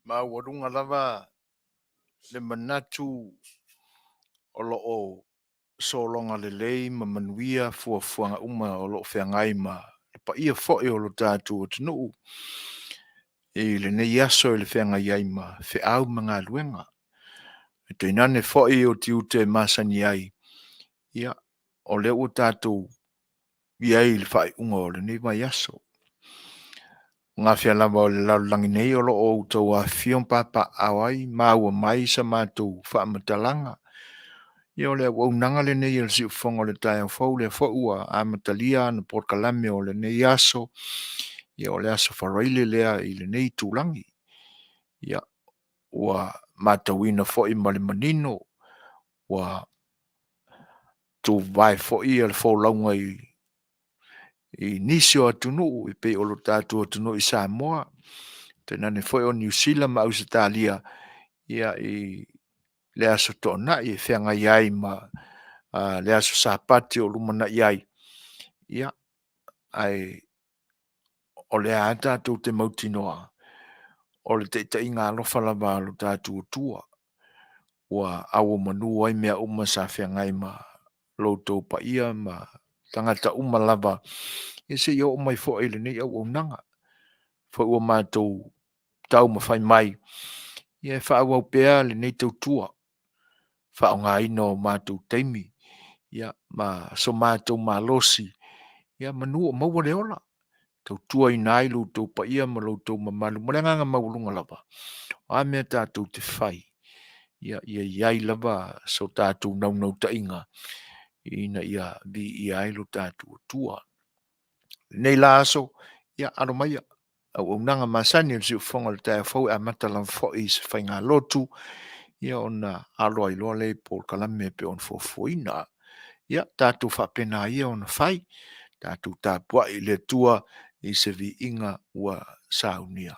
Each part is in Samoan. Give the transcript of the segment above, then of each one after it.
Maualuga lava le manatu o lo o sologa lelei ma manuia fuafuaga uma o lo o feagai ma le paia foi o lo tatou atunuu i lenei aso i le feagai ai ma feau ma galuega, ae tainane foi o tiute masani ai, ia, o lea ua tatou i ai i le faaiuga o lenei vaiaso. O gafea lava o le lalolagi nei o lo o outou afifio ma papaaao ai ma maua mai sa matou faamatalaga. Ia o le auaunaga lenei a le Siufofoga o le taeao fou, lea foi ua amatalia ana polokalame o lenei aso, ia o le aso Faraile lea i lenei itulagi. Ia, ua matauina foi ma le manino ua tuvae foi le folauga i nisi o atunuu e pei o le tatou atunuu i Samoa, tainane foi o Niu Sila ma Ausetalia i le Aso Toonai e feagai ai ma le aso Sapati o lumanai ai, ia, ae o lea lava tatou te mautinoa, o le taitaiga alofa lava a lo tatou Atua ua auomanu ai mea uma sa feagai ma lo outou paia ma tagata uma lava, ia seia oo mai foi i lenei auaunaga foi ua matou taumafai mai e faaauau pea lenei tautua, faaaogaina o matou taimi ma so matou malosi, manu o maua le ola, e tautuaina ai lo outou paia ma lo outou mamalu ma le agaga maualuga lava. O a mea tatou te fai, Ia ia i ai lava so tatou naunautaiga ina ia viia ai lo tatou Atua. Lenei la aso, ia alo maia auaunaga masani o le siufofoga o le taeao fou e amata lava foi i se faigalotu, ia ona alo ai loa lea i polokalame e pei ona fuafuaina. Ia tatou faapena ia ona fai, tatou tapuai i le Atua i se viiga ua saunia.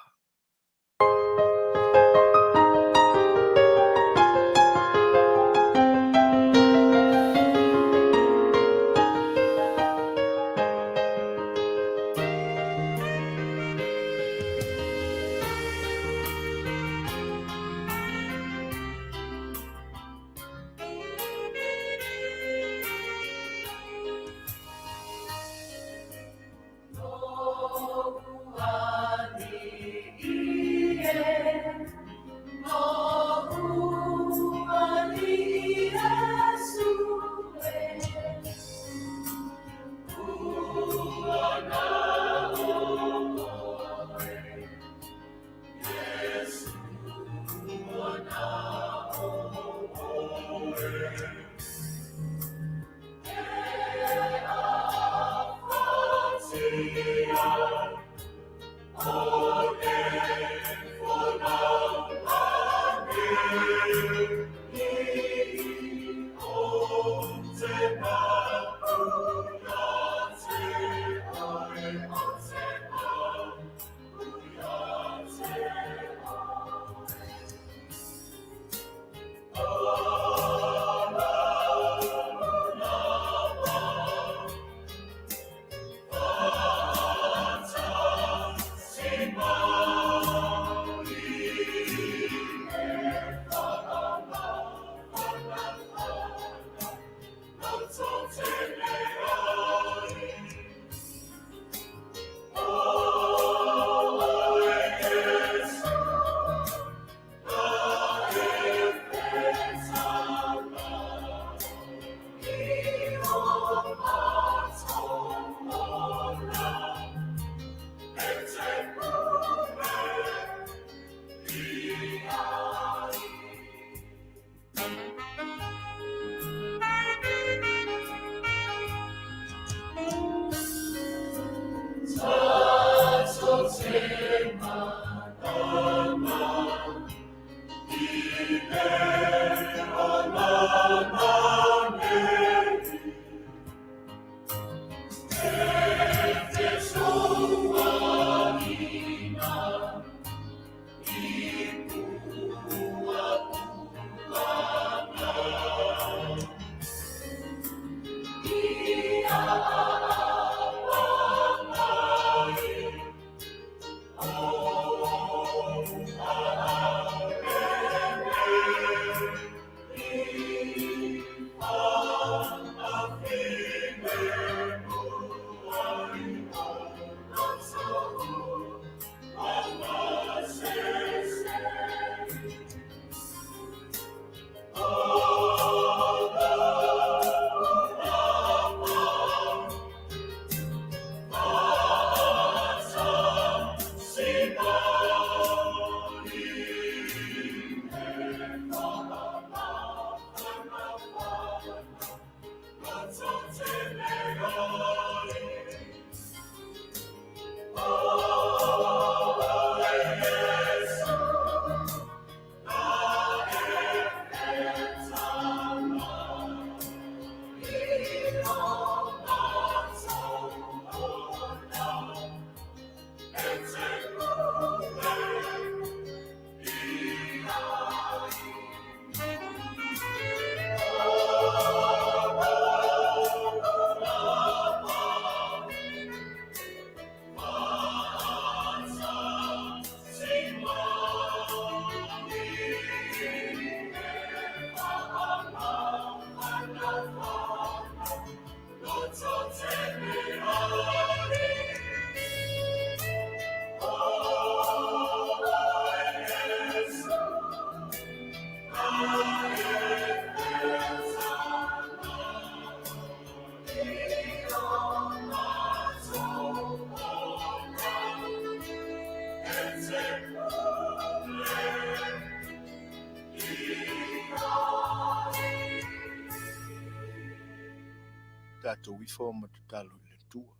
Tatou ifo ma tatalo i le Atua.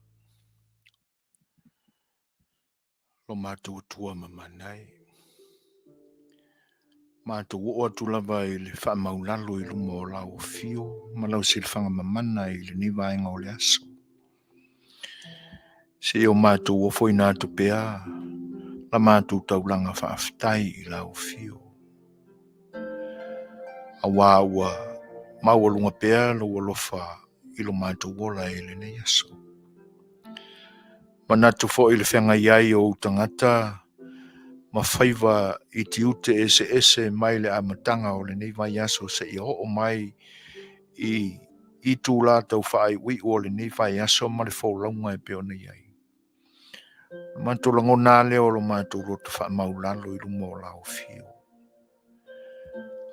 Lo matou Atua mamana e. Matou oo atu lava i le faamaulalo i luma o lau afio ma lau silafaga mamana i lenei vaega o le aso. Seia o matou ofoina atu pea la matou taulaga faafetai i lau afio. Aua ua maualuga pea lou alofa i lo matou ola i lenei aso. Manatu foi i le feagai ai o ou tagata ma faiva i tiute eseese mai le amataga o lenei vaiaso seia oo mai i itula tau faaiuiu o lenei vaiaso ma le folauga e pei ona i ai. O matou lagona lava lea o lo matou loto faamaulalo i luma o lau afio.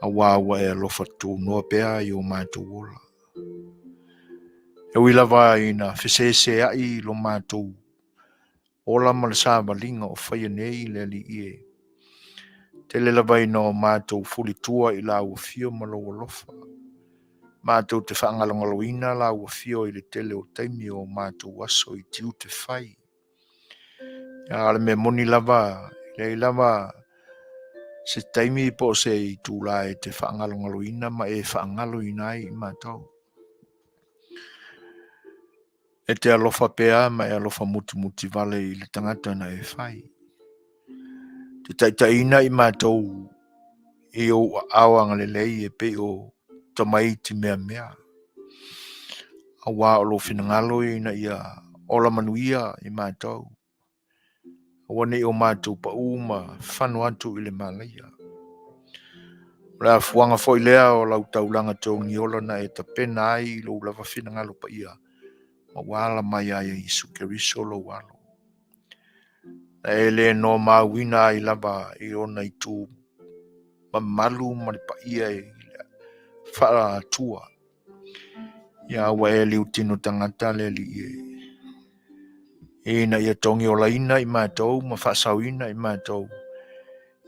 Aua ua e alofa tunoa pea i o matou ola. E ui lava ina feseseai lo matou ola ma le savaliga o faia nei le Alii e. Tele lava ina o matou fulitua i lau afio ma lou alofa. Matou te faagalogaloina lau afio i le tele o taimi o matou aso i tiute fai. A o le mea moni lava, e leai lava se taimi po o se itula e te faagalogaloina ma e faagaloina ai i matou. E te alofa pea ma e alofa mutimuti vale i le tagata na e fai. Te taitaiina i matou i ou aao agalelei e pei o tamaiti meamea. Aua o lou finagalo ina ia ola manuia i matou. Aua ne i o matou pau ma fano atu i le malaia. O le afuaga foi lea o lau taulaga togiola na e tapena ai i lou lava finagalo paia ma ua ala mai ai e Iesu Keriso lou alo. Na e le nomauina ai lava i ona itu mamalu ma le paia i le faatua. Ia ua e liutino tagata le Alii e, ina ia togiolaina i matou ma faasaoina i matou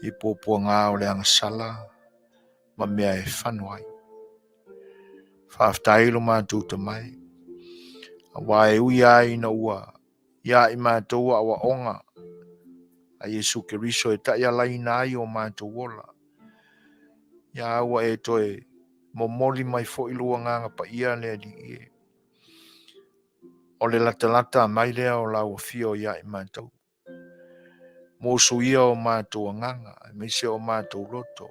i puapuaga o le agasala ma mea e fano ai. Faafetai lo matou Tama e, aua e ui lava ina ua ia i matou aoaoga a Iesu Keriso e taialaina ai o matou ola, ia ua e toe momoli mai foi lou Agaga Paia le Alii e. O le latalata mai lea o lau afio ia i matou. Musu ia o matou agaga, aemaise o matou loto,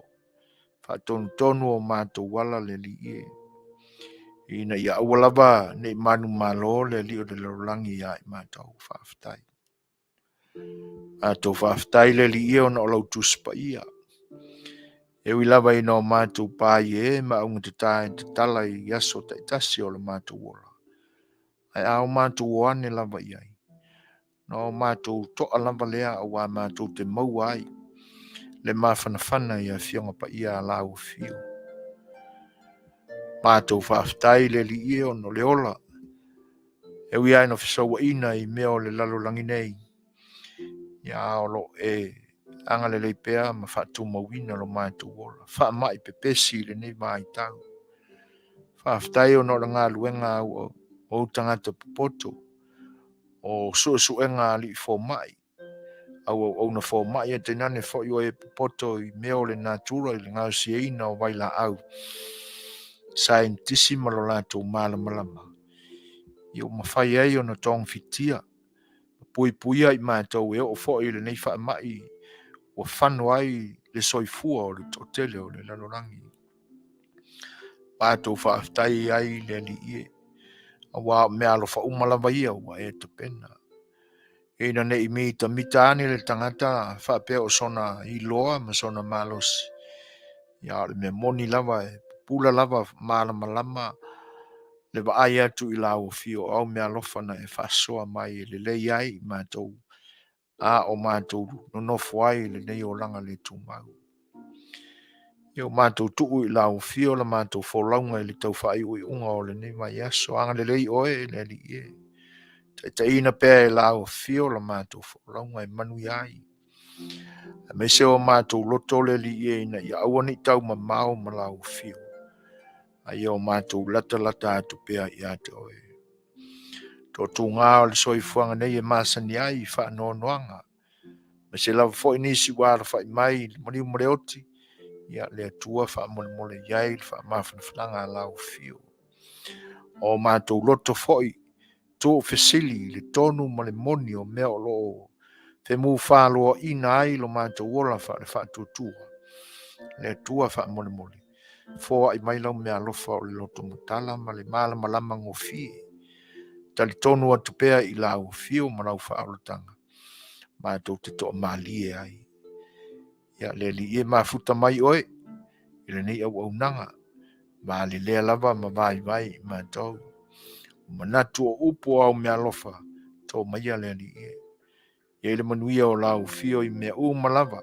faatonutonu o matou ala le Alii e. Ina ia aua lava ne i manumalo le Alii o le lalolagi ia i matou. Faafetai. Matou faafetai le Alii e ona o lau Tusi Paia. E ui lava ina o matou paie ma augatata e tatala i aso taitasi o le matou ola, ae a o matou o ane lava i ai, Na o matou toa lava lea aua matou te maua ai le mafanafana i Afioga Paia a lau Afio. Matou faafetai i le Alii e ona o le ola, e ui lava ina fesauaina i mea o le lalolagi nei, ia o lo o e agalelei pea ma faatumauina lo matou ola. Faamai pepesi i lenei vaitau. Faafetai ona o le galuega a ou tagata popoto o suesuega a alii fomai, au auauna fomai ae tainane foi o e popoto i mea o le natura i le gaosiaina o vailaau, saienitisi ma lo latou malamalama, ia ua mafai ai ona togafitia ma puipuia i matou e oo foi i lenei faamai ua fano ai le soifua o le toatele o le lalolagi. Matou faafetai ai i le Alii e, aua o mea alofa uma lava ia ua e tapena. Ina ne i mitamita ane le tagata faapea o sona iloa ma sona malosi, ia o le mea moni lava e pupula lava malamalama le vaai atu i lau afio o au mea alofa na e faasoa mai e lelei ai i matou a o matou nonofo ai i lenei olaga le tumau. Ia o matou tuu i lau afio la matou folauga i le tau faaiuiuga o lenei vaiaso. Agalelei oe e le Alii e. Taitaiina pea e lau afio la matou folauga e manuia ai. Aemaise o matou loto le Alii e ina ia aua ne i tau mamao ma lau afio. A ia o matou latalata atu pea ia te oe. Toatuga o le soifuaga nei e masani ai i faanoanoaga. Aemaise lava foi nisi ua alafai mai i le maliu ma le oti, ia le Atua faamolemole i ai le faamafanafanaga a lau afio. O matou loto foi, tuufesili i le tonu ma le moni o mea o lo o femufāloaʻina ai lo matou ola faale-faatuatua. Le Atua faamolemole, foai mai lau meaalofa o le loto matala ma le malamalama gofie. Talitonu atu pea i lau afio ma lau faaolataga, matou te toamalie ai. Ia le Alii e mafuta mai oe i lenei auaunaga, valelea lava ma vaivai i matou. Manatu o upu o au meaalofa, to maia le Alii e. Iai le manuia o lau afio i mea uma lava,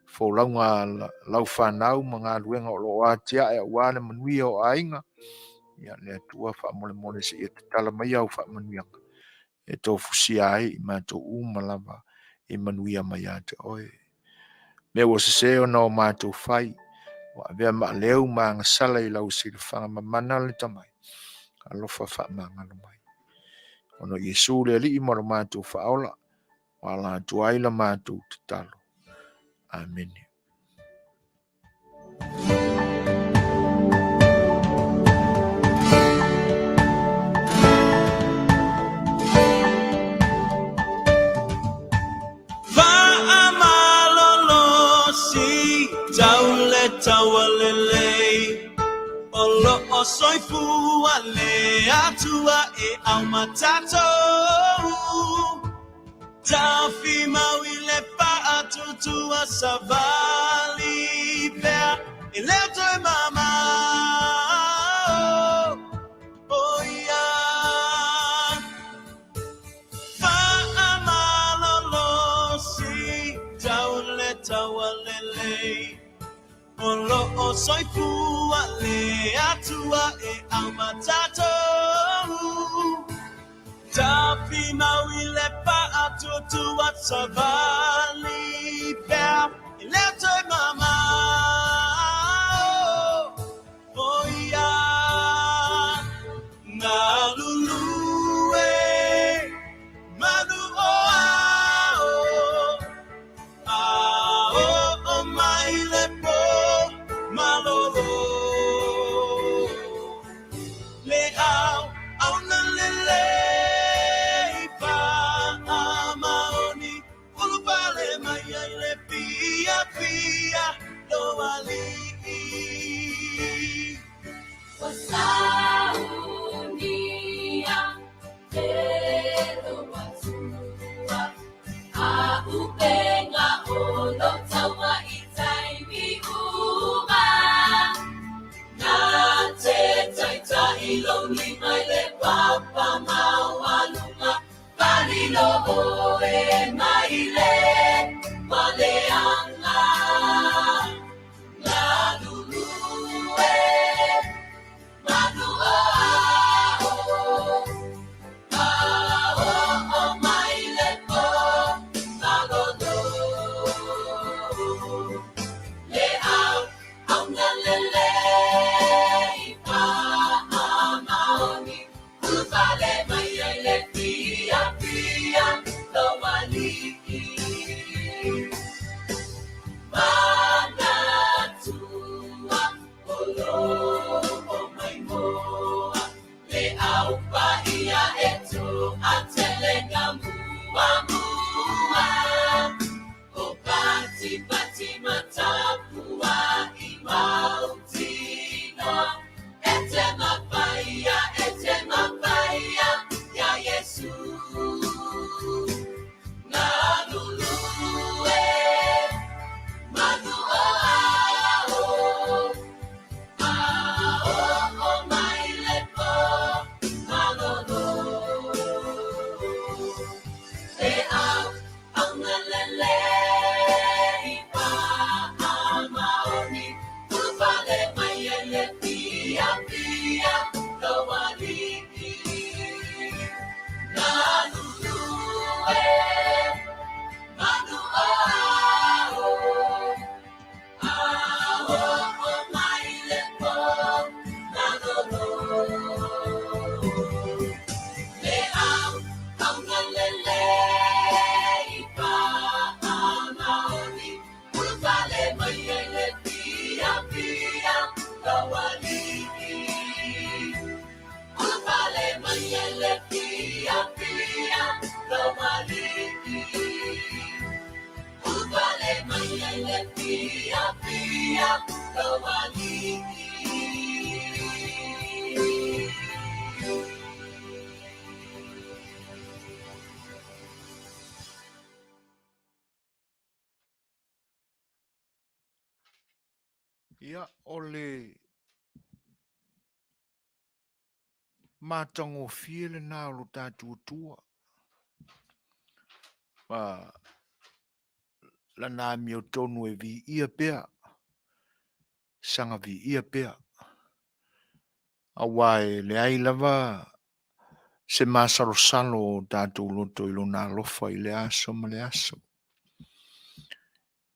folauga a lau fanau ma galuega o lo o atiae aua le manuia o aiga. Ia le Atua faamolemole seia tatala mai au faamanuiaga e tofusia ai i matou uma lava i manuia mai ia te oe. Mea ua sese ona o matou fai, ua avea maaleu ma agasala i lau silafaga mamana le tamai, alofa faamagalo mai. Ona o Iesu le Alii ma lo matou faaola, ua ala atu ai la matou tatalo. Amene. O soifua le Atua e au ma tatou. Taofi mau i le faatuatua savali pea e leo toe mamao o ia. Faamalolosi tau le taualelei o lo o soifua le Atua e au ma tatou. Taofi mau i le faatuatua savali pea e leo toe mamao o ia. Galulue manu o ao, a oo mai le po malolo. Le au auna lelei faamaoni, ulupale mai ai le fiafia lou Alii. Ua saunia e lou Atua a'upenga o lou taua i taimi uma. Na te taitai lou lima i le papa maualuga, palilo oe mai le maleaga. Galulue manu o ao, a oo mai le po malolo. Le au auna lelei faamaoni, ulufale mai ai le fiafia lou Alii. Manatua o lou maimoa, le au paia e toatele ga muamua. O patipati ma tapua'i mautinoa, e te mapaia, e te mapaia ia Iesu. Galulue manu o ao, a oo mai le po malolo. Le au auna lelei faamaoni, ulufale mai ai le fiafia lou Alii. Galulue manu o ao, a oo mai le po malolo. Le Ia, o le matagofie lena o lo tatou Atua ma lana amiotonu e viia pea, saga viia pea, aua e leai lava se masalosalo o tatou loto i lona alofa i lea aso ma lea aso.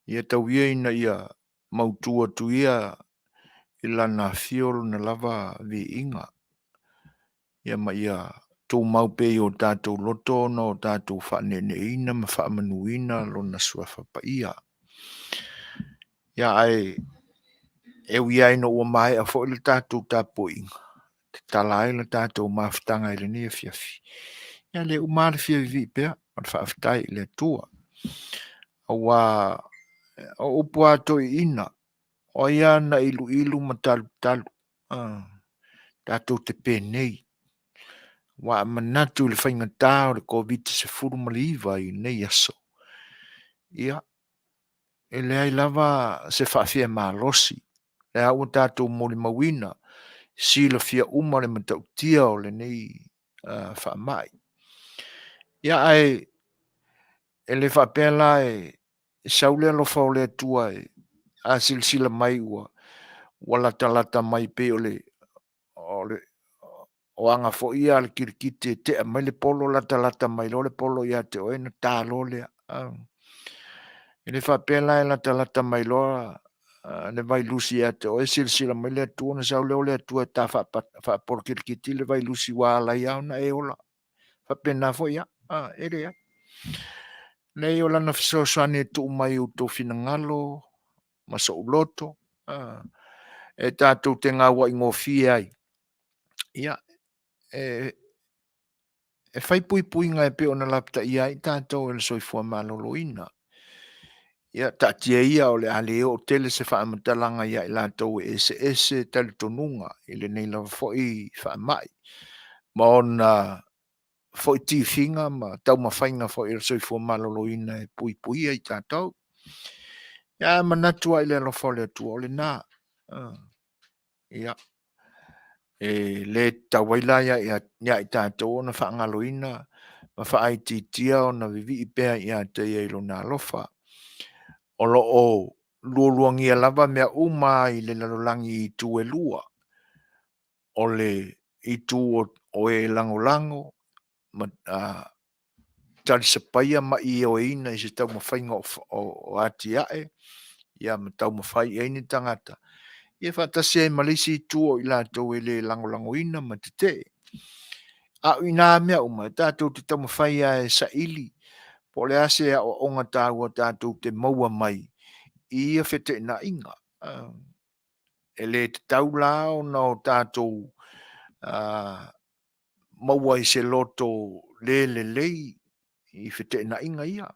Ia tau ia ina ia mautu atu ia i lana afio lona lava viiga, ia ma ia tumau pea i o tatou loto ona o tatou faaneeneeina ma faamanuina lona suafa paia. Ia ae e ui lava ina ua maea foi le tatou tapuaiga, tatala ai le tatou mafutaga i lenei afiafi, ia le uma lava le fia vivii pea ma le faafetai i le Atua. Aua o upu lava a toeaiina, o ai lava na iluilu ma talutalu, tatou te penei. Aua a manatu i le faigata o le Koviti-19 i lenei aso, ia, e leai lava se faafiamalosi. O lea ua tatou molimauina, silafia uma le matautia o lenei faamai. Ia ae e le faapea la e sau le alofa o le Atua e a silasila mai ua ua latalata mai pei o le o le o aga foi ia a le kirikiti e tea mai le polo latalata mai loa le polo ia te oe ona ta loa lea. E le faapea la e latalata mai loa le vailusi ia te oe silasila mai le Atua ona sau lea o le Atua e ta faapolo kilikiti le vailusi ua ala ai lava ona e ola. Faapena foi lava, e leai. Leai o lana fesoasoani e tuu mai i outou finagalo ma sou loto, e tatou te gauai gofie ai, ia, e e fai puipuiga e pei ona lapataia ai tatou e le soifua maloloina. Ia taatia ia o le a le oo tele se faamatalaga ia i latou e eseese talitonuga i lenei lava foi faamai ma ona foi tifiga ma taumafaiga foi a le soifua maloloina e puipuia i tatou. Ia ae manatu lava i le alofa o le Atua, o lena. Ia, e le tatau ai la ia i tatou ona faagaloina ma faaitiitia ona vivii pea ia te Ia i Lona alofa. O lo o lualuagia lava mea uma i le lalolagi i itu e lua, o le itu o e lagolago ma talisapaia ma ioeina i se taumafaiga o atiae ia ma taumafai i ai ni tagata, ia faatasi ai ma le isi itu o i latou e le lagolagoina ma tetee. A o ina mea uma, e tatou te taumafai lava e saili po o le a se aoaoga taua tatou te maua mai i ia feteenaiga. E le tatau la ona o tatou maua i se loto le lelei i feteenaiga ia.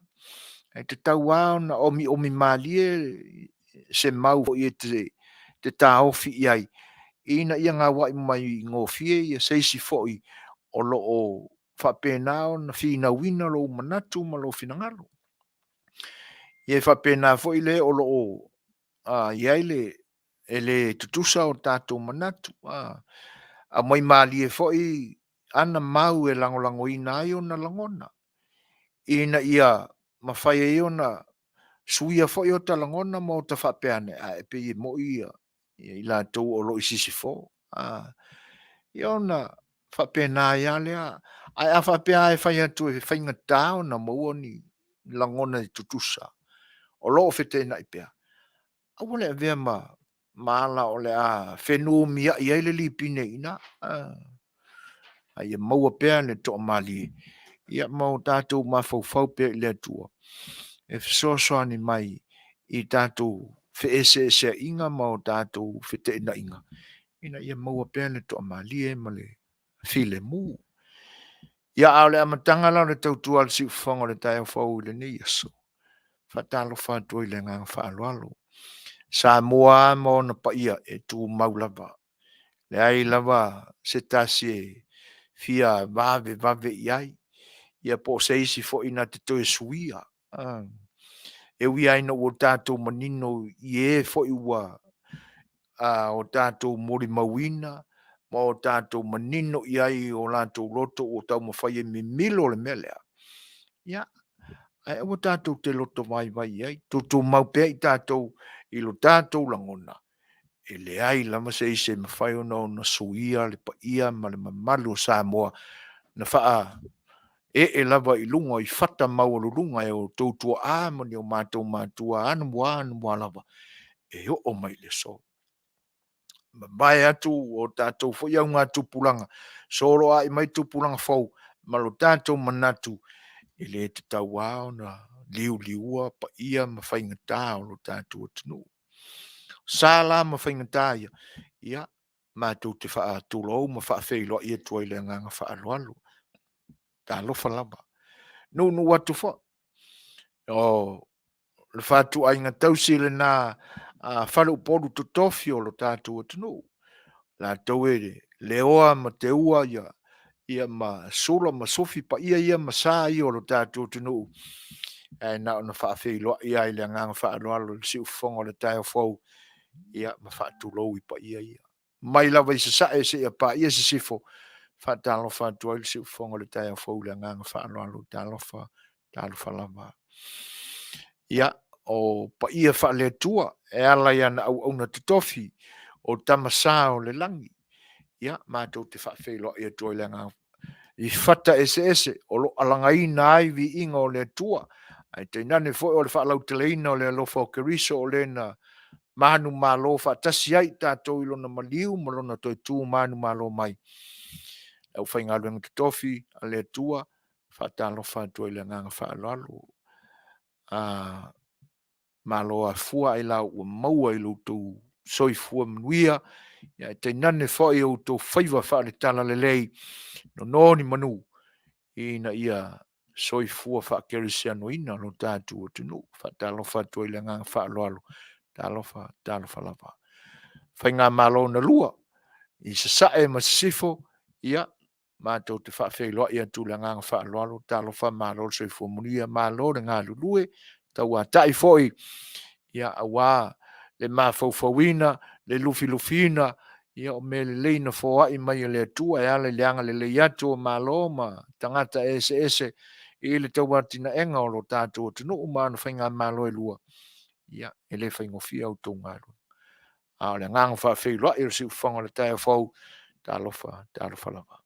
E tatau lava ona omiomi malie se mau foi e te taofi i ai ina ia gauai mai gofie ia se isi foi o lo o faapena ona finauina lou manatu ma lou finagalo. Ia e faapena foi le o lo o i ai le e le tutusa o tatou manatu. Aumai malie foi ana mau e lagolagoina ai ona lagona, ina ia mafai ai ona suia foi ota lagona ma ota faapea ane, ae pei e moi ia i latou o lo o i sisifo. Ia ona faapena ai lava lea. Ae a faapea lava e fai atu e faigata ona maua ni lagona e tutusa o lo o feteenai pea, aua le avea ma ma ala o le a fenumiai ai le lipine i ina, a ia maua pea le toamalie ia ma o tatou mafaufau pea i le Atua e fesoasoani mai i tatou feeseeseaiga ma o tatou feteenaiga ina ia maua pea le toamalie ma le filemu. Ia, a o le amataga la o le tautua a le siufofoga o le taeao fou i lenei aso, faatalofa atu ai i le agaga faaaloalo. Samoa ma ona paia e tumau lava. Leai lava se tasi e fia vavevave i ai, ia po o se isi foi na te toe suia. E ui lava ina ua tatou manino i e foi ua o tatou molimauina ma o tatou manino i ai i o latou loto ua taumafai e mimilo le mea lea, ia, ae aua tatou te loto vaivai i ai, tutumau pea i tatou i lo tatou lagona, e leai lava se isi e mafai ona suia le paia ma le mamalu o Samoa na faaee lava i luga i fata maualuluga e o outou tuaa ma ni o matou matua anamua anamua lava e oo mai i le aso. Mavae atu o tatou foi augatupulaga, soloai mai tupulaga fou ma lo tatou manatu, e le tatau lava ona liuliua paia ma faigata o lo tatou atunuu. O sa la ma faigata ia, ia matou te faatulou ma faafeiloai atu ai i le agaga faaaloalo. Talofa lava. Nuunuu atu foi, o le fatuaiga tausi lena a faleupolu totofi o lo tatou atunuu, latou e leoa ma teua ia ma sula ma sufi paia ia ma sa ia o lo tatou atunuu, ae na ona faafeiloai lava i le agaga faaaloalo i le siufofoga o le taeao fou, ia ma faatulou i paia ia. Mai lava i Sasae seia paia Sisifo, e faatalofa atu ai le siufofoga o le taeao fou i le agaga faaaloalo. Talofa, talofa lava. Ia, o paia faale-Atua e ala i ana auauna totofi o Tama Sa o le Lagi, ia matou te faafeiloai atu ai i le agaga i fata eseese o lo o alagaina ai viiga o le Atua, ae tainane foi o le faalauteleina o le alofa o Keriso o le na manumalo faatasi ai i tatou i lona maliu ma lona toe tu manumalo mai. Le aufaigaluega totofi a le Atua, faatalofa atu ai i le agaga faaaloalo. Malo afua ailao ua maua i lo outou soifua manuia, ae tainane foi o outou faiva faale-talalelei, nono ni manu ina ia soifua faakerisianoina lo tatou atunuu. Faatalofa atu ai i le agaga faaaloalo, talofa, talofa lava. Faigamalo na lua i Sasae ma Sisifo, ia matou te faafeiloai atu i le agaga faaaloalo, talofa malo le soifua manuia, malo le galulue, tauatai foi ia aua le mafaufauina, le lufilufiina ia o mea lelei na foai mai e le Atua e ala i le agalelei atu o Malo ma tagata eseese i le tauatinaega o lo tatou atunuu ma ana faigamalo e lua, ia e le faigofie a outou galuega. A o le agaga faafeiloai o le siufofoga o le taeao fou, talofa, talofa lava.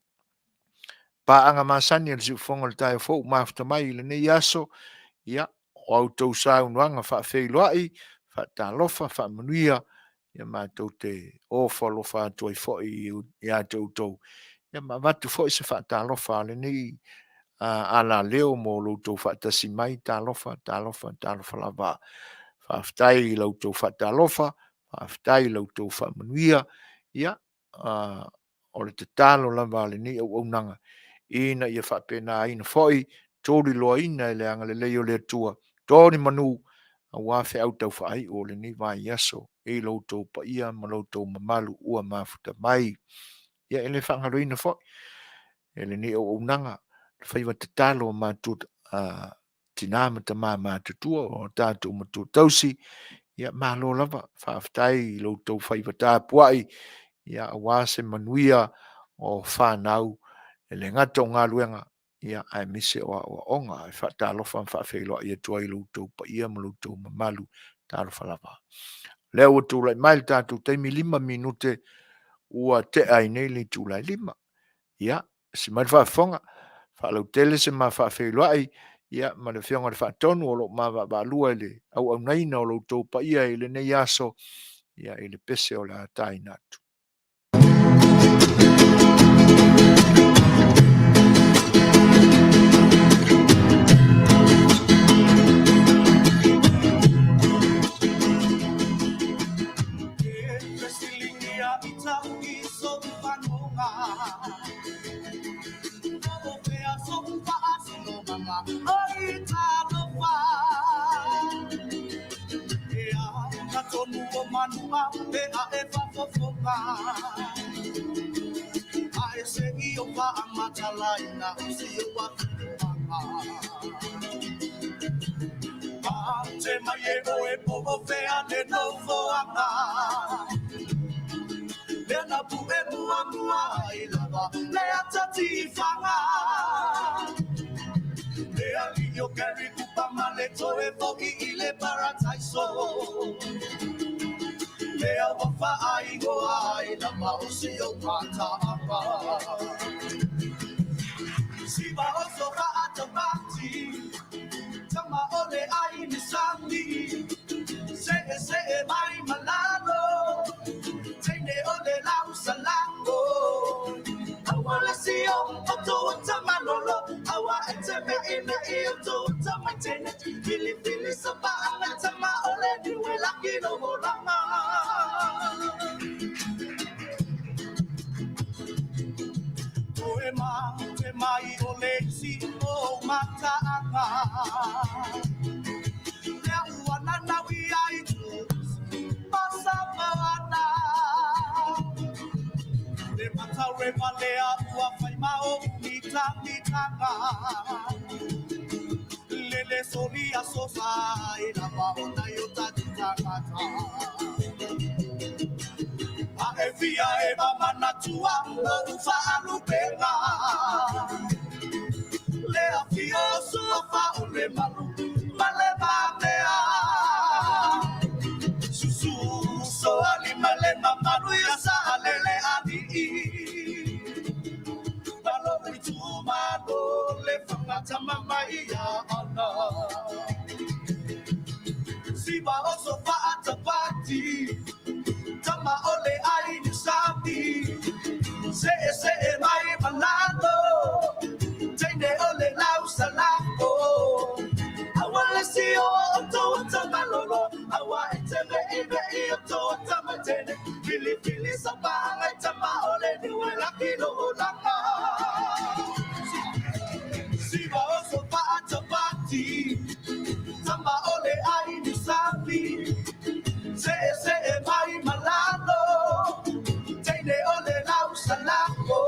Paaga masani a le siufofoga o le taeao fou mafuta mai i lenei aso, ia, o a outou saunoaga faafeiloai, faatalofa, faamanuia, ia matou te ofo alofa atu ai foi ia te outou, ia ma avatu foi se faatalofa a lenei alaleo mo lo outou faatasi mai. Talofa, talofa, talofa lava. Faafetai i la outou faatalofa, faafetai i la outou faamanuia. Ia, o le tatalo lava a lenei auaunaga, ina ia faapenaina foi, tuliloaina e le agalelei o le Atua, to ni manu aua feau taufaaiu o lenei vaiaso i lo outou paia ma lo outou mamalu ua mafuta mai. Ia e le faagaloina foi e lenei auaunaga le faiva tatalo a matua, tina ma tama matutua o tatou matua tausi, ia malo lava, faafetai i lo outou faiva tapuai ia aua se manuia o fanau, e le gata o galuega, ia aemaise o aoaoga. E faatalofa ma faafeiloai atu ai i lo outou paia ma lo outou mamalu. Talofa lava. O lea ua tulai mai le tatou taimi, 5 minute ua tea ai nei le itula e 5. Ia, asi mai le faafofoga, faalautele se ma faafeiloai ia ma le Afioga i le Faatonu o lo o ma vaavaalua i le auaunaina o lo outou paia i lenei aso, ia i le pese o le a taina atu. manua pe a e faafofoga A e se i o faamatalaina o si ou afioaga A te mai e oe po o fea le nofoaga Lea na pu'e muamua ai lava le ata tifaga Le alii o Gary Kupa ma le toe fo'i i le parataiso Lea ua faaigoa ai lava o si ou mataaga Siva oso faatabati Tama o le ai ni sami Se'e se'e mai ma lalo Teine o le lau salako Aua le sio o tou tamalolo Aua e te me'i me'i o tou tamaitene Filifili sapaanga tama o le niue laki lou olaga Toe ma te mai o le isi o mataaga Lea ua nanau i ai ma Samoana Le matarewa lea ua fai ma ou mitamitaga Lele soli aso sa ai lava o nai o tatou tagata A e fia e manatua lou faalupega Le afio o suafa o le malu ma le mamea Susu Soalima le mamalu ia Saalele alii Ma lou itumalo le Lefaga tama mai ia Ana Siva oso faatabati Tama o le ai ni sami Se'e se'e mai ma lalo Teine o le lau salako Aua le sio o tou tamalolo Aua e te me'i me'i o tou tamaitene Filifili sapaanga tama o le niue laki lou olaga Siva oso faatabati Tama o le ai ni sami Se'e se'e mai ma lalo Teine o le lau salako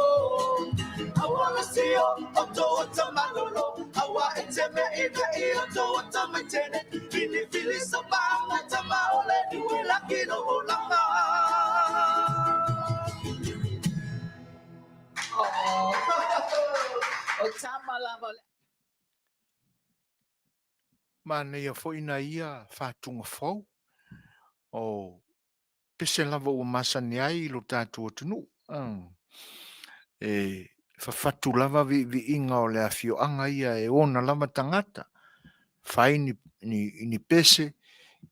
Aua le sio o tou tamalolo Aua e te me'i me'i o tou tamaitene Filifili sapaanga tama o le niue laki lou olaga O tama lava o le. Manaia foi nai ia fatuga fou o pese lava ua masani ai i lo tatou atunuu. E fafatu lava viiviiga o le afioaga ia e ona lava tagata, fai ni, ni, ni pese,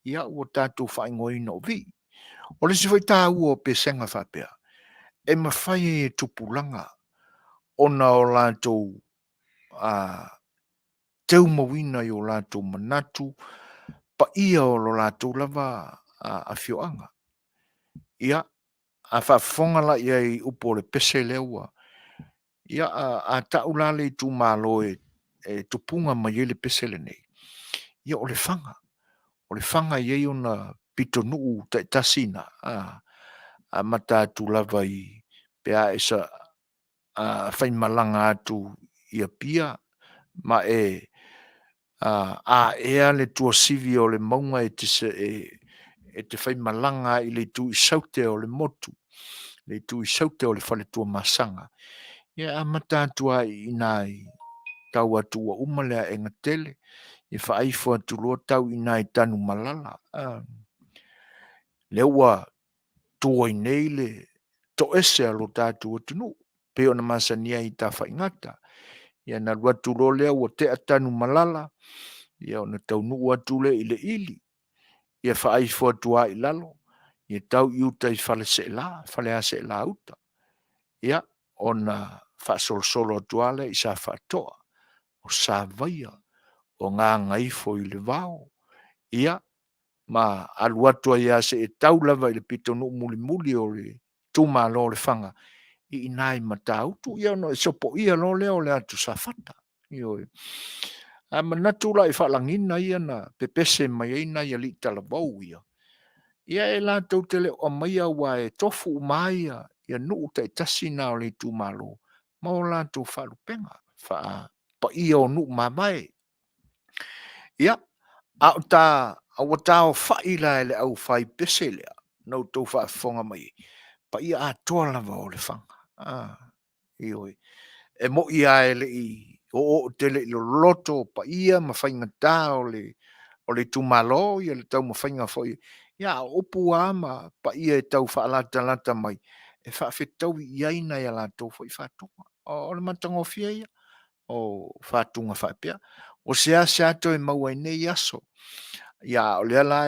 ia ua tatou faaigoaina o vii. O le isi foi taua o pesega faapea, e mafai ai e tupulaga ona o latou a teumauina i o latou manatu paia o lo latou lava afioaga. Ia, a faafofoga la i ai i upu o le pese lea ua, ia, a tau la le itumalo e, e tupuga mai ai le pese lenei, ia o Lefaga. O Lefaga e i ai ona pitonuu taitasi na, a, amata atu lava i, pe a e sa, a faimalaga atu i Apia ma e aea le tuasivi o le mauga e te, e te faimalaga ai i le itu i saute o le motu, le itu i saute o le fale Tuamasaga, ia e amata atu lava i ina i tau atu ua uma le aega tele, ia faaifo atu loa tau i ina i Tanumalala. Lea ua tu ai nei le toese a lo tatou atunuu, pei ona masani ai i Tafaigata. Ia na alu atu loa lea ua tea Tanumalala, ia ona taunuu atu lea i le ili, ia faaifo atu lava i lalo, ia tau i uta i Faleseela, Faleaseela uta. Ia ona faasolosolo atu lava lea i Safaatoa, o Savaia, o Gagaifo i le Vao, ia ma alu atu ai lava seia tau lava i le pitonuu mulimuli o le itumalo o Lefaga i ina i Matautu, ia ona sopoia loa lea o le atu Safata. Ioe. A manatu la i faalagiga ia na pepese mai ai nai alii talavou ia, Ia e latou te le o aumaia aua e tofu uma ai ia nuu taitasi na o le itumalo ma o latou faalupega faapaia o nuu mavae. Ia, a o ta, a ua taofai la e le aufai pese lea na outou faafofoga mai ai, paia atoa lava o Lefaga. Ioe. E moi lava e le i oooo tele i loloto o paia ma faigata o le itumalo le taumafaiga foi, ia a o upu lava ma paia e tau faalatalata mai, e faafetaui i ai nai a latou foi fatuga. O le matagofie ia o fatuga faapea. Ua seasea toe maua i nei aso, ia a o lea la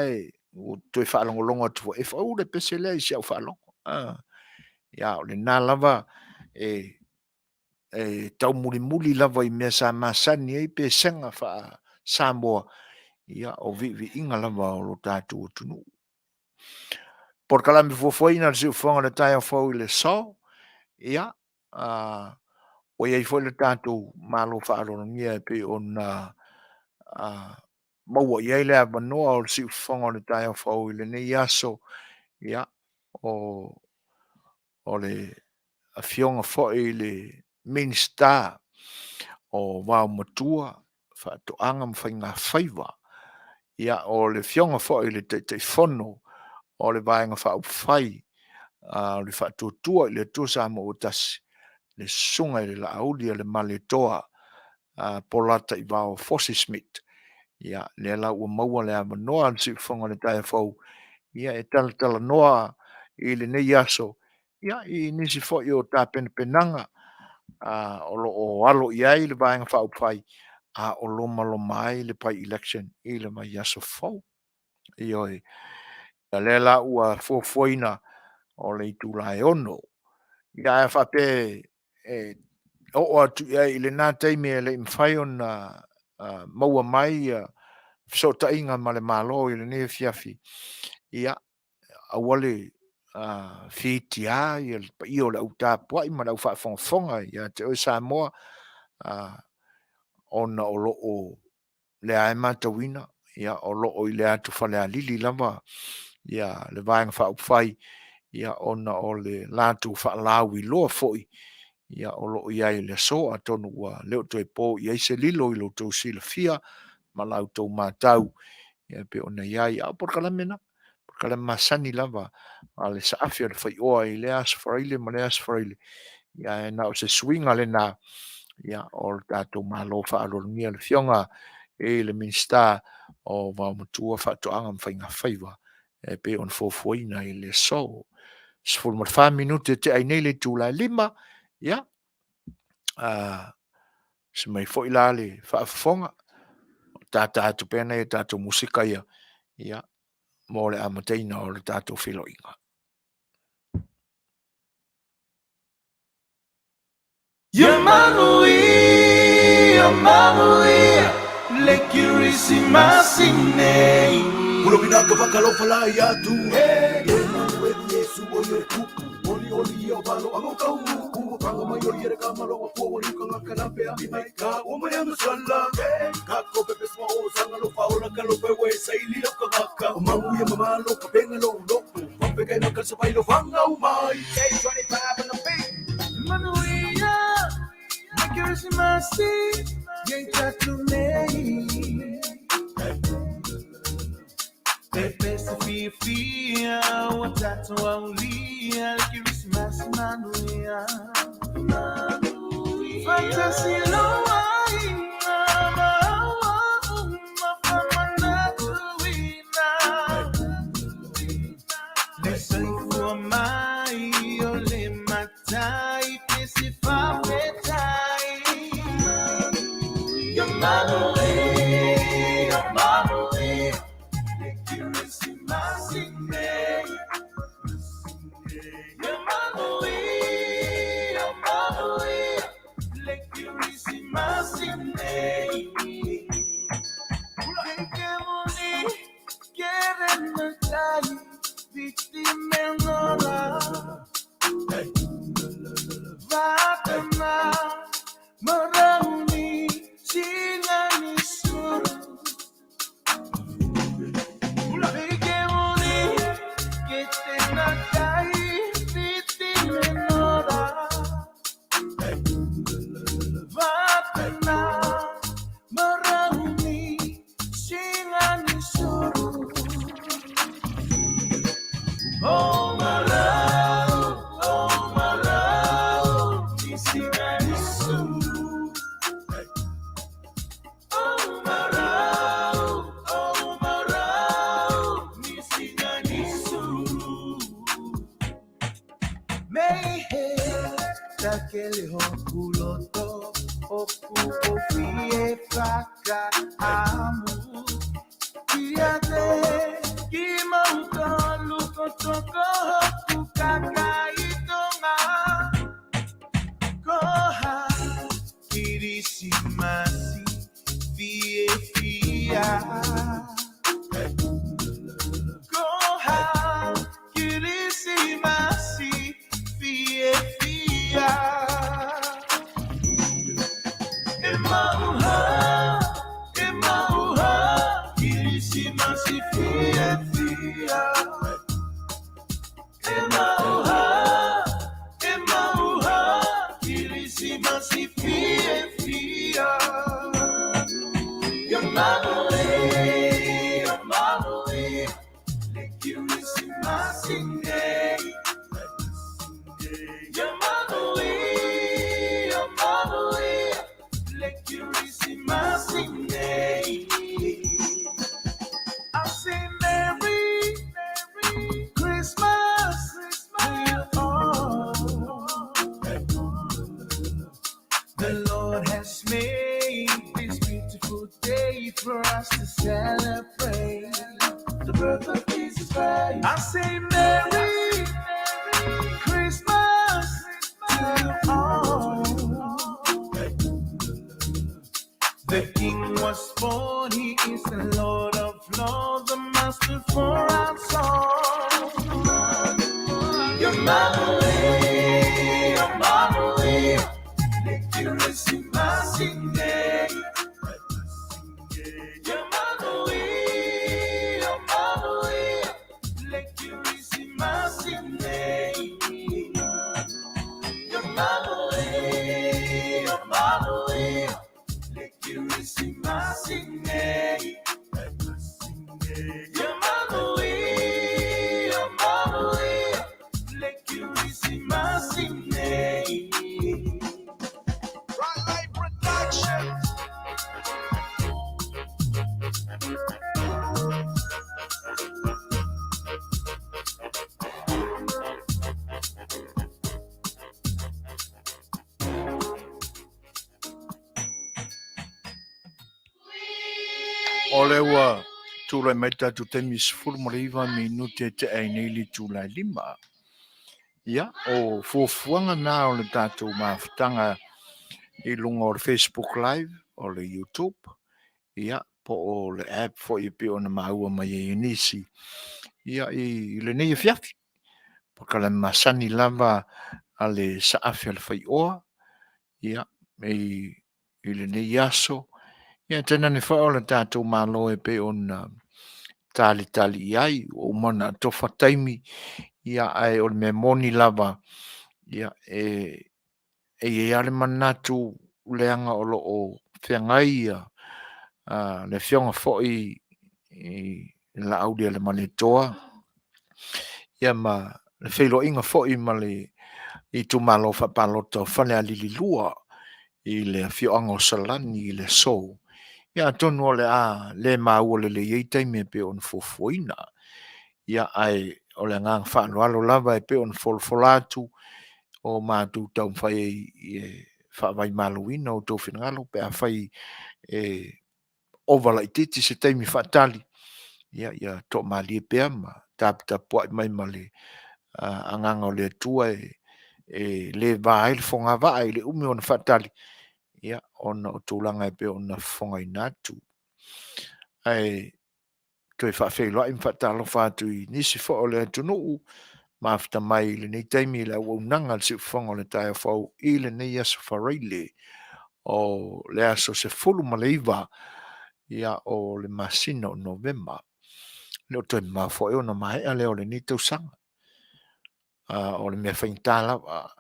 ua toe faalogologo atu foi, e fou le pese lea i si au faalogo. Ia a o lena lava e taumulimuli lava i mea sa masani ai pesega faa-Samoa, ia o viiviiga lava o lo tatou atunuu. Polokalame fuafuaina a le Siufofoga i le taeao fou i le aso, ia, ua i ai foi le tatou malo faaaloalogia e pei ona maua i ai le avanoa o le siufofoga o le taeao fou i lenei aso, ia, o le Afioga foi i le Minisita o Vaomatua, Faatoaga ma Faigafaiva, ia, o le Afioga foi i le Taitaifono o le Vaega Faaupufai a le Faatuatua i le Atua Samoa ua Tasi, le Susuga i le Laaulialemalietoa Polataivao Fosi Smith. Ia, lea la ua maua le avanoa o le siufofoga i le taeao fou e talatalanoa i lenei aso i nisi foi o tapenapenaga o lo o alo i ai le Vaega Faaupufai a o lomaloma ai le bi-election i le vaiaso fou. Ioe. O lea la ua fuafuaina o le itula e 6:00. Ia ae a faapea e oo atu i ai i lena taimi e le i mafai ona maua mai fesootaiga ma le Malo i lenei afiafi, ia aua le fitia le paia o le au tapuai ma le au faafogafoga ia te oe Samoa, ona o lo o lea lava e matauina o lo o i le atu Falealili lava le Vaega Faaupufai ona o le latou faalauiloa foi o lo o i ai i le aso. Atonu ua le o toe po i ai se lilo i lo outou silafia ma la outou matau e pei ona i ai. A o polokalame na, polokalame masani lava a le saafi a le faioa i lea Aso Faraile ma lea Aso Faraile, ae na o se suiga lena o le tatou Malo faaaloalogia le Afioga i le Minisita o Vaomatua, Faatoaga ma Faigafaiva e pei ona fuafuaina i le aso. 14 minute e tea ai nei le itula e 5:00, ia, see mai foi la le faafofoga, tata atu pea nai a tatou musika ia mo le amataina o le tatou feiloaiga. Ia manuia, manuia, le Kerisimasi nei. Ulovina ka vakalofa la ia tu. Hey, Emanuelu Yesu o ia kupu. Oli oli ia valo amo kau. Ua panga mai o ia ka malo wa po ni ka ngaka na pea. I mai ka o mai anga sala. Ka ko pepe sma o sanga lo fa ola ka lo pe we sa ili lo ka ngaka. O mangu ia mamalo ka penga lo loko. Pape kai na ka sa pai lo fanga u mai. 25 on the beat. Manuia, le Kerisimasi, ye tatu nei. Pepe se fia fia, o tatu aulia, le Kerisimasi manuia. Fantasy loa ina, maua uma famanatuina. Le soifua mai o le matai pe se fafetai. Ia manuia, manuia, le Kerisimasi nei. Ia manuia, manuia, le Kerisimasi nei. O lea ua tulai mai le tatou taimi 19 minute e tea ai nei le itula e 5. Ia, o fuafuaga na o le tatou mafutaga i luga o le Facebook Live, o le YouTube, ia, po o le app foi e pei ona maua mai ai e nisi, ia, i lenei afiafi. Polokalame masani lava a le Saafi a le Faioa, ia, i lenei aso, ia tainane foi o le tatou Malo e pei ona talitali i ai, ua uma ona atofa taimi, ia ae o le mea moni lava, ia e i ai lava le manatu leaga o lo o feagai ia le afioga foi i le Laaulialemalietoa, ia ma le feiloaiga foi ma le itumalo faapalota o Falealili 2 i le afioaga o Salani i le aso. Ia atonu o le a le maua lelei ai taimi e pei ona fuafuaina. Ia ae o le agaga faaaloalo lava e pei ona folafola atu o matou taumafai ai e faavaimaluina outou finagalo pe afai e ova laitiiti se taimi faatali, ia toamalie pea ma taputapuai mai ma le agaga o le Atua e le va ai le fogavaa i le umi ona faatali, ona o tulaga e pei ona fofogaina atu. Ae toe faafeiloai ma faatalofa atu i nisi foi o le atunuu mafuta mai i lenei taimi i le auaunaga a le Siufofoga o le taeao fou i lenei aso Faraile o le aso 19 o le masina o Novema. E le o toe mamao foi ona maea lea o lenei tausaga. O le mea faigata lava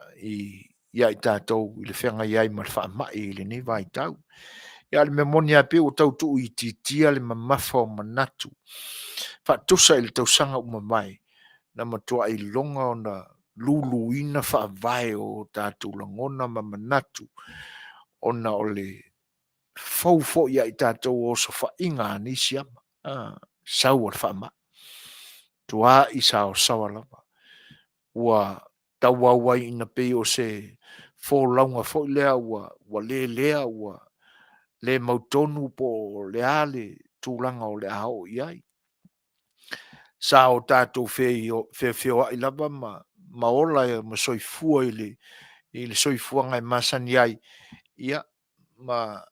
ia i tatou i le feagai ai ma le faamai i lenei vaitau. A o le mea moni lava pei ua tau tuuitiitia le mamafa o manatu faatusa i le tausaga ua mavae, na matua iloga ona luluina faavae o tatou lagona ma manatu ona o le fou foi ia i tatou o osofaiga a nei siama, sau o le faamai, matuai saosaoa lava. Ua tauau ai ina pei o se folauga foi lea ua ua lelea ua le mautonu po o le a le tulaga o le a oo i ai. Sa o tatou feofeoai lava ma ma ola ma soifua i le i le soifuaga e masani ai, ia ma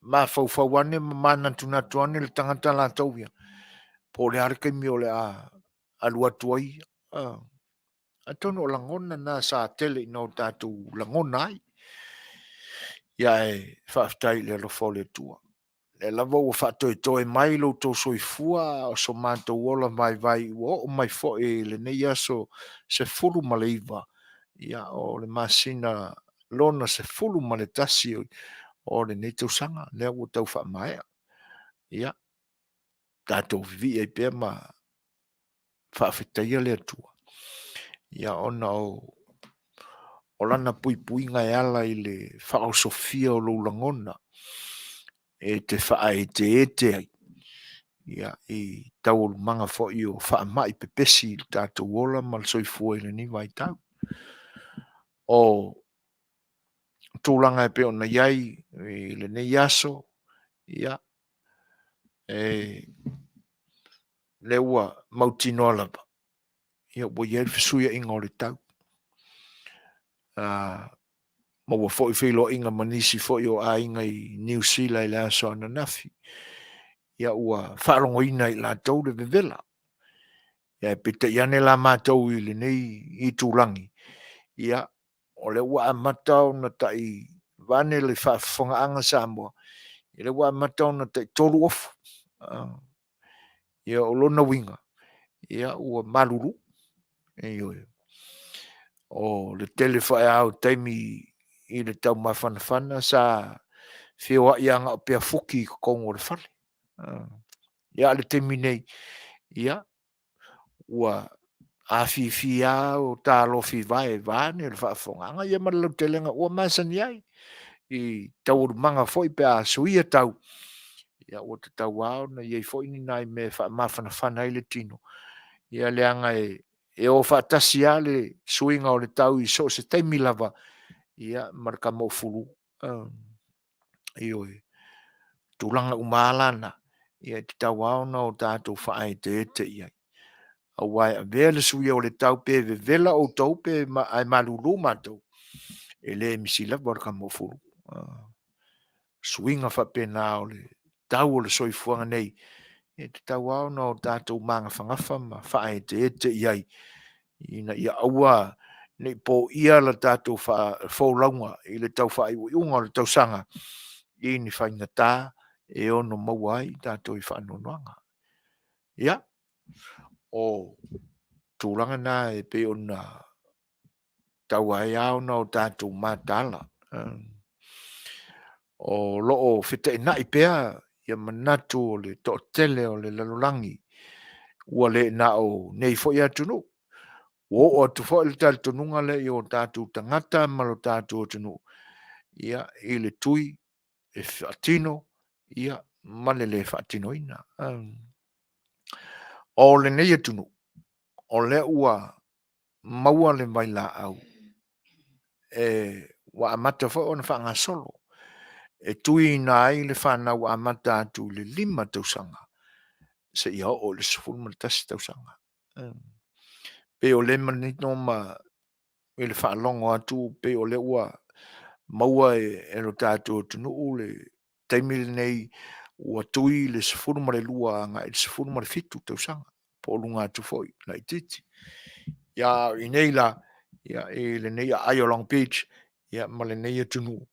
mafaufau ane ma manatunatu ane le tagata latou ia, po o le a le taimi o le a alu atu ai ia. Atonu o lagona na sa tele ina o tatou lagona ai. Ia ae faafetai i le alofa o le Atua, lea lava ua faatoetoe mai lo outou soifua a o so matou ola vaivai ua oo mai foi i lenei aso 19 ia o le masina lona 11 o lenei tausaga lea ua tau faamaea. Ia, tatou vivii ai pea ma faafetaia le Atua, ia ona o Lana puipuiga e ala i le faaosofia o lou lagona e te faaeteete ai ia, i taualumaga foi o faamai pepesi i le tatou ola ma le soifua i lenei vaitau. O tulaga e pei ona i ai i lenei aso, ia, e lea ua mautinoa lava, ia ua i ai le fesuiaiga o le tau. Maua foi feiloaiga ma nisi foi o aiga i Niu Sila i le aso ananafi, ia ua faalogoina e i latou le vevela. Ae peitai ane la matou i lenei itulagi, ia o lea ua amata ona tai, vaeane le faafofogaaga a Samoa, o lea ua amata ona tai 3 ofu. Ia o lona uiga, ia ua malulu. Ioe. O le tele foi lava o taimi i le taumafanafana sa feoai lava na o peafuti i totonu o le fale. Ia a o le taimi nei, ia, ua afifi lava o ta alofi vae vaeane le faafofogaaga ia ma le lautelega ua masani ai i taualumaga foi pe a suia tau, ia ua tatau lava ona i ai foi ni nai mea e faamafanafana ai le tino, ia leaga e o faatasi lava le suiga o le tau i so o se taimi lava, ia ma le tama o fulu. Ioe. O tulaga uma lava la na, ia e tatau lava ona o tatou faaeteete i ai, aua e avea le suia o le tau pe vevela outou ae malulu matou, e le misi lava le tama o fulu. Suiga faapena o le tau o le soifuaga nei, e tatau lava ona o tatou magafagafa ma faaeteete i ai, ina ia aua ne i poia le tatou folauga i le tau faaiuiuga o le tausaga i ni faigata e ono maua ai i tatou i faanoanoaga. Ia, o tulaga na e pei ona tatau ai lava ona o tatou mataala. O lo o feteenai pea ia manatu o le toatele o le lalolagi, ua le na o nei foi atunuu, ua oo atu foi le talitonuga lea i o tatou tagata ma lo tatou atunuu, ia, i le tui e faatino ia, ma le le faatinoina. O lenei atunuu, o lea ua maua le vailaau e ua amata foi ona faagasolo e tuiina ai le fanau amata atu i le 5 tausaga seia oo i le 11 tausaga. E pei o lea e manino ma i le faalogo atu pei o lea ua maua e lo tatou atunuu le taimi lenei ua tui le 12 agai le 17 tausaga po o luga atu foi laitiiti. Ia a o i inei la i lenei aai o Long Beach ma lenei atunuu,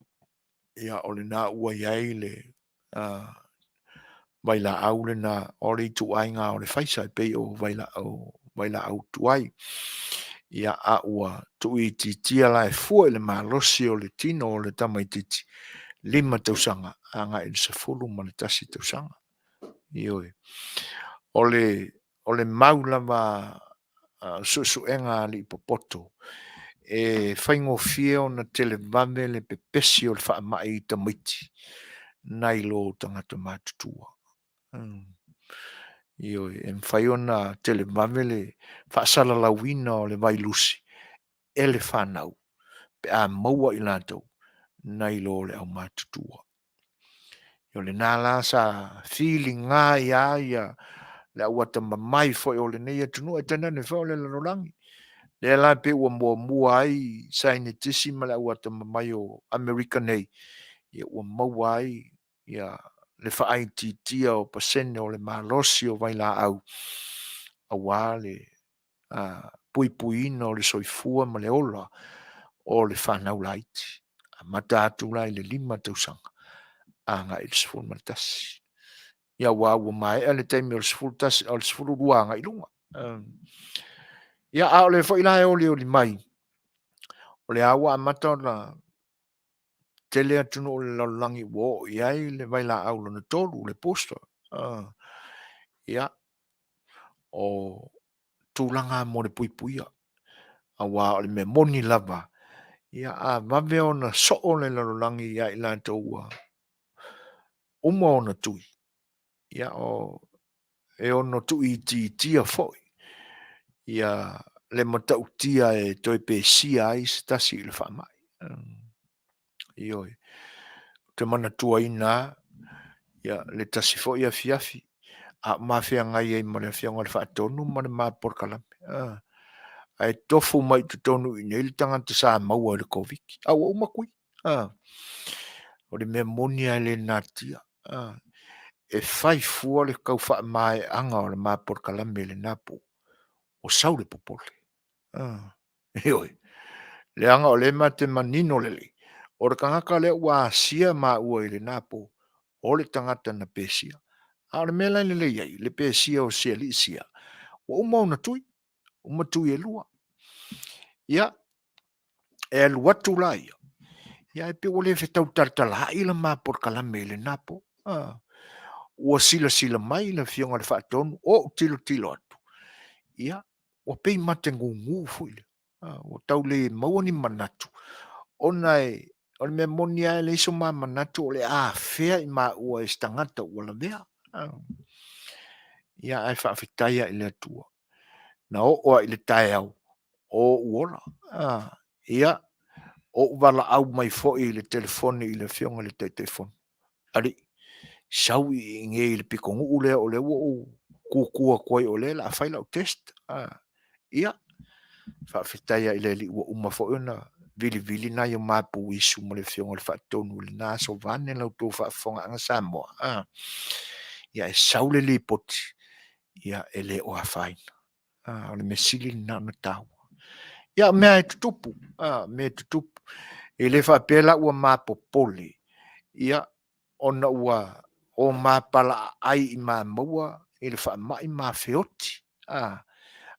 ia o lena ua i ai le vailaau lena o le ituaiga o le Pfizer e pei o vailaau tuai. Ia a ua tuuitiitia la e fua i le malosi o le tino o le tamaitiiti, 5 tausaga agai i le 11 tausaga. Ioe. O le mau lava a suesuega a alii popoto, e faigofie ona televave le pepesi o le faamai i tamaiti nai lo tagata matutua. Ioe, e mafai ona televave le faasalalauina o le vailusi e le fanau. pe a maua i latou nai lo le aumatutua. O lena la sa filiga ai lava ia le au atamamai foi o lenei atunuu ae tainane foi o le lalolagi. Lea la pei ua muamua ai saienitisi ma le au atamamai o Amerika nei, ia ua maua ai ia le faaitiitia o pasene o le malosi o vailaau aua le puipuiina o le soifua ma le ola o le fanau laiti. Amata atu la i le 5 tausaga agai i le 11. Ia aua ua maea le taimi o le 11, o le 12 agai i luga. Ia a o lea foi la e olioli mai, o lea ua amata ona tele atunuu o le lalolagi ua oo i ai le vailaau lona 3, le booster. Ia, o tulaga mo le puipuia, aua o le mea moni lava, ia a vave ona soo le lalolagi ia i latou ua uma ona tui, ia e ono tuuitiitia foi ia le matautia e toe pesia ai se tasi i le faamai. Ioe. Ou te manatuaina lava ia, le tasi foi afiafi a o ma feagai ai ma le Afioga i le Faatonu ma le ma polokalame, ae tofu mai i totonu i inei le tagata sa maua i le Koviti, a ua uma tui. O le mea moni lava e le natia, e fai fua le tau faamaeaga o le ma polokalame i lena po, ua sau le popole. Ioe. Leaga o lea ma te manino lelei, o le tagata lea ua asia maua i lena po, o le tagata na pesia. A o le mea la e lelei ai le pesia o si alii sia, ua uma ona tui, uma tui e lua. Ia, e alu atu la ia, ia ae pei ua le fetau talatalaai le ma polokalame i lena po. Ua silasila mai le Afioga i le Faatonu, ou tilotilo atu, ia, ua pei ma te gugu foi lea, ua tau le maua ni manatu, ona o le mea moni lava e leai so ma manatu o le a afea i maua e se tagata ua lavea. Ia ae faafetai lava i le Atua, na oo lava i le taeao o ou ola. Ia, ou valaau mai foi i le telefoni i le Afioga i le Taitaifono, Alii, sau i inei i le pitonuu lea o lea ua ou tutu atu ai o lea o le a fai lau test. Ia, faafetai lava i le Alii ua uma foi ona vilivili nai o mapu isu ma le Afioga i le Faatonu i lena aso vaeane la outou faafofogaaga Samoa, ia e sau le lipoti, ia e le o afaina. O le mea sili lena ona taua. Ia o mea e tutupu, mea e tutupu. E le faapea la ua ma popole, ia ona ua o ma palaaai i ma maua i le faamai ma feoti.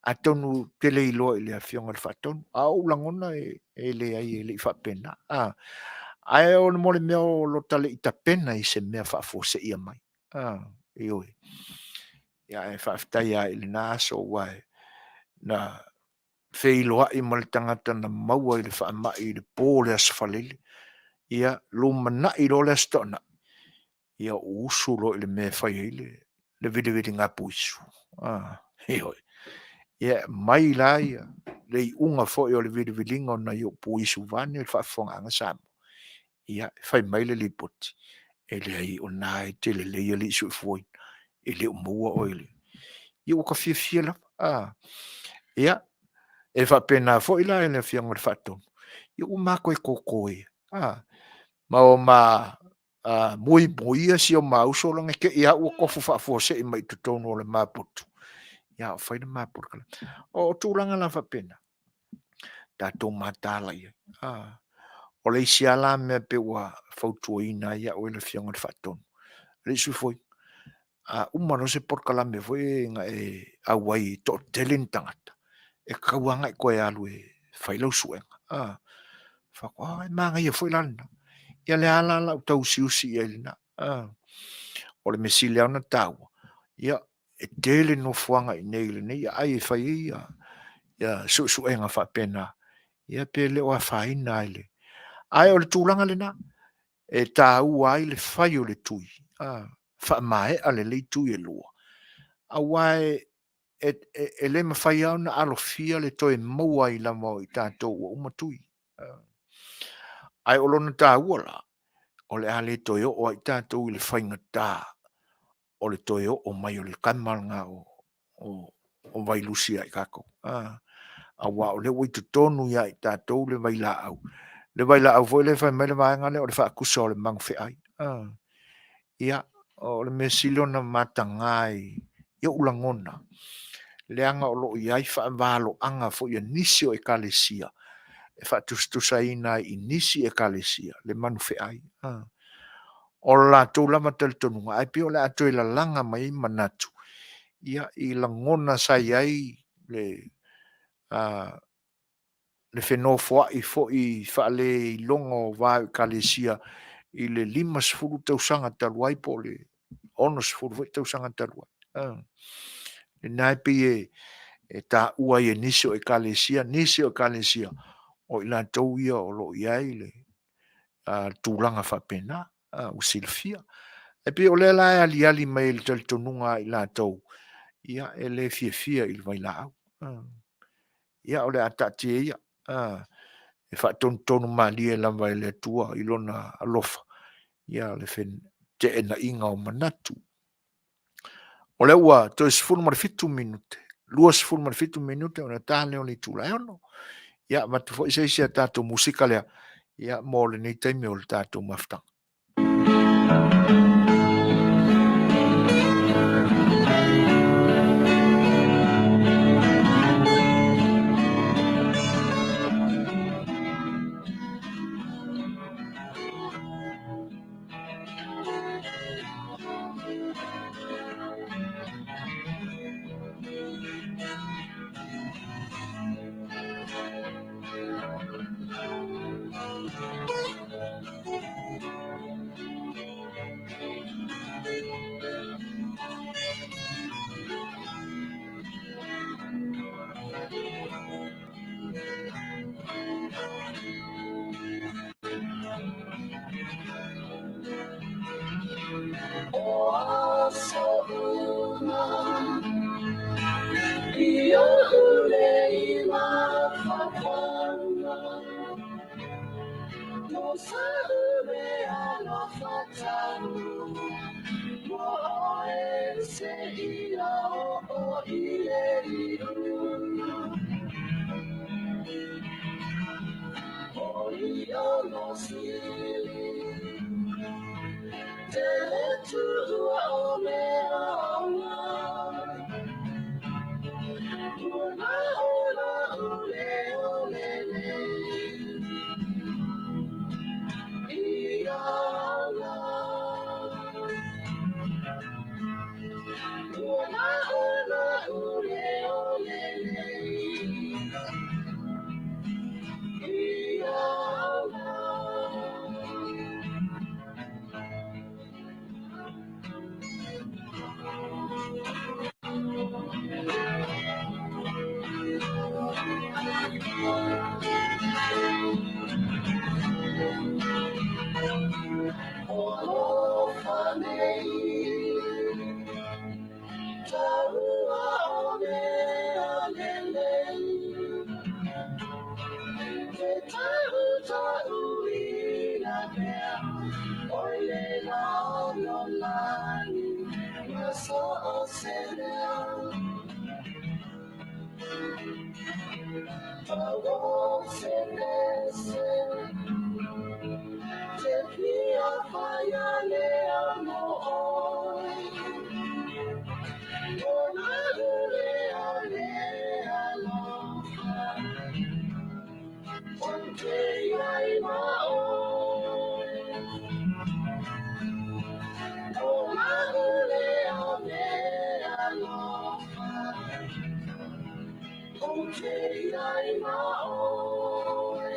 Atonu ou te le iloa i le Afioga i le Faatonu, a o ou lagona e leai e le i faapena. Ae o le mea o lo ta le i tapena i se mea faafuaseia mai. Ioe. Ia ae faafetai lava i lena aso aua na feiloai ma le tagata na maua i le faamai i le po o le Aso Faraile, ia lumanai loa le Aso Toonai, ia ou usu loa i le mea e fai ai le viliviliga puisu. Ioe. Ia mai la le iuga foi o le viliviliga o nai ou puisu vaeane le faafofogaaga Samoa, ia fai mai le lipoti, e leai o lena e te lelei alii soifua, e le o maua oe i le… Ia ua ta fiafia lava. Ia, e faapena foi la i le Afioga i le Faatonu, ia ua ma toe toto e, ma ua ma muimuia si o ma uso leaga ne i te i lava ua tofu faafuasei mai i totonu o le ma potu, a o fai le ma polokalame. O tulaga la faapena, tatou mataala i ai. O le isi lava la mea pei ua fautuaina ai au e le Afioga i le Faatonu, Alii Suifua, a uma loa se polokalame foi lea na e auai e toatele ni tagata, e tatau lava ona e toe alu e fai lau suega. Ou fai atu, a, e manaia foi la lena. Ia lea la o le a ou tau usiusi i ai i lena. O le mea sili lava ona taua, ia e tele nofoaga i inei i lenei aai e fai ai ia suesuega faapena, ia pe le o afaina lava i le… Ae o le tulaga lena, e taua ai le fai o le tui, faamaea lelei tui e lua, aua e le mafai lava ona alofia le toe maua ai lava o i tatou ua uma tui. Ae o lona taua la, o le a le toe oo ai tatou i le faigata o le toe oo mai o le tama lena o vailusi ia i tatou. Aua o lea ua i totonu ia i tatou le vailaau. Le vailaau foi lea fai mai le vaega lea o le faatusa o le magafeai. Ia, o le mea sili ona mataga i ou lagona, leaga o lo o i ai faavaloaga foi a nisi o ekalesia e faatusatusaina ai i nisi ekalesia le magafeai. O le latou lava talitonuga, ae pei o le a toe lalaga mai ai manatu ia i lagona sa i ai le fenofoai foi faaleiloga o va o ekalesia i le 50 tausaga talu ai po o le 60 foi tausaga talu ai. Lena e pei e taua ai e nisi o ekalesia nisi o ekalesia o i latou ia o lo o i ai le tulaga faapena ua silafia. E pei o lea la e aliali mai e le talitonuga a i latou, ia e le fiafia i le vailaau. Ia o le a taatia ia, e faatonutonu malie lava e le Atua i Lona alofa le feteenaiga o manatu. O lea ua toe 17 minute, 27 minute ona ta lea o le itula e 6:00. Ia avatu foi se isi a tatou musika lea ia mo lenei taimi o le tatou mafutaga. O aso uma i oʻu nei mafaufauga, No sa'u mea alofa talu, Mo oe seia oo i le iuga. O ia sili, te le tuua o mea ola, Ua na ola ule o lenei, i ala. Ua na ola ule o lenei, i ala. O alofa nei, taua o mea lelei, Ke taʻutaʻuina pea, o le lalolagi ma so o se mea. Pau se nese, te fia whaia lea mo oe. O na ule o le alofa, o te iai ma oe. O na ule o le alofa, o te iai ma oe.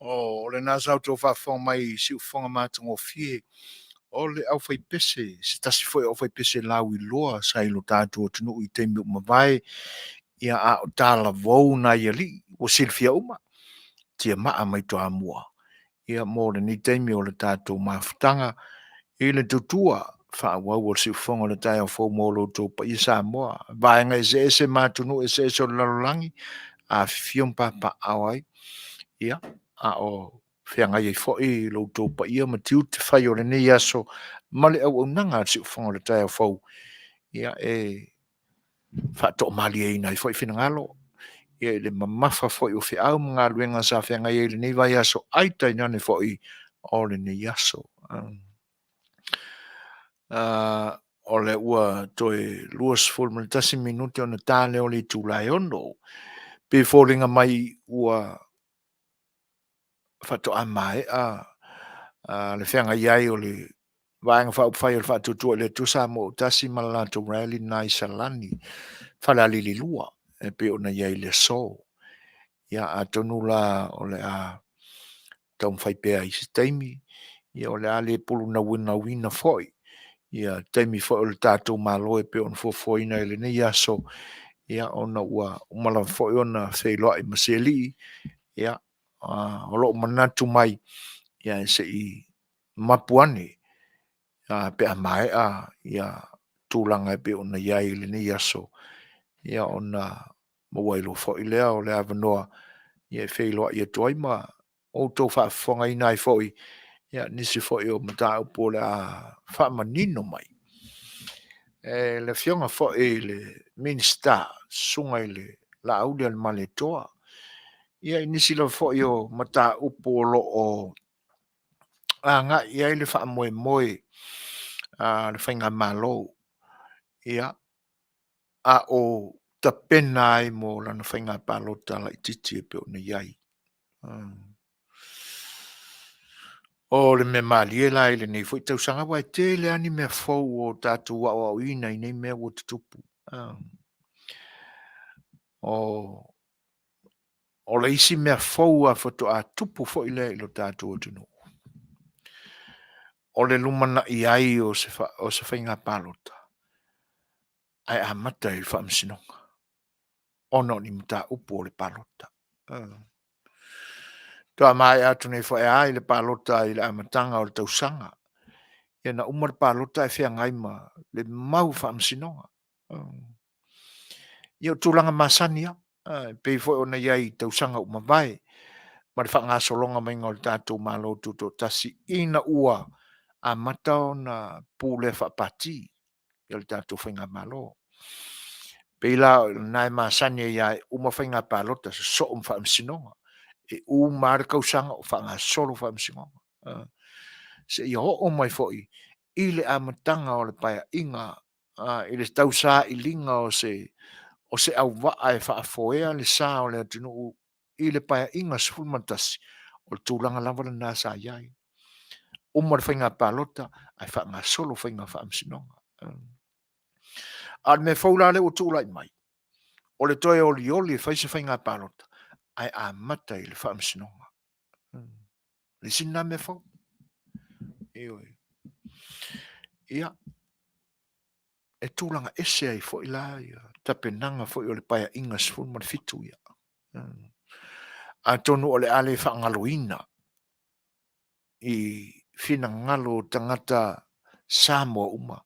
O lena sa outou faafofoga mai i siufofoga matagofie o le aufaipese, se tasi foi o aufaipese lauiloa sa i lo tatou atunuu i taimi ua mavae, ia a o talavou nai alii ua silafia uma, tiamaa mai Toamua, ia mo lenei taimi o le tatou mafutaga i le tautua faaauau o le siufofoga o le taeao fou mo lo outou paia Samoa, vaega eseese ma atunuu eseese o le lalolagi, afifio ma papaaao ai, ia, a o feagai ai foi lo outou paia ma tiute fai o lenei aso ma le auaunaga a le siufofoga o le taeao fou, ia, e faatoamalieina ai foi finagalo, ia, i le mamafa foi o feau ma galuega sa feagai ai i lenei vaiaso, ai tainane foi o lenei aso. O lea ua toe 21 minute ona ta lea o le itula e 6. Pe foliga mai ua faatoa maea le feagai ai o le Vaega Faaupufai o le Faatuatua i le Atua Samoa ua Tasi ma le latou rally lena i Salani, Falealili 2, e pei ona i ai i le aso. Ia atonu la o le a taumafai pea i se taimi, ia o le a le pulunauinauina foi ia taimi foi o le tatou Malo e pei ona fuafuaina i lenei aso, ia ona ua uma lava foi ona feiloai ma se alii, ia o lou manatu mai, ia se i mapu ane pe a maea ia tulaga e pei ona i ai i lenei aso, ia ona maua ai loa foi lea o le avanoa e feiloai atu ai ma outou faafofogaina ai foi nisi foi o mataupu o le a faamanino mai e le Afioga foi i le Minisita, Susuga i le Laaulialemalietoa, ia i nisi lava foi o mataupu o lo o agai i ai le faamoemoe a le Faigamalo, ia, a o tapena ai mo lana faiga palota laitiiti e pei ona i ai. O le mea malie la i lenei foi tausaga, aua e tele lava ni mea fou o tatou aoaoina i nei mea ua tutupu. O le isi mea fou lava faatoa tupu foi lea i lo tatou atunuu, o le lumanai ai o se faiga palota ae amata i le faamasinoga ona o ni mataupu o le palota. Faatoa maea atu nei foi lava i le palota i le amataga o le tausaga. Ia na uma le palota ae feagai ma le mau faamasinoga. Ia o tulaga masani lava, e pei foi ona i ai i tausaga ua mavae ma le faagasologa maiga o le tatou Malo Tutoatasi ina ua amata ona pulea faapati le tatou faigamalo. Pei la o lena e masani ai lava e uma faiga palota sosoo ma faamasinoga. E uma lava le tausaga o faagasolo faamasinoga, seia oo mai foi i le amataga o le Paeaiga. i le tausailiga o se o se auvaa e faafoea le sa o le atunuu i le Paeaiga 11, o le tulaga lava lena sa i ai. Uma le faiga palota ae faagasolo faiga faamasinoga. A o le mea fou la lea ua tulai mai, o le toe olioli e fai se faiga palota ae amata i le faamasinoga. Le isi lena mea fou. Ioe. Ia, e tulaga ese ai foi la ia tapenaga foi o le Paeaiga 17 ia. Atonu o le a le faagaloina i finagalo o tagata Samoa uma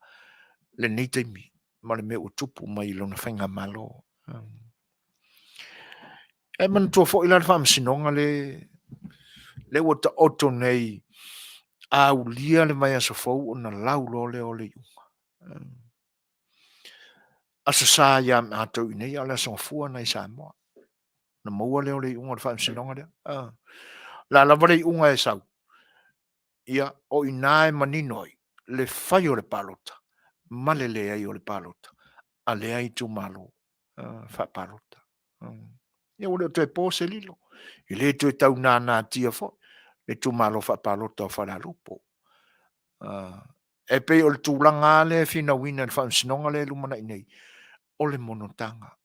lenei taimi ma le mea ua tupu mai i lona faigamalo. E manatua foi la le faamasinoga le le ua taoto nei a aulia le vaiaso fou ona lau loa lea o le iuga. Aso Sa ia matou i inei, a o le Aso Gafua lena i Samoa. Ona maua lea o le iuga o le faamasinoga lea. O le a lava le iuga e sau, ia, o i ina e manino ai le fai o le palota ma le leai o le palota a lea itumalo faapalota. Ia ua le o toe po se lilo, e le toe tau nanatia foi le itumalo faapalota o Falealupo. E pei o le tulaga lava lea e finauina e le faamasinoga lea e lumanai nei, o le monotaga.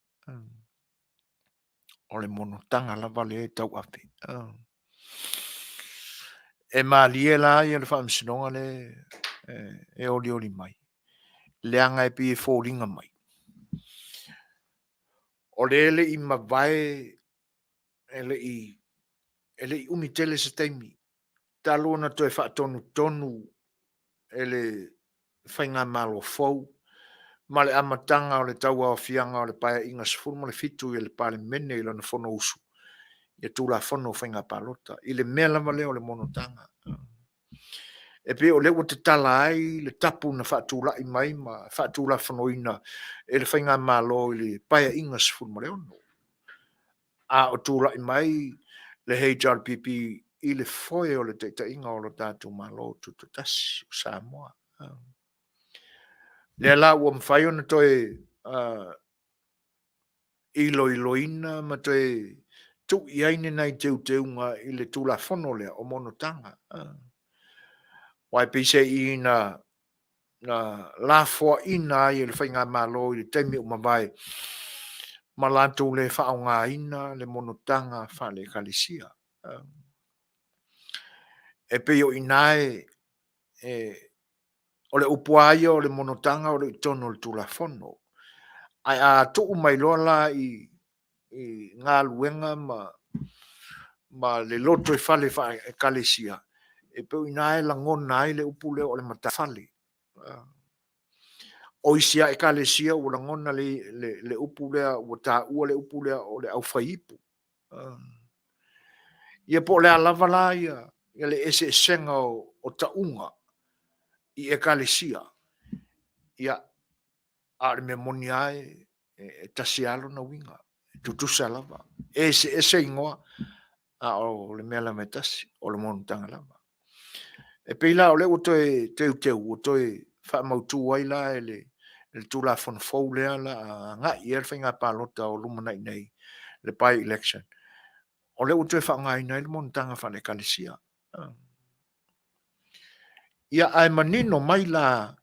O le monotaga lava lea e tauave. E malie la le faamasinoga lea e olioli mai, leaga e pei e foliga mai, o lea e le i mavae, e le i umi tele se taimi talu ona toe faatonutonu e le faigamalo fou ma le amataga o le tauaofiaga o le Paeaiga 17 i le Palemene i lana Fonousu ia Tulafono o Faiga Palota i le mea lava lea o le monotaga. E pei o lea ua tatala ai le tapu na faatulai mai ma faatulafonoina e le faigamalo i le Paeaiga 16, a o tulai mai le HRPP i le foe o le taitaiga o lo tatou Malo Tutoatasi o Samoa. Lea la ua mafai ona toe iloiloina ma toe tuu i ai ni nai teuteuga i le Tulafono lea o monotaga. Aua e peiseai na lafoaiina ai e le faigamalo i le taimi ua mavae ma latou le faaaogaina le monotaga faale-Ekalesia. E pei o i ina e o le upu lava ia o le monotaga o lo o i totonu o le Tulafono. Ae a tuu mai loa la i galuega ma le lotoifale faale-Ekalesia, e pei o i ina e lagona ai le upu lea o le matafale. O isi lava Ekalesia ua lagona le upu lea, ua taua le upu lea o le aufaiipu. Ia po o le a lava la le eseesega o tauga i Ekalesia, ia, a o le mea moni lava e tasi lava lona uiga, e tutusa lava. E eseese igoa, a o le mea lava e tasi, o le monotaga lava. E pei la o lea ua toe teuteu, ua toe faamautu ai la e le Tulafono fou lea o le a agai i ai le faiga palota o lumanai nei, le by-election, o lea ua toe faaaogaina ai le monotaga faale-Ekalesia. Ia, ae manino mai la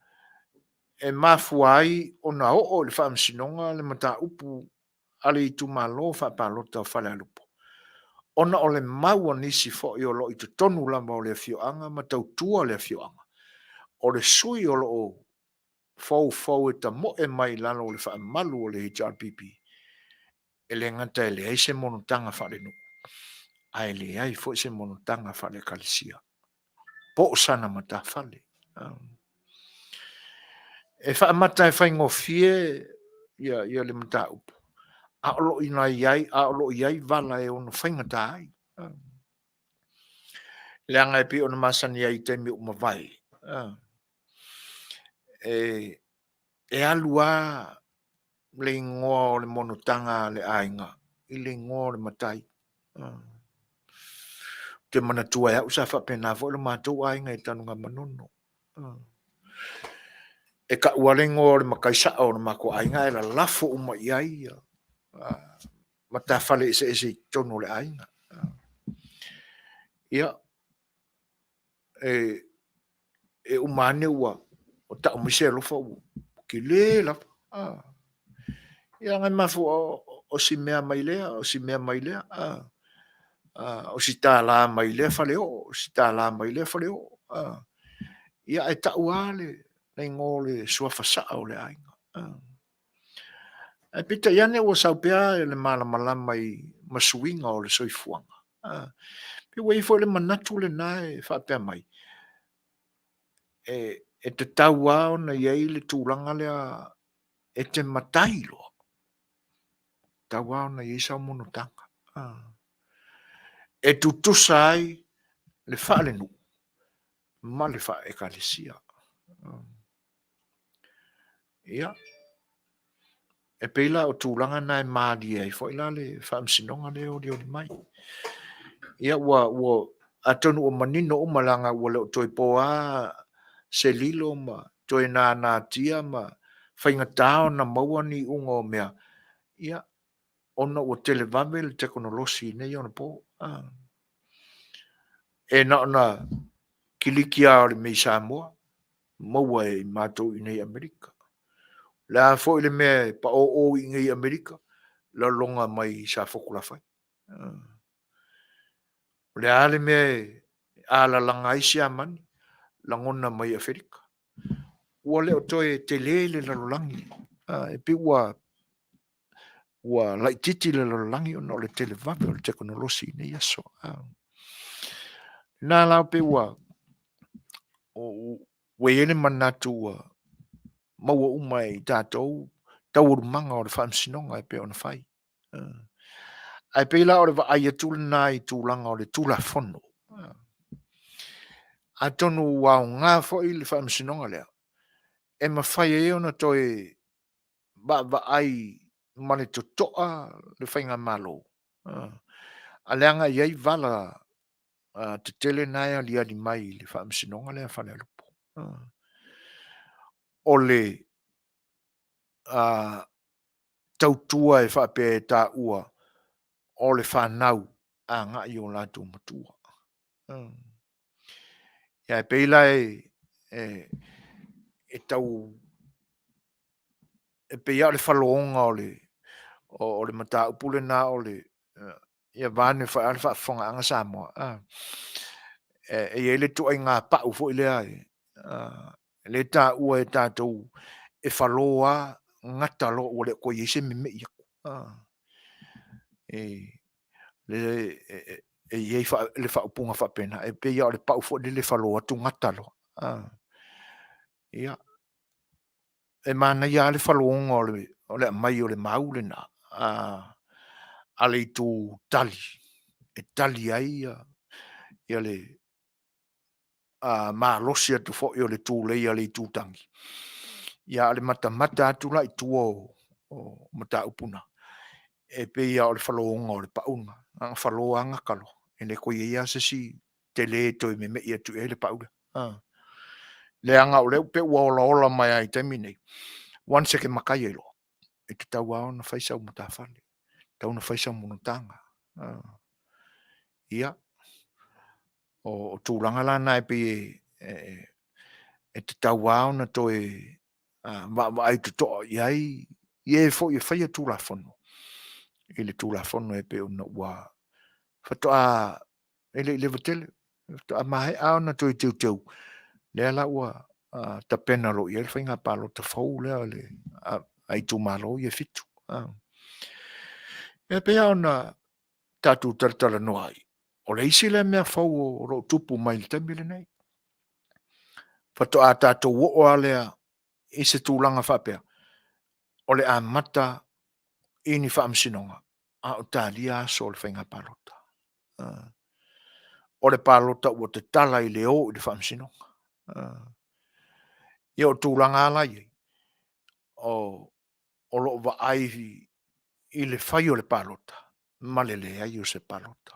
e mafua ai ona oo i le Faamasinoga le mataupu a le itumalo faapalota o Falealupo, ona o le mau a nisi foi o lo o i totonu lava o le afioaga ma tautua le afioaga, o le sui o lo o foufou e tamoe mai i lalo o le faamalu o le HRPP, e le gata e leai se monotaga faalenuu, ae leai foi se monotaga faale-Ekalesia, po o sana matafale. E faamata e faigofie ia, ia le mataupu, a o lo o i ai, a o lo o i ai vala e ono faigata ai. Leaga e pei ona masani ai i taimi ua mavae, e, e alu lava le igoa o le monotaga a le aiga i le igoa o le matai. Ou te manatua e au sa faapena foi lo matou aiga i Tanugamanono. E tau lava le igoa o le matai sao o le matou aiga ae lalafo uma i ai ia matafale eseese i totonu o le aiga. Ia, e uma ane ua tau mai se alofa ua tele lava. Ia na mafua, o si mea mai lea, o si mea mai lea, o si $1 mai lea faleoo, o si $1 mai lea faleoo. Ia ae tau lava le igoa o le suafa sao o le aiga. Ae peitai ane ua sau pea le malamalama ma suiga o le soifuaga, pei ua i ai foi le manatu lena e faapea mai, e tatau lava ona i ai le tulaga lea e te matai loa, e tatau lava ona i ai sau monotaga e tutusa ai le faalenuu ma le faale-Ekalesia. Ia, e pei la o tulaga na e malie ai foi la le faamasinoga lea e olioli mai. Ia ua, ua, atonu ua manino uma leaga ua le o toe po lava se lilo ma toe nanatia ma faigata ona maua ni iuga o mea, ia, ona ua televave le tekonolosi i nei ona po. E na ona kiliki lava o le May Samoa, maua e matou i inei i Amerika. O le a foi le mea e paoo i inei i Amerika, laloga mai i Safotulafai. O le a le mea e alalaga ai Siamani, lagona mai i Aferika. Ua le o toe tele le lalolagi, e pei ua laitiiti le lalolagi ona o le televave o le tekonolosi i nei aso. Na la pei ua i ai le manatu ua maua uma e i tatou taualumaga o le faamasinoga e pei ona fai. Ae pei la o le vaai atu lena i tulaga o le Tulafono. Atonu ua aoga foi le faamasinoga lea e mafai ai ona toe vaavaai ma le totoa le faigamalo, a leaga e i ai vala tetele na e aliali mai i le faamasinoga lea a Falealupo. O le tautua e faapea e taua o le fanau agai i o latou matua. Ia e pei la e tau e pei lava o le faloona o le mataupu lena o le ia vaeane foi le faafofogaaga Samoa, e i ai le ituaiga pau foi lea lea e taua e tatou e falo lava gata loa ua le toe i ai se memei atu. E i ai le faaupuga faapena, e pei lava o le pau foi lele e falo atu gata loa. Ia, e manaia lava le faloona o le aumai o le mau lena a le itu tali, e tali ai le malosi atu foi o le tulei a le itu tagi, a o le matamata atu la i tua o mataupu na, e pei lava o le faloona o le pau lena, na ona falo lava gata loa, e le toe i ai lava se isi tele e toe memei atu i ai le pau lea. Leaga o lea e pei ua olaola mai lava i le taimi lenei, once e te matai ai loa, e tatau lava ona fai sau matafale, e tatau ona fai sau monotaga. Ia, o tulaga la na e pei e tatau lava ona toe vaavaai totoa i ai e foi e faia Tulafono i le Tulafono e pei ona ua faatoa e le i leva tele, faatoa maea lava ona toe teuteu, lea la ua tapena loa i ai le faiga palota fou lea a itumalo ia e 7. E pei lava ona tatou talatalanoa ai, o le isi lea mea fou o lo o tupu mai i le taimi lenei. Faatoa tatou oo lava lea i se tulaga faapea, o le amata i ni faamasinoga a o talia aso o le faiga palota. O le palota ua tatala i le o i le faamasinoga. Ia o tulaga lava la e i ai, o lo o vaai i le fai o le palota ma le leai o se palota.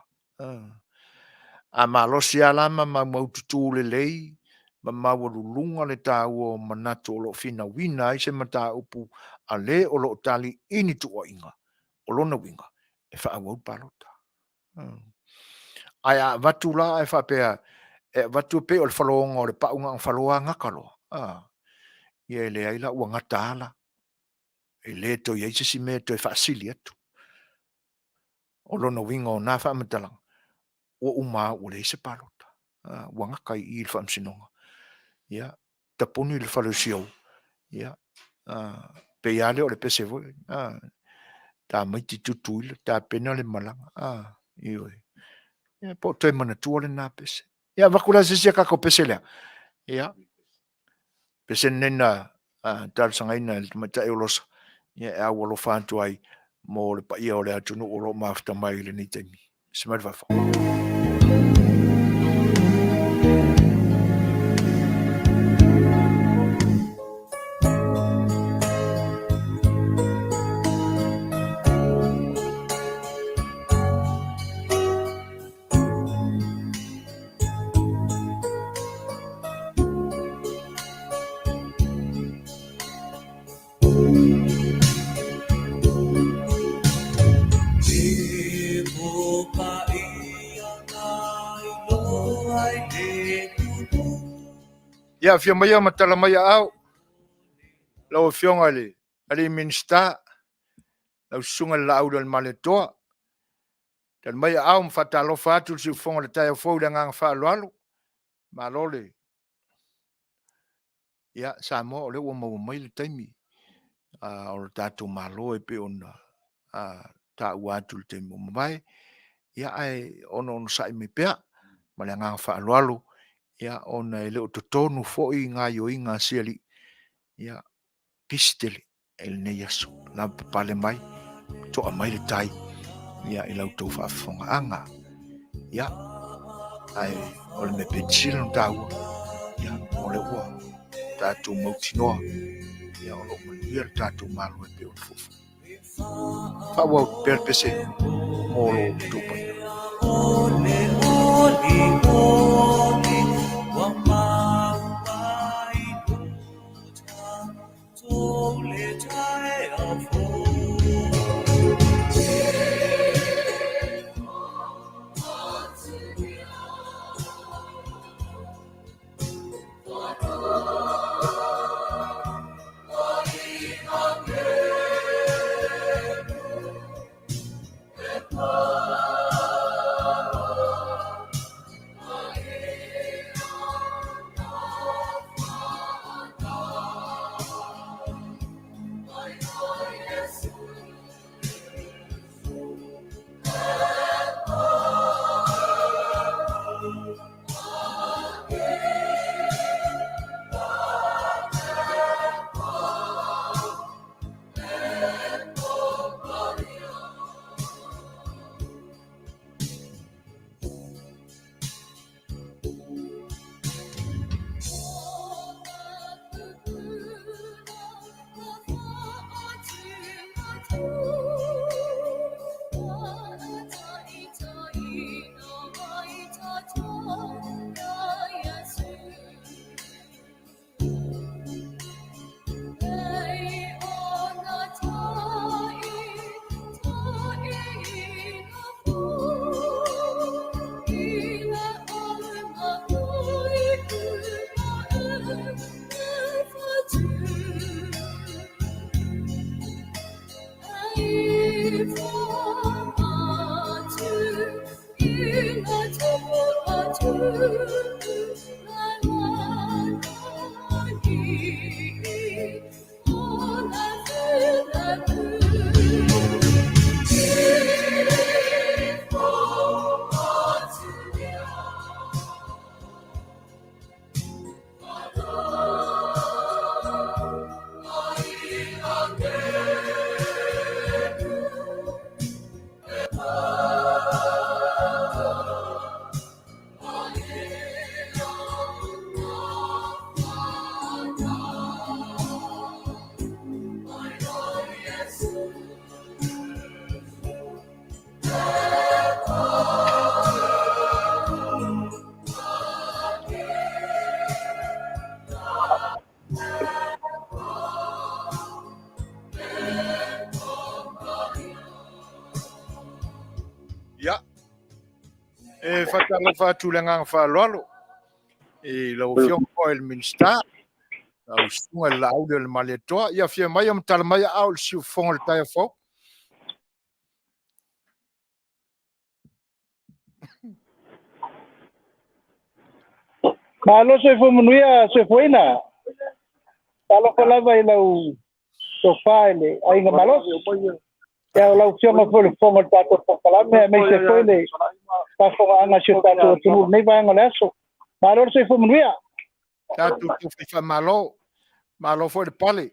A malosi lava la ma maumaututu lelei. ma maualuluga le taua o manatu o lo o finauina ai se mataupu a le o lo o tali i ni tuuaiga, o lona uiga, e faaauau le palota. Ae a avatu la ae faapea e avatu e pei o le faloaga o le pau na ona faloa lava gata loa, a, ia e leai la ua gata lava la. E le toe i ai se isi mea e toe faasili atu. O lona uiga o na faamatalaga, ua uma lava ua leai se palota. Ua gata ai i i le Faamasinoga, ia tapuni le fale o si ou, ia pei lava lea o le pese foi lea, tamaiti Tutuila tapena le malaga, ioe. Ia po o toe manatua lena pese. Ia avatu la se isi a tatou pese lea. Ia, pese lenei na talosagaina e le tamaitai o Losa, ia e aualofa atu ai mo le paia o le atunuu o lo o mafuta mai i lenei taimi. Se mai le fafo. Ia, afio maia ma tala mai aao lau Afioga i le alii Minisita, lau Susuga i le Laaulialemalietoa. Tali mai aao ma faatalofa atu le siufofoga i le taeao fou i le agaga faaaloalo. Malo le... Ia, Samoa o lea ua maua mai le taimi o le tatou Malo e pei ona taua atu i le taimi ua mavae, ia ae onosai mai pea ma le agaga faaaloalo, ia ona e le o totonu foi gaoioiga a si alii, ia, pisi tele i lenei aso. Lavapapale mai, toa mai le tai ia, i la outou faafofogaaga. Ia, ae o le mea pito sili ona taua, ia, o lea ua tatou mautinoa, ia, o lo o manuia le tatou Malo e pei ona fuafua. Faaauau pea le pese mo lo outou paia. faatalofa atu i le agaga faaaloalo i lau Afioga foi i le Minisita, lau Susuga i le Laauli o le Malietoa. Ia afio mai ma tala mai aao i le siufofoga o le taeao fou. Malo soifua manuia soifuaina. Talofa lava i lau tofa i le Aiga Malosi. Ia o lau Afioga foi i le Fofoga o le tatou polokalame, aemaise foi le faafofogaaga a si o tatou atunuu i lenei vaega o le aso. Malo le soifua manuia. Tatou tofi faamalo, malo foi le pale,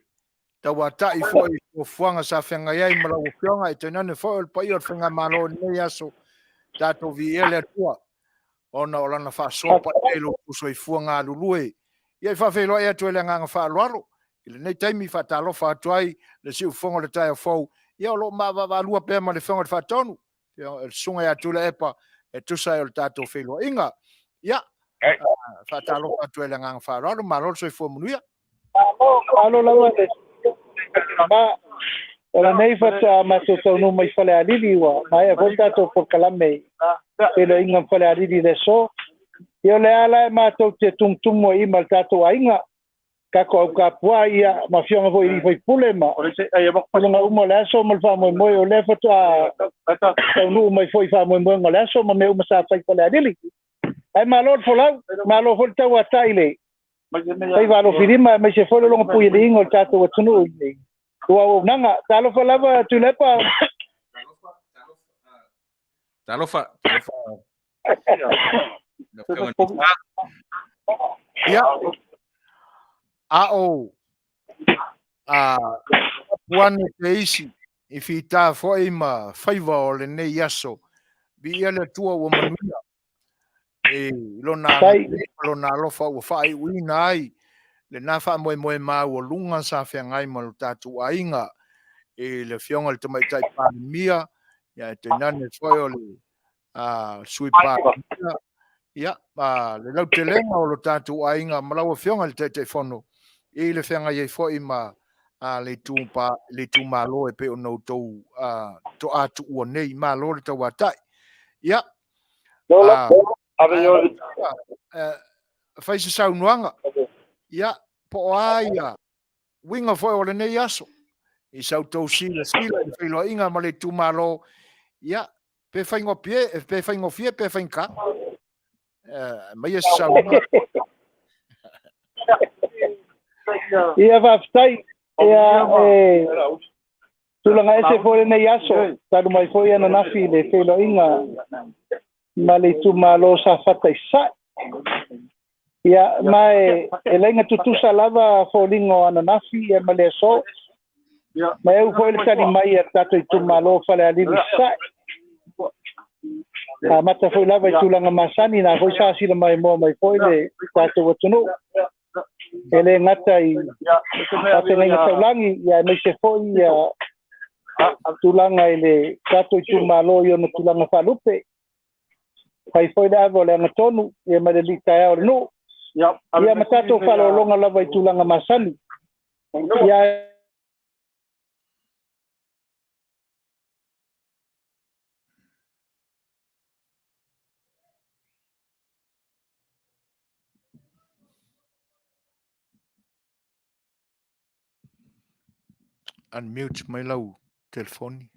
tauatai foi i fuafuaga sa feagai ai ma lau Afioga, e tainane foi o le paia o le Faigamalo i lenei aso, tatou viia le Atua ona o lana faasoa paia i lo outou soifua galulue. Ia e faafeiloai atu ai le agaga faaaloalo i lenei taimi, faatalofa atu ai le siufofoga o le taeao fou, ia o lo o maavaavaalua pea ma le Afioga i le Faatonu, le Susuga ia Tuilaepa, e tusa ai o le tatou feiloaiga. Ia, faatalofa atu ai le agaga faaaloalo, malo le soifua manuia. Malo lava le ma o lenei faatoa matou taunuu mai Falealili, ua maea foi le tatou polokalame i feiloaiga ma Falealili i le aso. Ia o le a la e matou te tumutumu ai ma le tatou aiga, tatou au tapuai, ia, ma afioga foi i sui usufono ma tulaga uma o le aso ma le faamoemoe, o lea faatoa taunuu mai foi i faamoemoega o le aso ma mea uma sa fai i Falealili. Ae malo le folau, malo foi le tauatai i le faiva alofilima, aemaise foi le logopuialiiga o le tatou atunuu i le auaunaga. Talofa lava Tuilaepa. Talofa, talofa. Ia, a o a puane te isi i fita foi ma faiva o lenei aso. Viia le Atua ua manuia i lona agalelei ma lona alofa ua faaiuina ai lena faamoemoe maualuga sa feagai ma lo tatou aiga i le Afioga i le Tamaitai Palemia, ia e tainane foi o le Sui Palemia, ia, le lautelega o lo tatou aiga ma lau Afioga i le Taitaifono i le feagai ai foi ma le itumalo e pei ona outou toa tuua nei. Malo le tauatai. Ia, fai se saunoaga, ia, po o a ia uiga foi o lenei aso i sa outou silasila i le feiloaiga ma le itumalo, ia, pe faigofie, pe faigofie, pe faigata. Aumaia se saunoaga. Ia, faafetai. Ia, e tulaga ese foi lenei aso, talu mai foi ananafi i le feiloaiga ma le itumalo Safata i Sasae. Ia, ma e laina tutusa lava foliga o ananafi ia ma le aso. Ma e eu foi le tali mai a le tatou itumalo Falealili i Sasae. Amata foi lava i tulaga masani, na foi sa sila maimoa mai foi le tatou atunuu. E le gata i faafeagaiga taulagi, ia aemaise foi ia tulaga i le tatou itumalo i ona tulaga faalupe. Fai foi le ava o le agatonu, ia ma le alii taeao o le nuu. Ia ma tatou faaaloaloga lava i tulaga masani. Ia Unmute mai lau telefoni.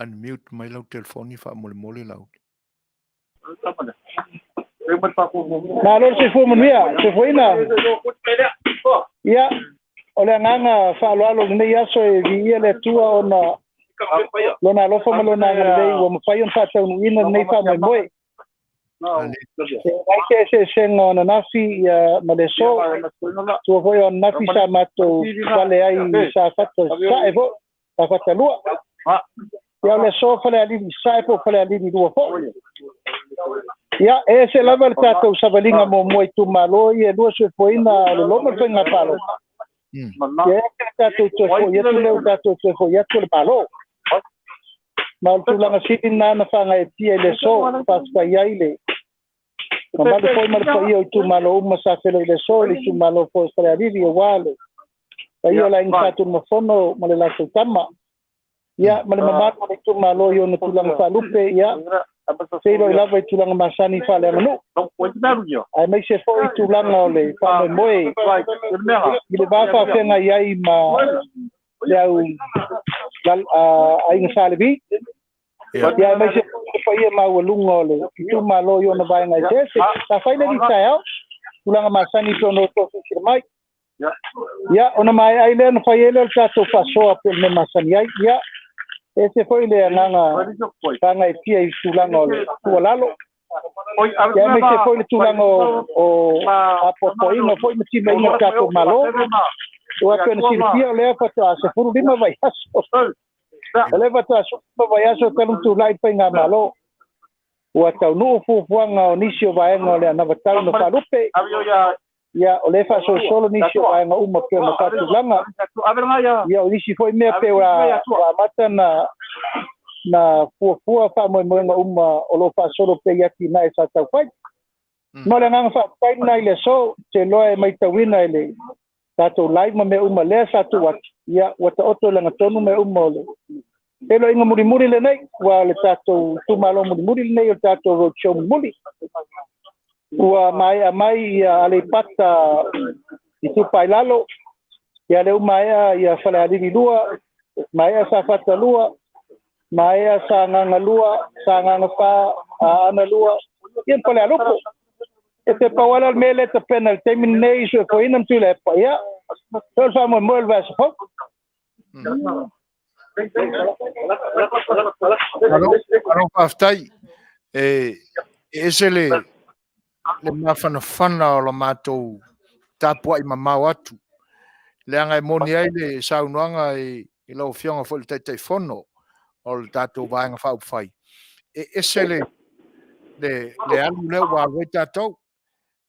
Unmute mai lau telefoni faamolemole lau. Malo le soifua manuia, soifuaina. Ia, o le agaga faaaloalo i lenei aso e viia le Atua ona Lona alofa ma Lona agalelei ua mafai ona faataunuuina lenei faamoemoe. E leai se eseesega o ananafi ia ma le aso. Tua foi o ananafi sa matou fale ai i Safata Sasae foi, Safata 2. Ia o le aso Falealili Sasae po o Falealili 2 foi. Ia, e ese lava le tatou savaliga muamua i itumalo ia e lua soifuaina o le Loma le Faiga Palota. Ia e ese le tatou toe foi atu lea ua tatou toe foi atu o le Malo. Ma o le tulaga sili lena na faagaeetia i le aso, faafetai ai le mamalu foi ma le paia o itumalo uma sa feiloai i le aso, i le itumalo foi o Falealili aua le paia o le Aiga Sa Tunumafono ma le latou tama. Ia, ma le mamalu o le itumalo i ona tulaga faalupe, ia, Feiloai lava i tulaga masani faaleaganuu, aemaise foi tulaga o le faamoemoe i le va faafeagai ai ma le au aiga Sa Levi, ia aemaise foi le paia maualuga o le itumalo i ona vaega eseese. Sa fai le taeao tulaga masani pe ona outou silasila mai. Ia, ona maea ai lea ona fai ai lea o le tatou faasoa pei o le mea masani ai. Ia, e ese foi le agaga faagaeetia i tulaga o le tuualalo, ia aemaise foi le tulaga o apoapoaiga foi ma timaiga o le tatou Malo. Aua pei ona silafia o lea faatoa 15 vaiaso. O lea faatoa 15 vaiaso talu ona tulai le faigamalo. Ua taunuu fuafuaga o nisi o vaega o le anavatau na faalupe. Ia, o lea e faasolosolo nisi o vaega uma pei ona faatulaga. Ia, o nisi foi mea pei ua amata na fuafua faamoemoega uma o lo o faasolo pea i atinae sa taufai. Ma o le agaga faafetai lena i le aso, ou te iloa e matauina i le tatou live ma mea uma lea sa tuu atu, ia, ua taoto i lagatonu mea uma o le feiloaiga mulimuli lenei, ua o le tatou itumalo mulimuli lenei o le tatou roadshow mulimuli. Ua maea mai ia Aleipata Itupa i Lalo, ia lea ua maea ia Falealili 2, maea Safata 2, maea Sagaga 2, Sagaga 4, Aana 2, ia ma Falealupo. E te pau lava le mea lea e tapena i le taimi lenei i Soefoina ma Tuilaepa, ia, so o le faamoemoe o le vaiaso fou. Malo, malo faafetai. E ese le mafanafana o la matou tapuai mamao atu. Leaga e moni ai le saunoaga i lau Afioga foi i le Taitaifono o le tatou Vaega Faaupufai, e ese le alu lea ua alu ai tatou.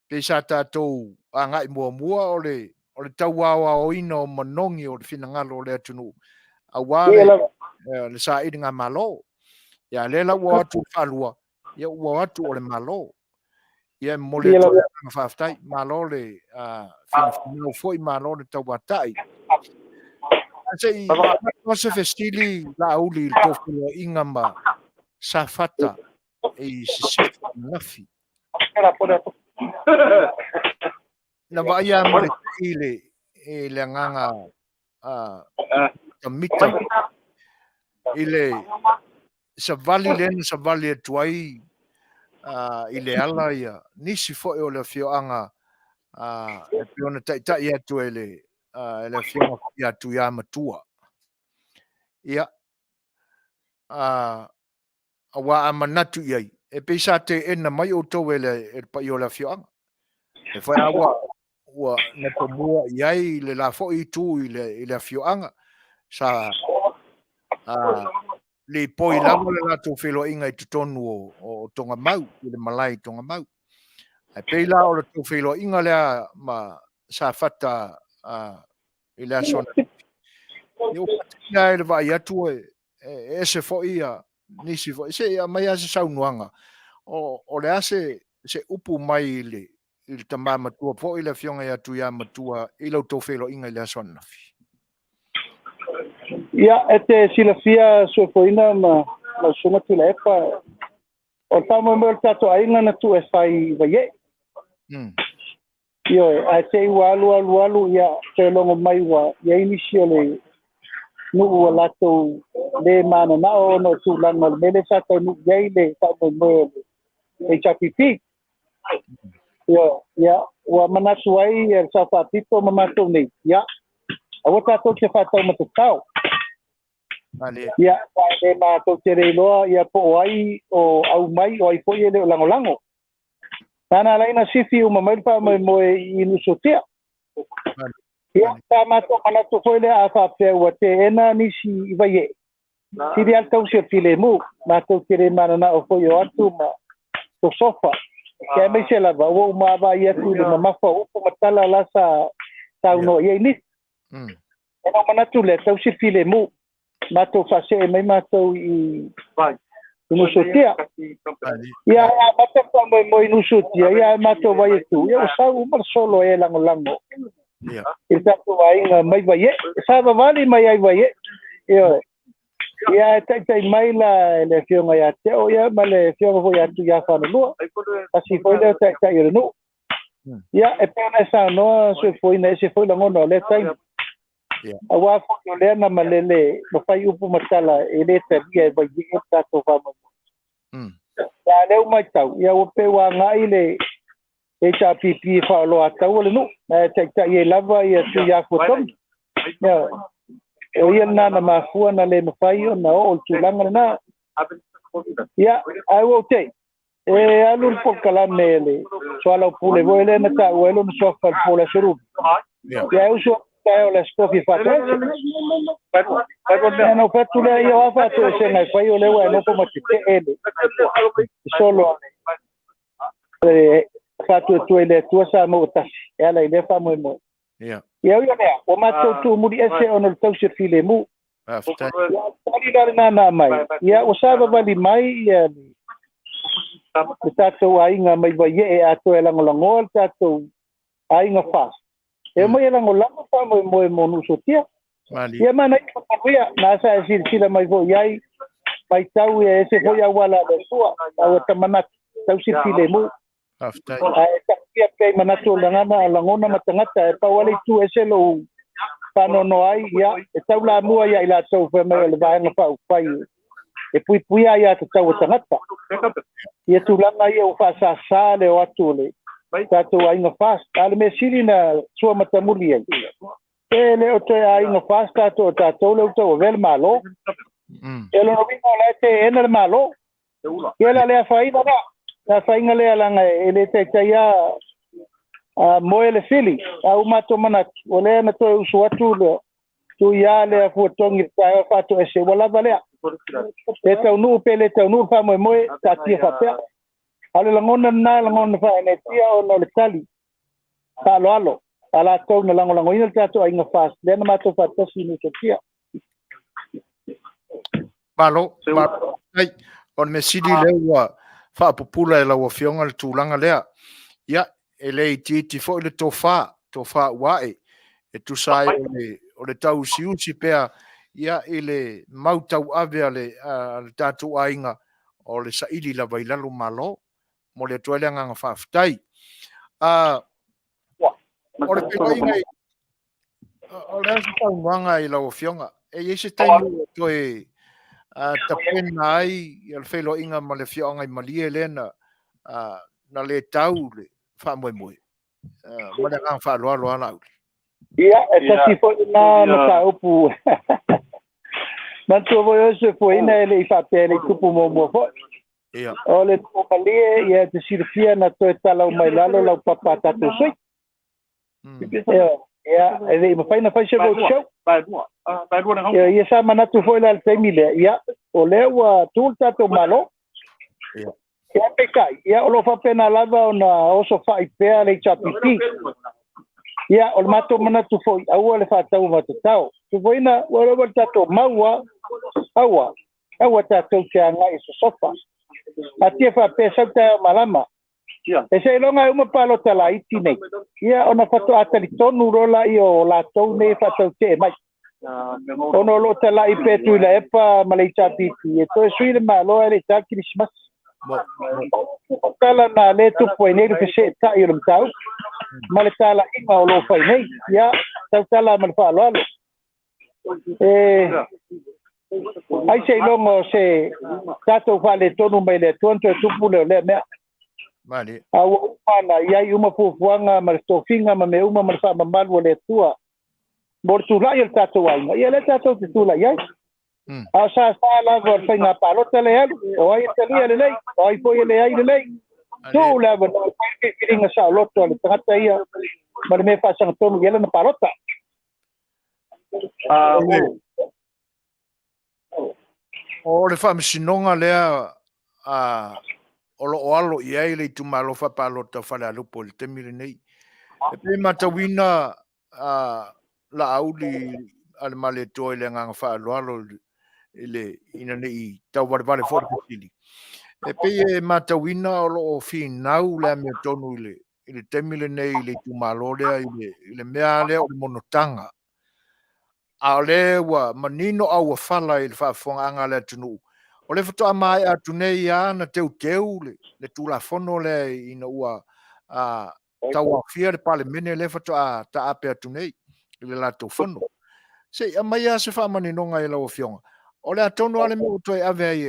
Pei sa tatou agai muamua o le tauaoaoina o manogi o le finagalo o le atunuu aua le sailigamalo. Ia lea la ua o atu le faalua, ia ua o atu o le Malo. Ia e momoli atu le agaga faafetai, malo le finafinau foi, malo le tauatai. Se i avatu se fesili Laauli i le tou feiloaiga ma Safata i Sisifo ananafi. Na vaaia ma le tei i le agaga mitamita i le savali lea na savali atu ai i le ala ia nisi foi o le afioaga e pei ona taitai atu e le afioga ia Tuiamatua. Ia, aua a manatu i ai, e pei sa teena mai outou e le paia o le afioaga. E fai a ua natomua i ai le la foi itu i le afioaga, sa lipoi lava le latou feiloaiga i totonu o Togamau, i le malae i Togamau. Ae pei la o le tou feiloaiga lea ma Safata i le aso ananafi, ua faateia i le vaai atu e ese foi nisi foi. Se i aumai lava se saunoaga, o le a se upu mai i le tama matua foi le Afioga ia Tuiamatua i la outou feiloaiga i le aso ananafi? Ia, e te silafia Soefoina ma lau Susuga Tuilaepa, o le faamoemoe o le tatou aiga na tuu e fai i Vaiee. Ioe, ae te i ua alu alu alu, ia, toe logo mai ua i ai nisi o le nuu ua latou le mananao ona o tulaga o le mea lea sa taunuu i ai le faamoemoe o le HRPP. Ioe, ia, ua manatu ai le Sao Faapito ma matou nei, ia, aua tatou te faataumatatao. Ia, e le matou te le iloa ia po o ai o aumai, o ai foi e le o lagolago. Na ala ai na sifi uma mai le faamoemoe i Nuusuatia. Ia, sa matou manatu foi lea a faapea ua teena nisi i Vaiee, sili lava le tausi o le filemu, matou te le mananao foi o atu ma sosofa. Ia aemaise lava ua ou vaavaai atu i le mamafa o upu ma tala la sa saunoa i ai nisi. Ona ou manatu lea, tausi le filemu, matou faasee mai matou i Nuusuatia. Ia, ae amata le faamoemoe i Nuusuatia, ia ae matou vai atu, ia ua sau uma le solo e lagolago i le tatou aiga mai Vaiee. Sa vavali mai ai Vaiee. Ioe. Ia, e taitai mai la e le Afioga ia Teo ia ma le Afioga foi ia Tuiafanelua, tasi foi lea o taitai o le nuu. Ia, e pei ona e saunoa Soifuaina, e ese foi lagona o lea taimi. Aua foi o lea na malele ma fai upu ma tala e le talia e Vaiee le tatou faamoemoe. Ia, a o lea ua matau, ia ua pei ua agai le HRPP e faaoloataua le nuu, ae taitai ai lava ia Tuiafuatogi. Ia, o ia lena na mafua na le mafai ona oo i le tulaga lena. Ia, ae ua ou te i, e alu le polokalame le soalaupule foi lea na taua ai lona suafa i le po o le Aso Lulu. Ia, e usu atu i le taeao o le Aso Tofi e faatoese. Ia, ona ou fai atu lea, ia o a faatoesega e fai o lea ua e nofo ma tetee le solo a le faatuatua i le Atua Samoa ua tasi e ala i lea faamoemoe. Ia ui o lea, ua matou tuumuli ese ona o le tausi o le filemu. Faafetai. Ia, o le tali la lena na aumai, ia ua savavali mai ia le tatou aiga mai Vaiee atoa e lagolagoa le tatou aiga FAST. E omai e lagolago faamoemoe mo Nuusuatia. Malie. Ia manaia ma manuia, na sa e silasila mai foi i ai, matau ia ese foi auala a le Atua, a ua ta manatu, tausi le filemu. Faafetai. Ae taatia pea i manatu o lagana, lagona ma tagata, e pau lava le itu e ese lou faanoanoa ai, ia, e taulamua ia i latou fai mai o le Vaega Faaupufai e puipuia aiatatau a tagata. Ia tulaga ia ua faasasa le o atu o le tatou aiga FAST. A o le mea sili na sua matamuli ai, e le o toe aiga FAST tatou o tatou lea ua tauavea le Malo. E lona uiga o la e teena le Malo. Ia la le afaina lea, le afaina lea leaga e le taitai a moe le fili. A ua matou manatu, o lea na toe usu atu le Tuia lea Fuatogi i le taeao faatoese, ua lava lea. Pe taunuu pe le taunuu le faamoemoe, taatia faapea. A o le lagona lena, lagona faaenetia ona o le tali faaaloalo a latou na lagolagoina le tatou aiga FAST, lea na matou faatasi i Nuusuatia. Malo, malo. Faafetai. O le mea sili lea ua faapupula e lau Afioga le tulaga lea. Ia, e le itiiti foi le tofa, tofa ua ae, e tusa ai o le tauusiusi pea ia i le mau tauave a le tatou aiga o le saili lava i lalo Malo. Momoli atu ai le agaga faafetai. O le feiloaiga i O le a se saunoaga i lau Afioga? E i ai se taimi ua toe tapena ai le feiloaiga ma le afioaga i Malie lea na, na le tau le faamoemoe? Ma le agaga faaaloalo lava Laauli. Ia, e tasi foi lena mataupu. Manatua foi oe Soifuaina e le i faapea e le i tupu muamua foi. Ia. O le nuu o Malie, ia e te silafia na toe talau mai lalo lau papa a tatou sui. Ia, e le i mafai ona fai se road show. Ia, ia sa manatu foi la i le taimi lea, ia, o lea ua tu le tatou Malo. Ia, peitai, ia, o lo o faapena lava ona oso fai pea le HRPP. Ia, o le matou manatu foi, aua le faatauamatatao. Tufoina, ua leva le tatou mau a, aua, aua tatou te agai e sosofa. A tia faapea sau taeao malama, E seiloga e uma palota laiti nei, ia ona faatoa talitonu loa laia o latou nei e faatautee mai. Ona o lo o talai pea Tuilaepa ma le HRPP e toe sui le Malo ae le i ta le Kerisimasi. O tala na lea e tupu ai nei le feseetai o le mataupu ma le talaiga o lo o fai nei. Ia, tautala ma le faaaloalo. E ai seiloga o se tatou faaletonu mai le Atua ona toe tupu lea o lea mea. Malie. A ua uma ona i ai uma fuafuaga ma le tofiga ma mea uma ma le faamamalu a le Atua mo le tulai o le tatou aiga, ia lea tatou te tulai ai. A o sasa lava o le faiga palota lea e alu, o ai e talia lelei, o ai foi e leai lelei. Tuu le avanoa e fai le filifiliga saoloto a le tagata ia ma le mea faasagatonu i ai lana palota. O le faamasinoga lea o lo o alo i ai le itumalo faapalota o Falealupo i le taimi lenei. E pei e matauina Laauli a le Malietoa i le agaga faaaloalo i le ina ne i tauvalevale foi le fesili. E pei e matauina o lo o finau le amiotonu i le taimi lenei i le itumalo lea i le mea lea o le monotaga. A o lea ua manino auofala i le faafofogaaga a le atunuu, o lea faatoa maea atu nei lava ona teuteu le Tulafono lea ina ua tauaofia le Palemene lea faatoa taape atu nei i le latou fono. Se i aumai lava se faamaninoga i lau Afioga, o le a tonu lava le mea ua toe ave ai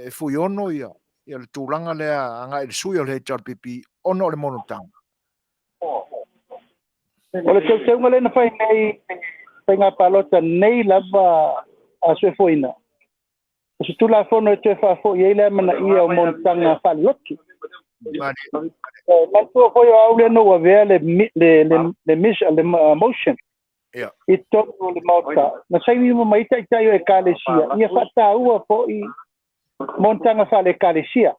e Fuiono le tulaga lea agai i le sui o le HRPP ona o le monotaga? O le teuteuga lea na fai nei i le faiga palota nei lava a Soefoina, o se Tulafono e toe faafoi ai le amanaia o monotaga faalelotu. Manatua foi o au lea na ou avea le, le, le, le, le motion i totonu o le Maota, na saini uma mai taitai o ekalesia, ia faataua foi monotaga faale-ekalesia.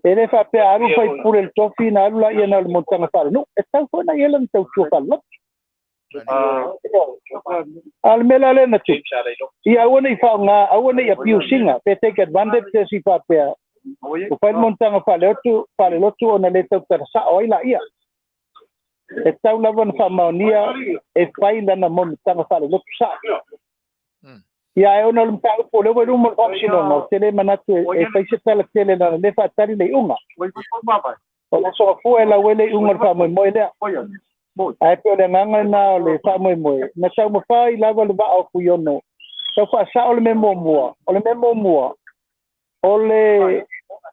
E le faapea alu faipule le tofi na alu laia na o le monotaga faalenuu. E tatau foi ona i ai lana tautua faalelotu. A o le mea la lea na tupu, ia aua ne i faaaoga, aua ne i abuse ina, pe take advantage se isi faapea, ua fai le monotaga faalelotu, faalelotu ona le tautala sao ai laia. E tatau lava ona faamaonia e fai lana monotaga faalelotu sao. Ia ae ona o le mataupu o lea ua i luma o le Faamasinoga, ou te le manatu e fai se tala tele leaga o lea e faatali le iuga. O le aso Gafua e lau ai le iuga o le faamoemoe lea. Ae pei o le agaga lena o le faamoemoe, na taumafai lava le vaa o Fuiono tau faasao le mea muamua. O le mea muamua, o le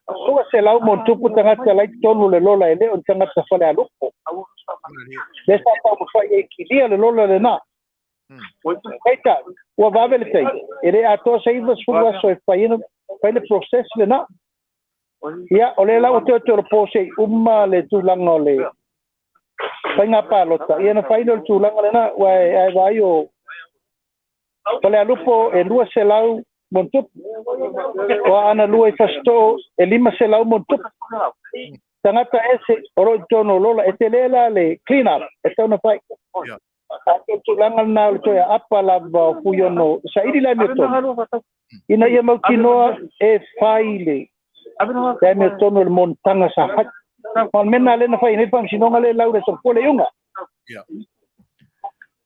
200 ma ono tupu tagata la i totonu o le lola e le o ni tagata Falealupo. Lea sa taumafai ai e kilia le lola lena. Peitai, ua vave le taimi, e le atoa se 90 aso e fai ai fai le process lena. Ia, o lea la ua toe tolopo se i uma le tulaga o le faiga palota, ia ona fai lea o le tulaga lena, aua e vaai o Falealupo e 200 ma ono tupu, o Aana Lua i Fasitoo e 500 ma ono tupu. Tagata ese o lo o i totonu o lola, e tele la le clean up e tatau ona fai. A o le tulaga lena o le toe aapa lava o Fuiono saili le amiotonu ina ia mautinoa e fai le amiotonu o le monotaga sa fai. Ma o le mea lena lea na fai ai nei le faamasinoga lea e lau i le aso Gafua le iuga.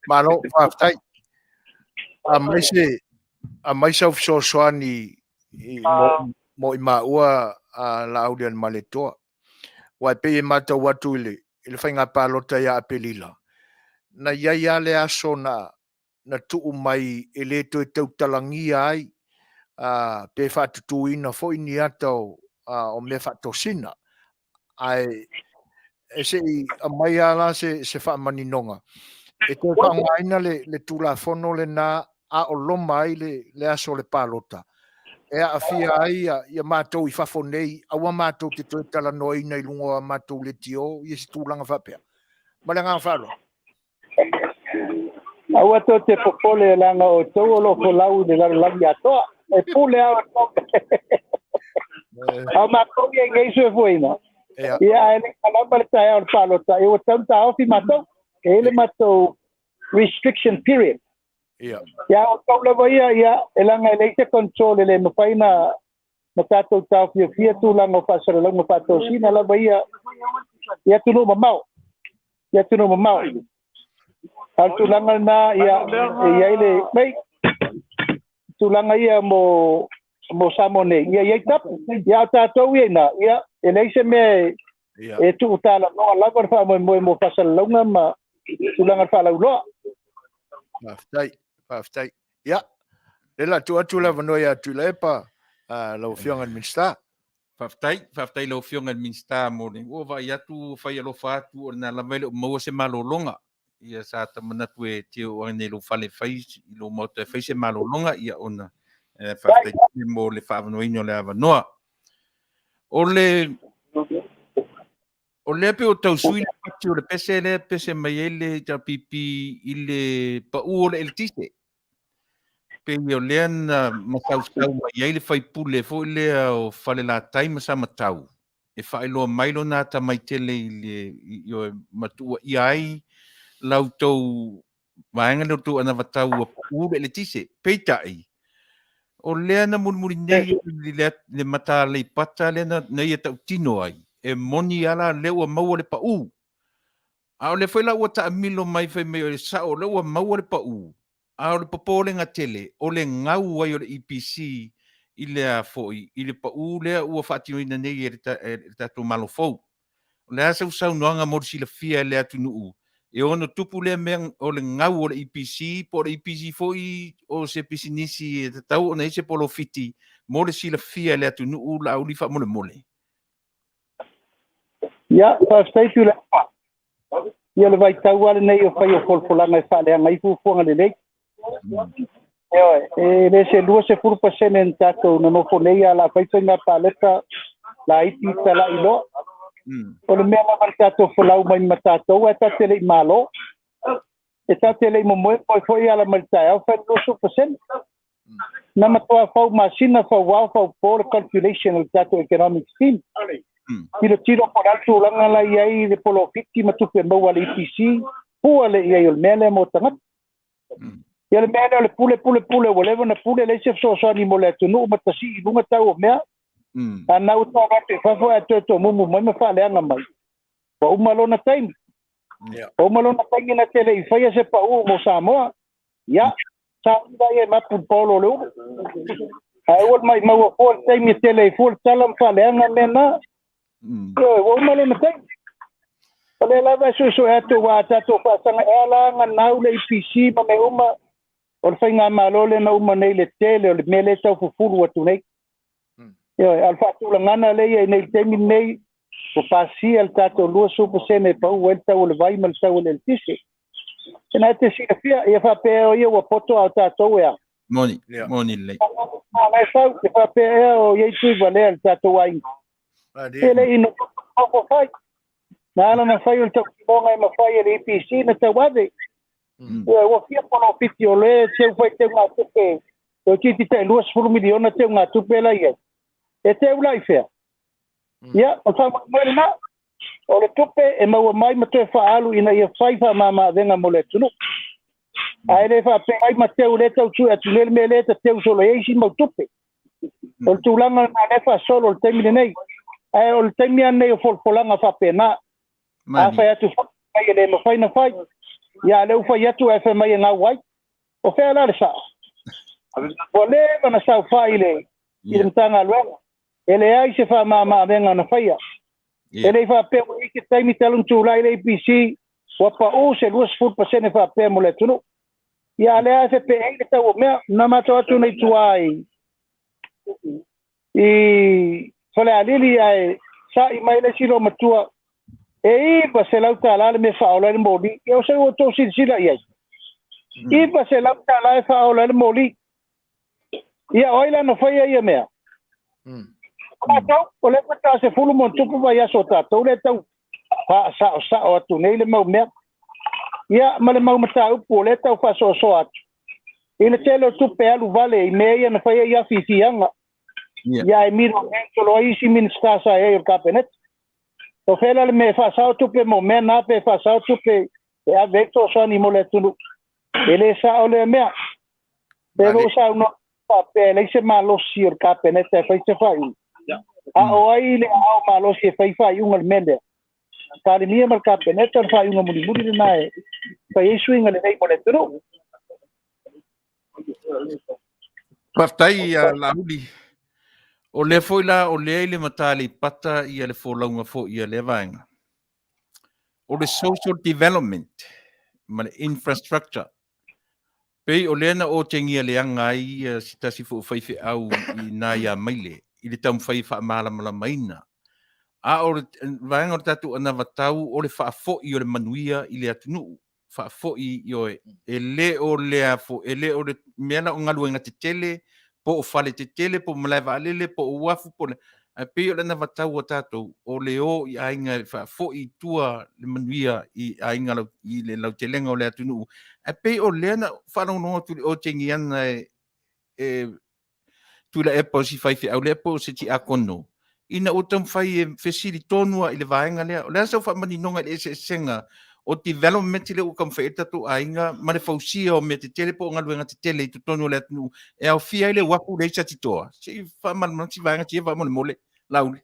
Malo, faafetai. Aumai se aumai sau fesoasoani i mo i maua a Laaulialemalietoa. Aua e pei e matau atu i le i le faiga palota ia Aperila, na i ai lava le aso na na tuu mai e le toe tautalagia ai pe faatutuina foi ni ata o mea faatosina. Ae e se i aumai lava la se faamaninoga e toe faaaogaina le Tulafono lena a o loma ai le aso o le palota e aafia ai ia matou i fafo nei, aua matou te toe talanoaina i luga o a matou leitio ia se tulaga faapea. Ma le agaga faaaloalo. Aua tou te popole leaga o outou o lo o folau i le lalolagi atoa. E pule lava outou. A o matou ia i nei soifuaina, ia ae le i malama le taeao o le palota, ia ua tatau ona taofi matou. E i ai le matou restriction period. Ia a o outou lava ia, ia e leaga e leai se control e le mafai ona na tatou taofiofia tulaga o faasalalauga faatosina lava ia i atunuu mamao, i atunuu mamao. A o le tulaga lena, ia, e i ai le mai tulaga ia mo mo Samoa nei, ia i ai tapu. Ia a o tatou ia ina, ia e leai se mea e tuu talanoa lava le faamoemoe mo faasalalauga ma tulaga faalauiloa. Faafetai, faafetai. Ia, lea o le a tuu atu le avanoa ia Tuilaepa, lau Afioga i le Minisita. Faafetai, faafetai i lau Afioga i le Minisita mo le ua vaai atu ua fai alofa atu o lena lava e le o maua se malologa. Ia sa ta manatu e te oo ane i lou fale e fai i lou maota e fai se malologa ia ona faafetai tele mo le faaavanoaina o le avanoa. O le O lea pei ua tau sui le pati o le pese lea e pese mai ai le HRPP i le pau o le eletise. Pei o lea na masausau mai ai le faipule foi lea o Falelatai ma Samatau e faailoa mai lona atamai tele i le ioe ma tuuaia ai la outou vaega lea o le tou anavatau ua pau le eletise. Peitai, o lea na mulimuli nei i le mata Aleipata lea na ia tautino ai, e moni lava la lea ua maua le pau. A o lea foi la ua taamilo mai fai mai o le sao o lea ua maua le pau, A o le popolega tele, o le gau ai o le EPC i le a foi, i le pau lea ua faatinoina nei e le, e le tatou Malo fou. O le a sau saunoaga mo le silafia e le atunuu e ono tupu lea mea o le gau o le EPC, po o le EPC foi o se pisinisi e tatau ona i ai se polofiti mo le silafia e le atunuu Laauli faamolemole. Ia, faafetai Tuilaepa. Ia, le vaitau lava lenei o fai o folafolaga e faaleaga ai fuafuaga lelei. Ioe, e le se 20% na tatou nonofo nei a la fai faiga palota laiti talai loa. O le mea lava le tatou folau mai ma tatou ae tatou te le i malo. E tatou te le i momoe moe foi ala mai le taeao fai le 20%. Na matua fau masina, fau ao, fau po le calculation o le tatou economic scheme. Tilotilo po o le a le tulaga la i ai le polofiti ma tupe maua a le EPC, fua le i ai o le mea lea mo tagata. Ia le mea lea o le pule pule pule ua leva ona pule leai se fesoasoani mo le atunuu ma tasii i luga tau o mea. A na ua tau atu i fafo ae toe tomumu mai ma faaleaga mai. Ua uma lona taimi. Ua uma lona taimi na te le i faia se pau mo Samoa. Ia, sa ula ia e mapu le paolo o le ulu. Ae ua le maimau fua le taimi e tele ai fua le tala ma faaleaga mea na. Ioe, ua uma lona taimi. O lea lava e suesue atu aua a tatou faasaga e ala aga nau le EPC ma mea uma o le faigamalo lea na uma nei le tele o le mea lea e tau fufulu atu nei. Ioe, a o le faatulagana lea i ai nei i le taimi lenei, ua pasia le tatou 20% e pau ai le tau o le vai ma le tau o le eletise. E na te silafia, ia faapea o ia ua poto a o tatou e a. Moni, moni lelei. A e fau, e faapea ea o iai tui valea le tatou aiga. E le i nofo fai. Na ala na fai o le tautinoga e mafai e le EPC na tauave. Ia, ua fia polofiti o le teu fai teugatupe, toeitiiti tai 20 miliona teugatupe la i ai. E teu la i fea? Ia, o le faamoemoe lena, o le tupe e maua mai ma toe faaalu ina ia fai faamama-avega mo le atunuu. Ae le faapea ai ma teu lea tau sue atu nei le mea lea e tateu solo i ai isi mau tupe. O le tulaga lena lea e faasolo i le taimi lenei. Ae o le taimi lava lenei o folafolaga faapena. A fai atu foi mai e le mafai ona fai, ia a o lea ua fai atu ae fai mai e gau ai. O fea la le sao? Ua leva ona saofai i le i le Matagaluega, e leai se faamama-avega na faia. E le i faapea ua i ai se taimi talu ona tulai le APC ua pau se 20% faapea mo le atunuu. Ia a o lea lava e fepeai le tau o mea. Na matou atu nei tua i i Falealili ae sa'i mai le isi loomatua e $900 le mea e faaola ai le moli. Ia o se ua outou silasila i ai? $900 e faaola ai le moli. Ia o ai la na faia ia mea? O tatou, o lea faatoa sefulu ma ona tupu vaiaso o tatou lea e tau faasaosao atu nei le mau mea. Ia ma le mau mataupu o lea e tau faasoasoa atu i le tele o tupe alu vale i mea ia na fai ai afiafiaga. Ia e milo solo ai isi Minisita sa i ai o le Kapeneta. O fea la le mea e faasao tupe mo mea na pe faasao tupe e ave ai fesoasoani mo le atunuu. E le sao lea mea. Pe lou saunoa faapea e leai se malosi o le Kapeneta e fai se faaiuga. A o ai le aao malosi e fai faaiuga i le mea lea? Palemia ma le Kapeneta o le faaiuga mulimuli lena e fai ai suiga lelei mo le atunuu. Faafetai ia Laauli. O lea foi la o lea i le mata Aleipata ia le folauga foi a lea vaega. O le social development ma le infrastructure. Pei o lea na otegia leaga ai ia se tasi foi o faifeau i ina ia Maile i le taumafai e faamalamalamaina. A o le vaega o le tatou anavatau o le faafoi o le manuia i le atunuu. Faafoi, ioe, e le o le a fo, e le o le mea la o galuega tetele, po o fale tetele, po o malae vaalele, po o uafu, po o le, ae pei o le anavatau a tatou, o le o i aiga e faafoi i tua le manuia i aiga lau, i le lautelega o le atunuu. Ae pei o lea na faalogologo atu i le otegiana e, e Tuilaepa o si faifeau lea po o se tiakono, ina ua taumafai e fesili tonu lava i le vaega lea. O le a sau faamaninoga i le eseesega o development lea ua taumafai ai le tatou aiga ma le fausia o mea tetele po o galuega tetele i totonu o le atunuu e aofia ai le uafu lea i Satitoa? Se i faamalamalama si vaega sia faamolemole, Laauli.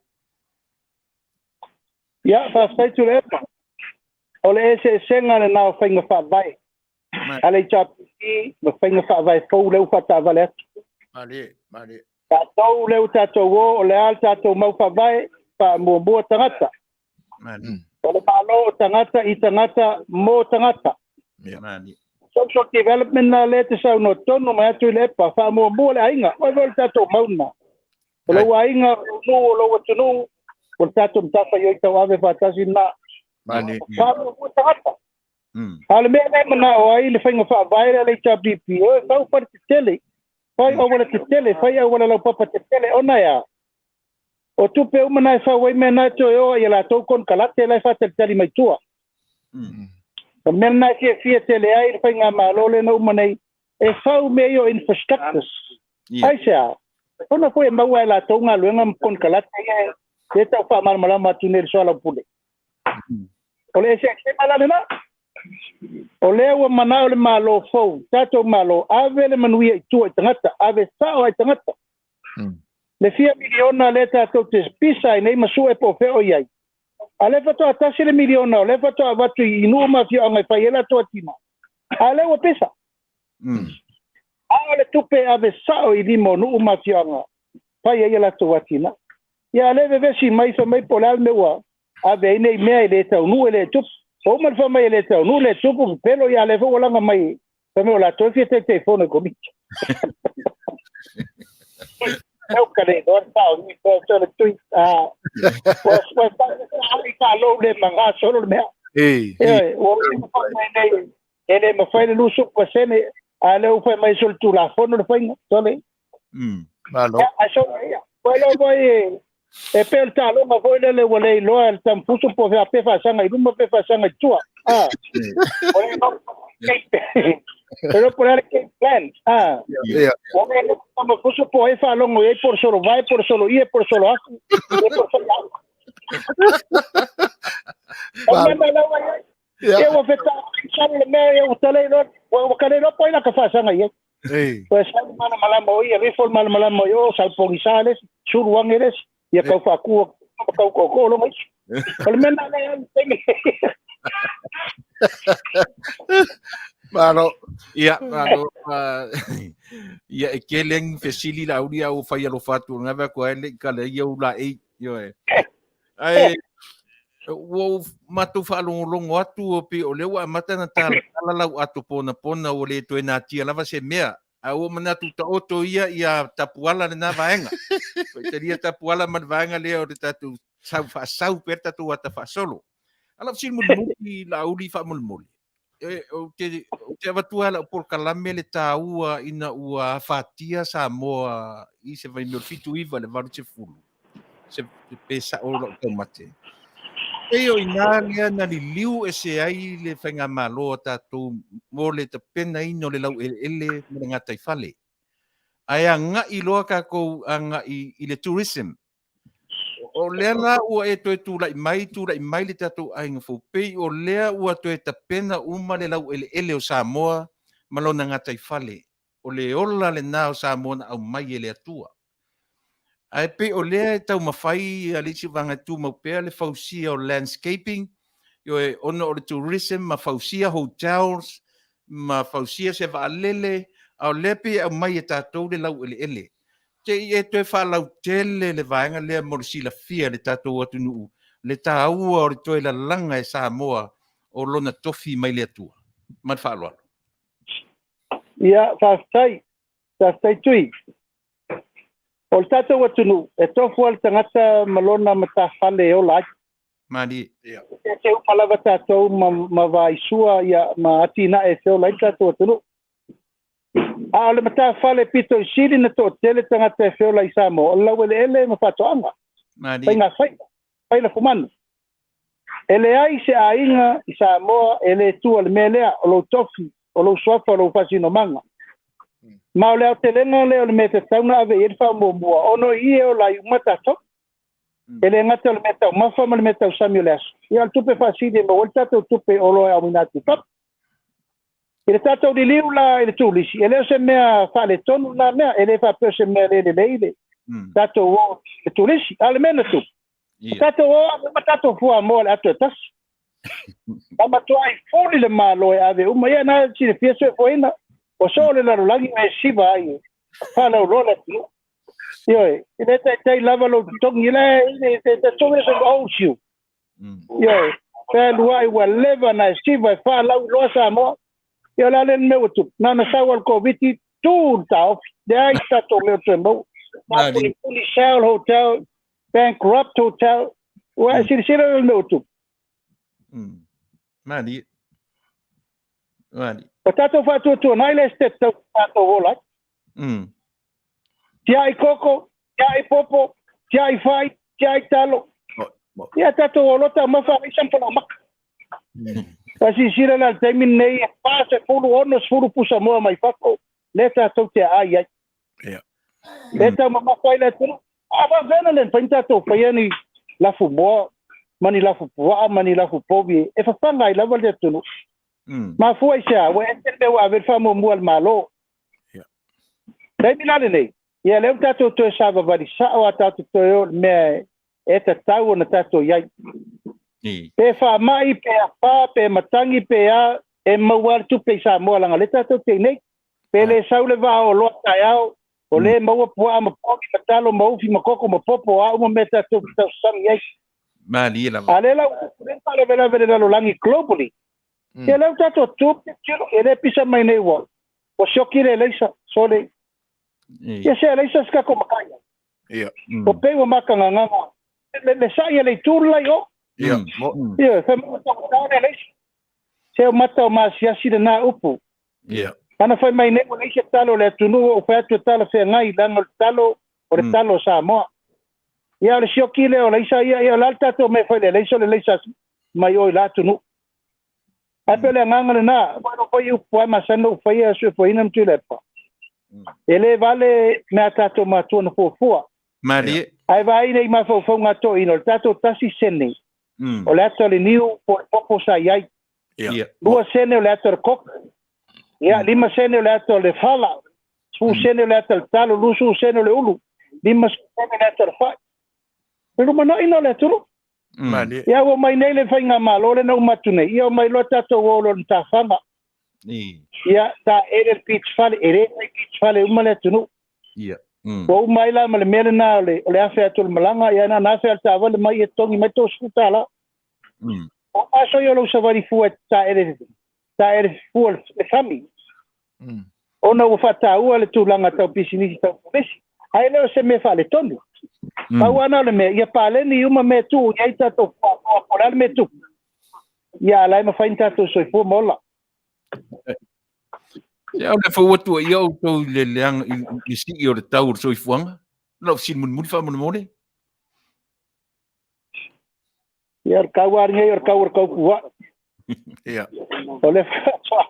Ia, faafetai Tuilaepa. O le eseesega lena o faiga faavae a le HRPP ma faiga faavae fou lea ua faataavale atu. Malie, malie. Tatou lea ua tatou o, o le a le tatou mau faavae, faamuamua tagata. Malie. O le Malo o tagata i tagata mo tagata. Malie. Social development na lea e te saunoa tonu mai atu i le epa, faamuamua le aiga. Oi foi le tatou mau lena. O lou aiga, o lou nuu, o lou atunuu, o le tatou matafaioi tauave faatasi lena. Malie. Faamuamua tagata. A o le mea lea e manao ai le faiga faavae lea a le HRPP, o e fau fale tetele, fai auala tetele, fai auala laupapa tetele, ona e a? O tupe uma na e fau ai mea na e toe o ai i a latou konekarate la e faatalitali mai tua. O le mea lena e fiafia tele ai le faigamalo lea na uma nei, e fau mea ia o infrastructures. Aisea? Ona foi e maua e latou galuega ma konekarate ia e tau faamalamalama atu nei i le soalaupule. O le eseesega la lena. O lea ua manao le Malo fou, tatou Malo, ave le manuia i tua i tagata, ave sao ai tagata. Le fia miliona lea tatou te pisa ai nei ma sue po o fea o i ai. A o lea faatoa tasi le miliona, o lea faatoa avatu i nuu ma afioaga e fai ai latou atinae. A o lea ua pisa. A o le tupe e ave sao i lima o nuu ma afioaga fai ai a latou atinae. Ia a o lea e vevesi mai fai mai po o le a le mea ua ave ai nei mea e le taunuu e le tupu. Ua uma le fai mai e le taunuu le tupu pepelo ia a o lea foi ua laga mai fai mai o latou e fia Taitaifono i Komiti. Eu ka le iloa le sao ni po o le tui. Ah, ua ua i faalou le maga solo le mea. Ei. Ioe, ua uma fai mai nei e le mafai le 20%, a lea ua fai mai solitulafono le faiga. Sole. Malo. Ia, ae solo ia. Ua iloa foi e pei o le taaloga foi lele ua le iloa e le Tamufuso po o fea pe faasaga i luma pe faasaga i tua. Ah. O le iloa po o le a le game plan. Ah. Ia. Ua le iloa Tamufuso po o ai faalogo i ai po o le solo vae, po o le solo ie, po o le solo afu, po o le solo afu. O le mea lava ia. Ia. Ia ua fetaui sala le mea ia ua tale iloa, ua kale iloa po o ai la ka faasaga i ai. Ei. Ua sau le malamalama o ia, alu ifo le malamalama o ia, o sau pogisa le isi, sulu age le isi, ia kau faakua ma kau kookoo loga isi. O le mea lena lea e taimi. Malo. Ia, malo. Ia, e tele ni fesili la auli au fai alofa atu, ngave atu ai le i kala ia ula ei. Ioe. Ae, ua ou matou faalogologo atu o pei o lea ua amata ona talatala lau ato ponapona ua le toe natia lava se mea. Ae ua manatu taoto ia ia tapuala lena vaega. Faitalia tapuala ma le vaega lea o le tatou sau faasau pea le tatou ata faasolo. A lau fesili mulimuli Laauli faamolemole, e, ou te, ou te avatua lau polokalame le taua ina ua afatia Samoa i se vaimea o le 79 le 80 se pe sa'o la'u taumate. Pei o iná lea na liliu ese ai le faigamalo a tatou mo le tapenaina o le laueleele ma le gataifale. Ae aga'i loa tatou aga'i i le tourism. O lea la ua e toe tula'i mai, tula'i mai le tatou aiga fou, pei o lea ua toe tapena uma le laueleele o Samoa ma lona gataifale. O le ola lena o Samoa na aumai e le Atua. Ae pei o lea e taumafai a le isi vaega e tumau pea le fausia o landscaping, ioe, ona o le tourism ma fausia hotels ma fausia se vaalele, a o lea pei e aumai e tatou le laueleele. Te i e toe faalautele le vaega lea mo le silafia e le tatou atunuu le taua o le toe lalaga e Samoa o lona tofi mai le Atua. Ma le faaaloalo. Ia, faafetai. Faafetai Tui. O le tatou atunuu, e tofu lava le tagata ma lona matafale e ola ai. Malie. Ia. E te uma lava tatou ma, ma vaisua ia, ma atinae e feola ai le tatou atunuu. A o le matafale pito i sili na toatele tagata e feola i Samoa, o le laueleele ma faatoaga. Malie. Faiga faiva, fai lafumanu. E leai se aiga i Samoa e le tua i le mea lea, o lou tofi, o lou suafa, o lou faasinomaga. Ma o le aotelega lea o le mea e tatau ona ave i ai le faamuamua, ona o i e ola ai uma tatou. E le gata o le mea taumafa ma le mea tausami o le aso, ia o le tupe faasili e maua ai le tatou tupe o oloa e auina atu i fafo. I le tatou liliu la i le turisi, e le o se mea faaletonu lena mea, e le faapea o se mea le lelei le tatou o i le turisi. A o le mea na tupu, Ia. Tatou o ave uma tatou fuamoa i le ato e tasi. Na matuai fuli le Malo e ave uma. Ia na silafia soifuaina. Ua soo le lalolagi ma e siva ai e faalauloa le atunuu. Ioe, e le taitai lava lou totogi, le totogi le owes you. Ioe, pe alu ai ua leva ona e siva e faalauiloa Samoa. Ia o le a lea le mea ua tupu? Na ona sau lava o le Koviti, tu le taofi, leai se tatou mea o toe maua. Faapulipuli sell hotel, bankrupt hotel, ua e silasila i le mea ua tupu? Malie. Malie. O tatou faatuatuanai le Esetete Tausi tatou ola ai. Tiai koko, tiai popo, tiai fai, tiai talo. Ia tatou oloa taumafa aisa ma falaoamata. Ua silasila la i le taimi lenei e 40, 60 pusa moa mai fafo lea tatou te aai ai. Lea taumamafa ai le atunuu. A faapefea ona le mafai ona tatou faia ni lafu moa ma ni lafu puaa ma ni lafu povi e fafaga ai lava le atunuu. Mafua i se a? Ua ese le mea ua ave le faamuamua a le Malo. Taimi la lenei, ia lea ua tatou toe savavali sao a tatou toe o i le mea e tatau ona tatou i ai. Pe faamai, pe afa, pe matagi, pe a, e maua lava le tupe i Samoa leaga o lea tatou te i nei. Pe le sau le vaa o oloa taeao, o lea e maua puaa ma povi ma talo ma ufi ma koko ma popo, o a uma mea tatou te tausasami ai. Malie lava. A lea la ua tupu nei faalavelave i le lalolagi globally. Ia lea ua tatou tu tilotilo, e le pisa mai nei ua ua sioki le eleisa, sole. Ia se eleisa se tatou matai. Ua pei ua makagagaga le sai a le itu le la i o. Ia, fai mai ua taugata le eleisa. Se o mata o maasiasi lena upu. Ana fai mai nei ua leai se talo o le atunuu, ua ou fai atu e talafeagai, leaga o le talo, o le talo o Samoa. Ia o le sioki lea o leisa, ia, ia o le a le tatou mea e fai i le eleisa, o le eleisa mai o i la atunuu. Ae pei o le agaga lena, aua e le o fai upu lava e masani ona ou faia, Suefuaina ma Tuilaepa. E le vale mea a tatou matua na fuafua. Malie. Ae vaai nei i mafaufauga a toeaiina, o le tatou 1 sene, o le ata o le niu po o le popo sa i ai. 2 sene o le ata o le koko. Ia, 5 sene o le ata o le fala. 10 sene o le ata o le talo, 20 sene o le ulu. 50 sene o le ata o le fai. Le lumanai o le atunuu. Malie. Ia ua mai nei le faigamalo lea na uma atu nei, ia omai loa tatou o loa i le matafaga. Ia, taele le beach fale, e le fai beach fale uma le atunuu. Ua uma ai la ma le mea lena o le afe atu o le malaga, ia na ona afe lava o le taavale mai e totogi mai $30. O aso ia o lou savali fua e taele, taele fua le sami. Ona ua faataua le tulaga tau pisinisi tau polisi. Ae le o se mea faaletonu. Pau lava na o le mea, ia paleni uma mea e tuu i ai tatou fuamoa po o le a le mea e tupu. Ia a la e mafai ona tatou soifua ma ola. Se o le fau atu ai outou i le leaga i le sii o le tau o le soifuaga. Lau fesili mulimuli faamolemole. Ia, o le kau lava lenei o le kau o le kaupuaʻa. O le faatoa,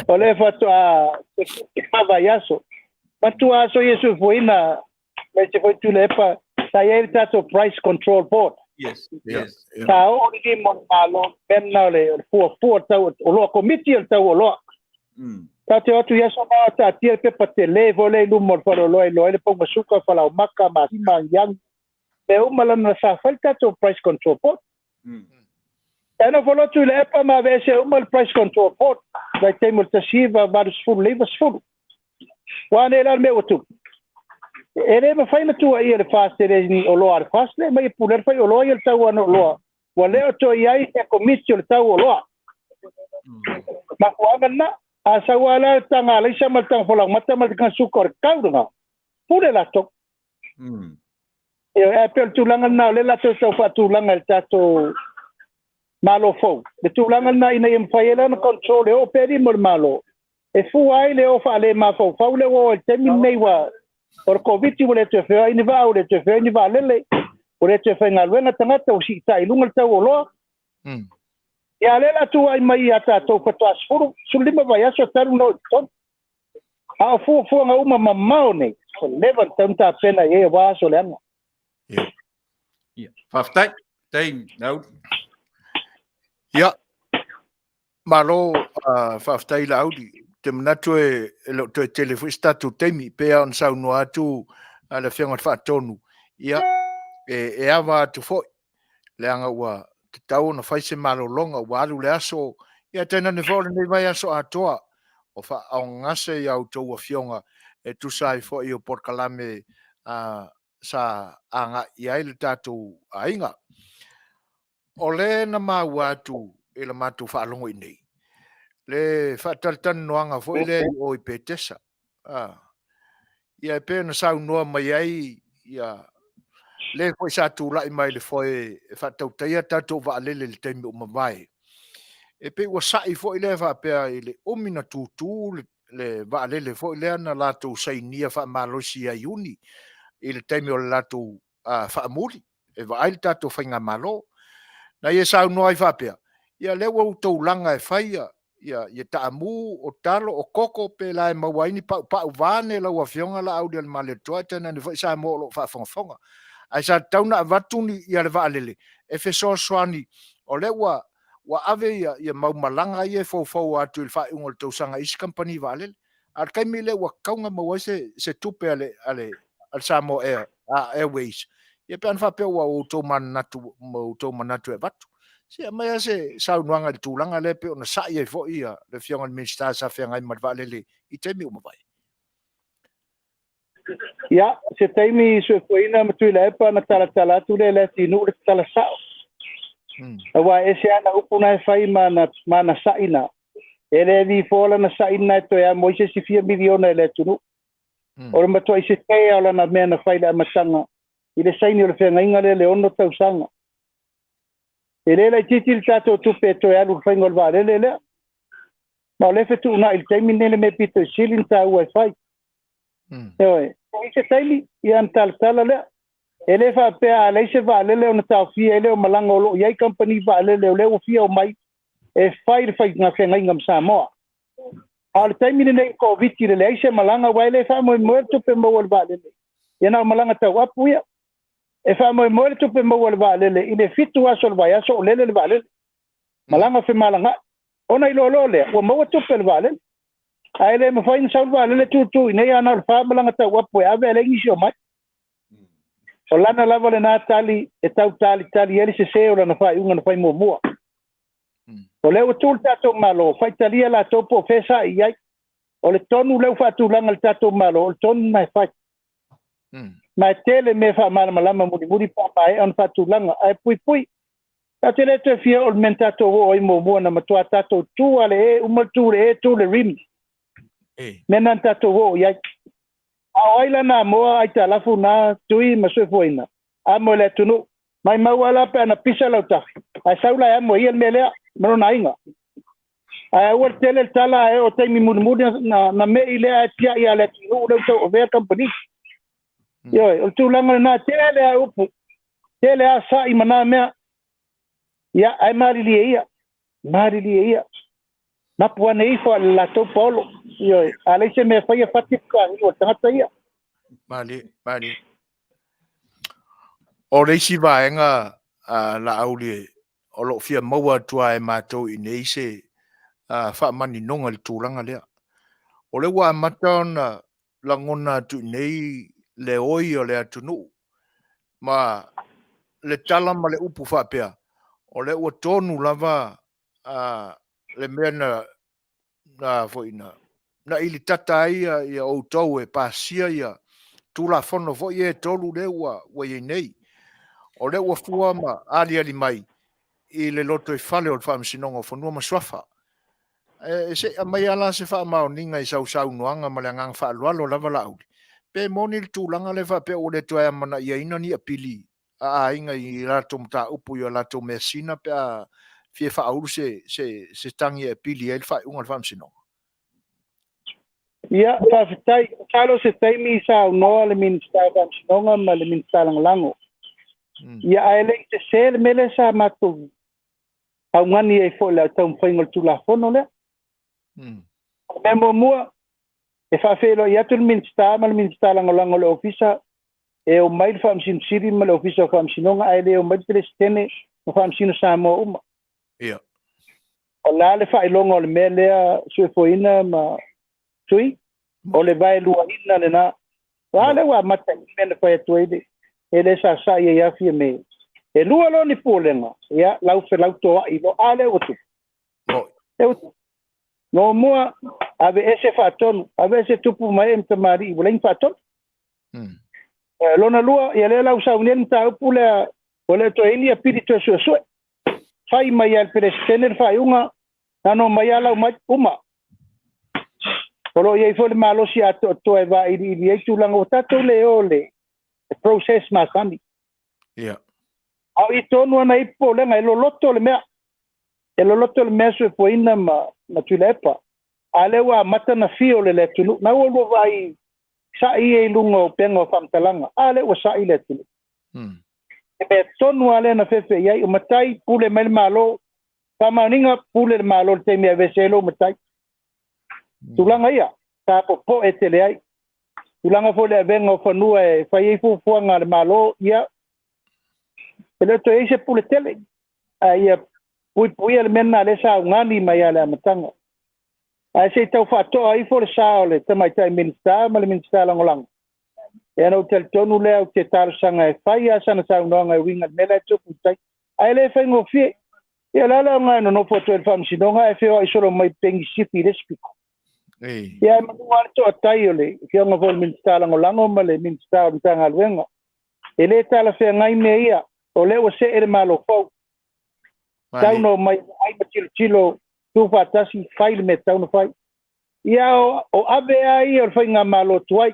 o le faatoa vaiaso. Matua aso ia soifuaina, aemaise foi Tuilaepa, sa i ai le tatou Price Control Board. Sa oo le lima o le Malo, mea lena o le fuafua o le tau oloa, komiti o le tau oloa. Tatou te o atu i aso na, taatia le pepa tele foi lea i luma o le faleoloa e iloa ai le pauga suka, falaomaka, masima, agiagi. Mea uma lana sa fai le tatou Price Control Board. E nofo loa Tuilaepa ma aveese uma le Price Control Board, vaitaimi o le 1980, 90. Ua a nei la le mea ua tupu? E le mafai ona tuuaia le FAST e le ni oloa a le FAST le aumai e pule ai le faioloa ia le tau ana oloa. Ua le o toe i ai se komiti o le tau oloa. Mafuaaga lena, a sau lava la le taga alaisa ma le taga falaoamata ma le taga suka o le kau lena, pule latou. Ioe, ae pei o le tulaga lena o lea latou tau faatulaga i le tatou Malo fou. Le tulaga lena ina ia mafai ai la ona control e oo pea lima o le Malo e fua ai le o faale-mafaufau lea ua oo ai i le taimi lenei ua o le Koviti ua le toe feoai ni vaa, ua le toe feoai ni vaalele, ua le toe faigaluega tagata, ua siitai i luga le tau o oloa. Ia a o lea o le a tuuai mai ia tatou faatoa 10, 15 vaiaso talu ona oo i totonu. A o fuafuaga uma mamao nei, ua leva ona tatau ona tapena i ai aua aso leaga. Ia, faafetai. Faafetai, Laauli. Ia, malo faafetai Laauli. Ou te manatu e le o toe tele foi se tatou taimi, pei lava ona saunoa atu le Afioga i le Faatonu, ia, e ava atu foi, leaga ua tatau ona fai se malologa, ua alu le aso, ia tainane foi o lenei vaiaso atoa. o faaaaogagase i a outou afioga e tusa ai foi o polokalame a sa agai i ai le tatou aiga. O le na maua atu i le matou faalogo i nei, le faatalatalanoaga foi lea i o i Petesa. Ia e pei ona saunoa mai ai ia le foi sa tulai mai le foe e faatautaia tatou vaalele i le taimi ua mavae, e pei ua sai foi lea faapea i le umi na tutu le vaalele foi lea na latou sainia faamalosi ia Iuni i le taimi o le latou faamuli e vaai le tatou faigamalo. Na ia saunoa ai faapea, ia o lea ua outou laga e fai ia taamu, o talo, o koko, pe la e maua ai ni paupau vaeane lau Afioga Laaulialemalietoa tainane foi Samoa o lo o faafogafoga. Ae sa tatau ona avatu ia le vaalele e fesoasoani, o lea ua ave ia mau malaga ia e foufou atu i le faaiuga o le tausaga i isi kamupani vaalele. A o le taimi lea ua tatau ona maua ai se tupe a le Samoa Airways, ia pe ana faapea ua outou manatu e avatu. Se i aumai lava se saunoaga i le tulaga lea pei ona sai ai foi le Afioga i le Minisita sa feagai ma le vaalele i taimi ua mavae. Ia, se taimi Soifuaina ma Tuilaepa ona talatala atu lea i Leatinuu le tala sao. Aua e ese lava ana upu na e fai ma ana sai na. E le vifoa lana sai lena e toe amo ai se isi fia miliona e le atunuu. O le matuai sese lava o lana mea na fai i le amataga i le saini o le feagaiga lea i le 6 tausaga. E le laitiiti le tatou tupe e toe alu i le faiga o le vaalele lea. Ma o lea e fetuunai i le taimi lenei le mea pito i sili ona taua e fai. Ioe, e i ai se taimi, ia ona talatala lea. E le faapea a leai se vaalele ona taofia ai lea o malaga o lo o i ai kamupani vaalele o lea ua fia omai e fai le faiga feagaiga ma Samoa. A o le taimi lenei i le Koviti i le leai se malaga aua e le faamoemoe le tupe maua i le vaalele, ia na o malaga tauapu ia. E faamoemoe le tupe maua i le vaalele i le 7 aso o le vaiaso o lele le vaalele. Malaga femalagaai. Ona iloa loa lea ua maua tupe a le vaalele. Ae le mafai ona sau le vaalele tutu i inei a na o le 4 malaga tauapu e ave ae leai nisi o mai. O lana lava lena tali e tau talitali ai le sese o lana faaiuga na fai muamua. O lea ua tu le tatou Malo, faitalia latou po o fea sa'i i ai. O le tonu lea ua faatulaga e le tatou Malo, o le tonu lena e fai. Ma e tele mea faamalamalama mulimuli pe a maea ona faatulaga. Ae puipui, tatou te le toe fia oo i le mea na tatou oo ai muamua na matua tatou tu lava i le e, uma le tu i le e, tu i le rim. Mea lena na tatou oo i ai. A o ai la na amoa aitalafu na Tui ma Soifuaina? Amo e le atunuu. Maimau lava la pe ana pisa lau tafi, ae sau la e amo e ia le mea lea ma lona aiga. Ae aua le tele le tala ae oo taimi mulimuli na me'i lea ae tiai lava le atunuu lea ua tauavea kamupani. Ioe, o le tulaga lena, tele lava upu, tele lava sa'i ma na mea. Ia, ae malilie ia, malilie ia. Mapu ane ifo a le latou paolo. Ioe, a leai se mea e faia, fati le toagiu a le tagata ia. Malie, malie. O le isi vaega a Laauli o lo o fia maua atu lava e matou i inei se faamaninoga i le tulaga lea. O lea ua amata ona lagona atu i inei le oi o le atunuu ma le tala ma le upu faapea, o lea ua tonu lava le mea na foi na na ilitata ai ia outou e pasia ia Tulafono foi ia e 3 lea ua i ai nei. O lea ua fua ma aliali mai i le lotoifale o le Faamasinoga o Fanua ma Suafa. E se i aumai lava la se faamaoniga i sau saunoaga ma le agaga faaaloalo lava Laauli, pe moni le tulaga lea faapea ua le toe amanaiaina ni apili a aiga i latou mataupu i a latou measina pe a fia faaulu se tagi e apili ai le faaiuga a le Faamasinoga? Ia, faafetai. Masalo o se taimi saunoa le Minisita o Faamasinoga ma le Minisita Lagolago. Ia, ae le i sese le mea lea sa matou augani ai foi i le taumafaiga o le Tulafono lea. O le mea muamua, e faafeiloai atu le Minisita ma le Minisita Lagolago o le Ofisa e omai le Faamasino Sili ma le Ofisa o Faamasinoga ae le omai le Peresetene ma Faamasino Samoa uma. Ia. O le a le faailoga o le mea lea Suefuaina ma Tui? O le vaeluaina lena. O a lea ua amata i le mea na fai atu ai le e le sasa'i ai afia me. E lua loa ni puolega, ia lau felautoa'i loa. A lea ua tupu. Lea ua tupu. Muamua, Aveese faatonu, aveese tupu ma ee ma tamalii, ua leai ni faatonu. Lona lua, ia lea la ua saunia le mataupu lea, ua le o toe i ai ni apili toe suesue. Fai mai lava e le Peresetene le faaiuga, na ona omai lava lau mai, uma. O lo o i ai foi le malosi atoatoa e vailiili ai tulaga ua tatou le o le process masani. Ia. A o i tonu ana i popolega, e loloto le mea. E loloto le mea Soifuaina ma, ma Tuilaepa. A lea ua amata ona fio le atunuu. Na ua lua vaai sa'i ia i luga o upega o faamatalaga. A lea ua sa'i le atunuu. E mea tonu lava lea na fefe i ai. O matai, pule mai le Malo. Faamaoniga, pule le Malo i le taimi e aveese ai lou matai. Tulaga ia, sa popoe tele ai. Tulaga foi le avega o fanua e fai ai fuafuaga a le Malo, ia, e le o toe i ai se pule tele. Ae ia puipuia le mea lena lea sa augani mai lava i le amataga. Ae se i tau faatoa ifo le sa o le Tamaitai Minisita ma le Minisita Lagolago. Ia ona ou talitonu lea ou te talosaga e fai lava sana saunoaga e uiga i le mea la e tupu i tai. Ae le faigofie. Ia o le a le aoga e nonofo atu ai i le Faamasinoga ae feoai solo mai pegi sifi i le isi pito. Ia ae manu lava le toatai o le Afioga foi i le Minisita Lagolago ma le Minisita o le Matagaluega. E le talafeagai mea ia, o lea ua see le Malo fou. Tau na omai vaai ma tilotilo, tu faatasi, fai le mea e tatau ona fai. Ia o ave lava ia o le faigamalo tuai.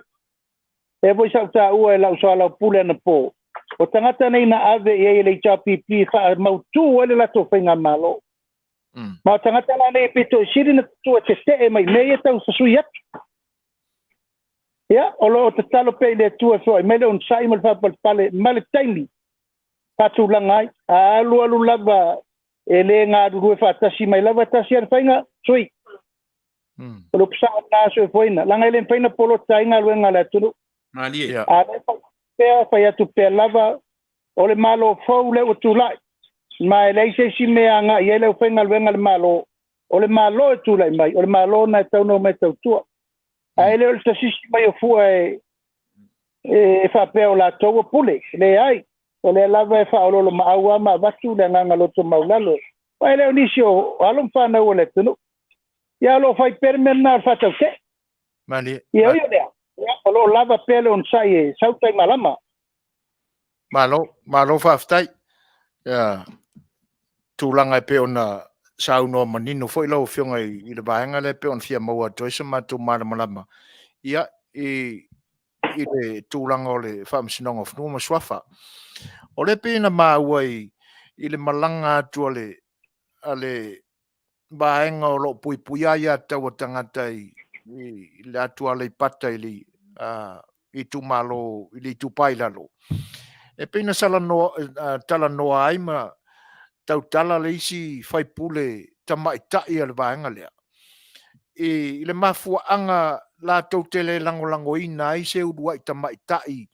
Lea foi sa ou taua e lau soalaupule anapo, o tagata nei na ave i ai e le HRPP e faamautu ai le latou faigamalo. Ma o tagata la nei e pito i sili na tutua tetee mai mea ia tau sasui atu. Ia, o lo o tatalo pea i le Atua e feoai mai le onosai ma le faapalepale ma le taimi faatulaga ai. A alualu lava e le galulue faatasi mai lava tasi a le faiga, sui. O le upu sao lena Soifuaina, leaga e le mafai ona polota ai galuega a le atunuu. Malie. A le fai pea, fai atu pea lava, o le Malo fou lea ua tulai, ma e leai se isi mea e agai i ai le aufaigaluega a le Malo, o le Malo e tulai mai, o le Malo lena e tatau ona omai e tautua. Ae le o le tasisi mai o fua e e faapea o latou ua pule. Leai, o lea lava e faaoloolomaau lava ma avatu le agaga loto maulalo. Aua e le o nisi o alo ma fanau o le atunuu. Ia o lo o fai pea le mea lena o le faatautee. Malie. Ia ui o lea, ia, o lo o lava pea le onosai e sau tai malama. Malo, malo faafetai. Ia, tulaga e pei ona saunoa manino foi lau Afioga i le vaega lea e pei ona fia maua atu ai se matou malamalama, ia, i le tulaga o le Faamasinoga o Fanua ma Suafa. O lea e pei ona maua i le malaga atu a le vaega o lo o puipuia aiatatau a tagata i le atu Aleipata i le itumalo i le Itupa i Lalo, e pei na talanoa ai ma tautala le isi faipule tamaitai a le vaega lea i le mafuaaga latou te le lagolagoina ai se uluai tamaitai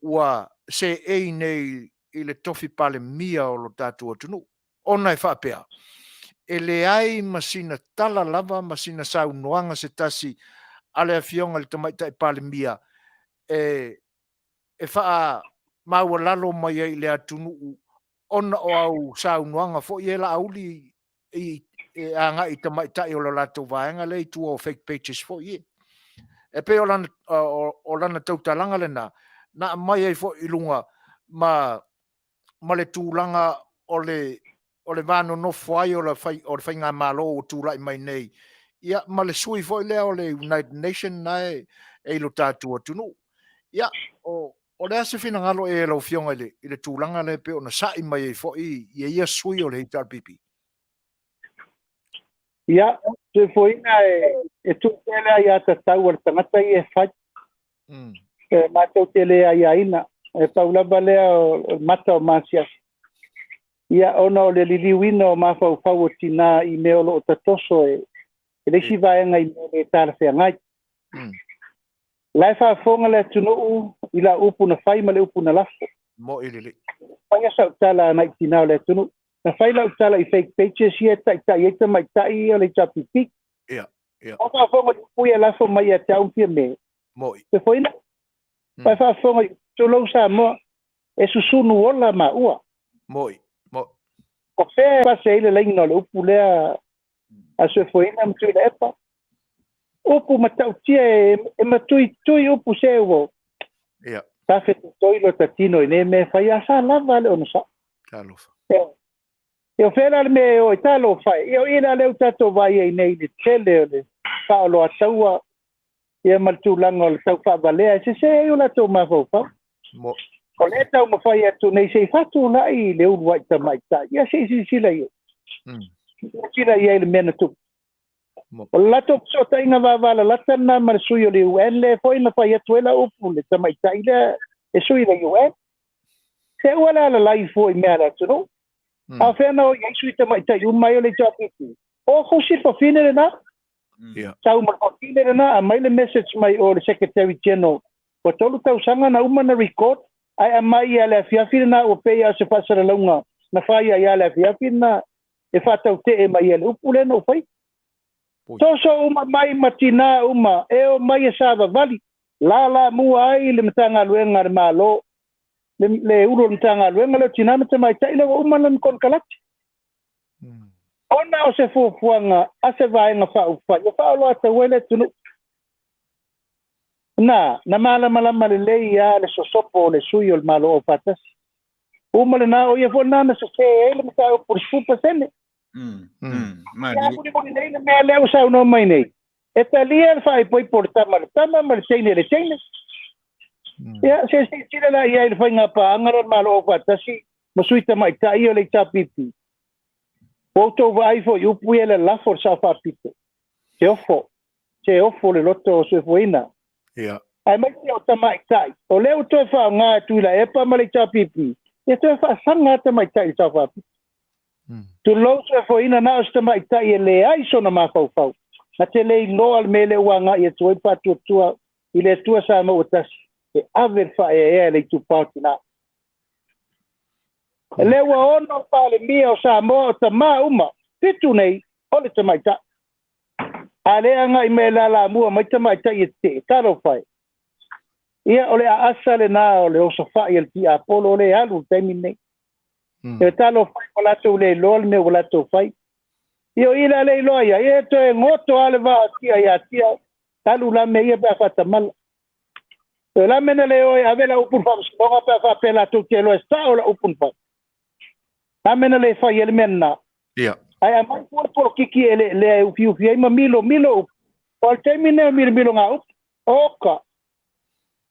ua seei nei i le tofi Palemia o lo tatou atunuu, ona e faapea, e leai ma sina tala lava ma sina saunoaga se tasi a le Afioga i le Tamaitai Palemia e faamaualalo mai ai i le atunuu ona o au saunoaga foi ia Laauli e agai i tamaitai o le latou vaega lea i tua o fake pages foi ia. E pei o lana tautalaga lena na aumai ai foi i luga ma le tulaga o le va nonofo ai o le faigamalo ua tulai mai nei, ia ma le sui foi lea o le United Nation na e i lo tatou atunuu. Ia, o le a se finagalo e lau Afioga i le tulaga lea e pei ona sa'i mai ai foi ia sui o le HRPP? Ia, Tuifoina e tuu pea le aiatatau a le tagata ia e fai. E matou te le aiaina, e pau lava lea o le mata o maasiasi. Ia, ona o le liliuina o mafaufau o tinā i mea o lo o tatoso e le isi vaega i mea le talafeagai. La e faafofoga le atunuu i lau upu na fai ma le upu na lafo. Mo'i lelei. Faia sau tala agai i tinā o le atunuu. Na fai lau tala i fake pages ia e taitai ai tamaitai ia o le HRPP. Ia, ia. O faafofoga i upu ia e lafo mai ia te au ma Fiame. Mo'i. Fefoina. Ua e faafofoga i tulou Samoa, e susunu ola maua. Mo'i, mo'i. O fea e pase ai le laina o le upu lea a Soifuaina ma Tuilaepa? Upu matautia e matuitui upu se ua. Ia. Tafetotoi lo tatino i nei mea e fai a sa lava le onosai. Talofa. Ia o fea la le mea e o ai talofa e. Ia o i la lea ua tatou vaai ai nei i le tele o le faaoloataua ia ma le tulaga o le tau faavalea e sese ai o latou mafaufau. Mo. O lea e taumafai atu nei se i faatulai i le uluai tamaitai. Ia se i silasila i ai. Silasila i ai i le mea na tupu. Mo. O le latou fesootaiga vavalalata lena ma le sui o le UN lea foi na fai atu ai la upu le tamaitai lea e sui i le UN. Se ua le alalai fua i mea a le atunuu. A o fea na o i ai sui tamaitai uma ai o le HRPP? O fusi le fafine lena. Ia. Sau ma le fafine lena, aumai le message mai o le Secretary General. Ua 3 tausaga na uma na record, ae aumai ia le afiafi lena ua pei lava o se faasalalauga na fai ai ia le afiafi lena e faatautee mai ai le upu lea na ou faia. Toso uma mai ma tinā uma e omai e savavali, lalamua ai le Matagaluega a le Malo, le ulu o le Matagaluega lea o Tinā ma Tamaitai lea ua uma lana konekarate. Ona o se fuafuaga a se vaega faaupufai ua faaoloataua ai le atunuu. Na, na malamalama lelei lava le sosopo o le sui o le Malo Aufaatasi. Uma lena, o ia foi lena na sese ai le mataupu i le 10%. Ia mulimuli nei le mea lea ua saunoa mai nei, e talia le faaipoipo o le tama i le tama ma le teine i le teine. Ia, se silasila la i ai i le faiga paaga lea o le Malo Aufaatasi ma sui tamaitai o le HRPP. Ua outou vaai foi i upu ia e lalafo i le Sao Faapito, se ofo, se ofo le loto o soifuaina. Ia. Aemaise o tamaitai, o lea ua toe faaaoga e Tuilaepa ma le HRPP, ia toe faasaga lava tamaitai i le Sao Faapito. Tulou soifuaina na o se tamaitai e leai sona mafaufau, na te le iloa le mea lea ua agai atu ai le faatuatua i le Atua sa maua tasi, e ave le faaeaea i le itupa o tina. O lea ua 6 Palemia o Samoa o tama uma, 7 nei o le tamaitai. A lea agai mai e lalamua mai tamaitai e tetee, talofa e. Ia, o le aasa lena o le osofai a le tiapolo o lea e alu i le taimi lenei. E talofa e ua latou le iloa le mea ua latou fai. Ia o i la le iloa ia, ia e toe goto lava le vaa o tia ia tia, talu la mea ia pe a faatamala. O la mea na le o e ave la upu i le faamasinoga pe a faapea latou te iloa e sao la upu na fai. La mea na le fai ai le mea lena. Ia. Ae aumai fua le polokiki e le lea e ufiufi ai ma milomilo upu. O le taimi lenei o milomilo ngā upu. Oka.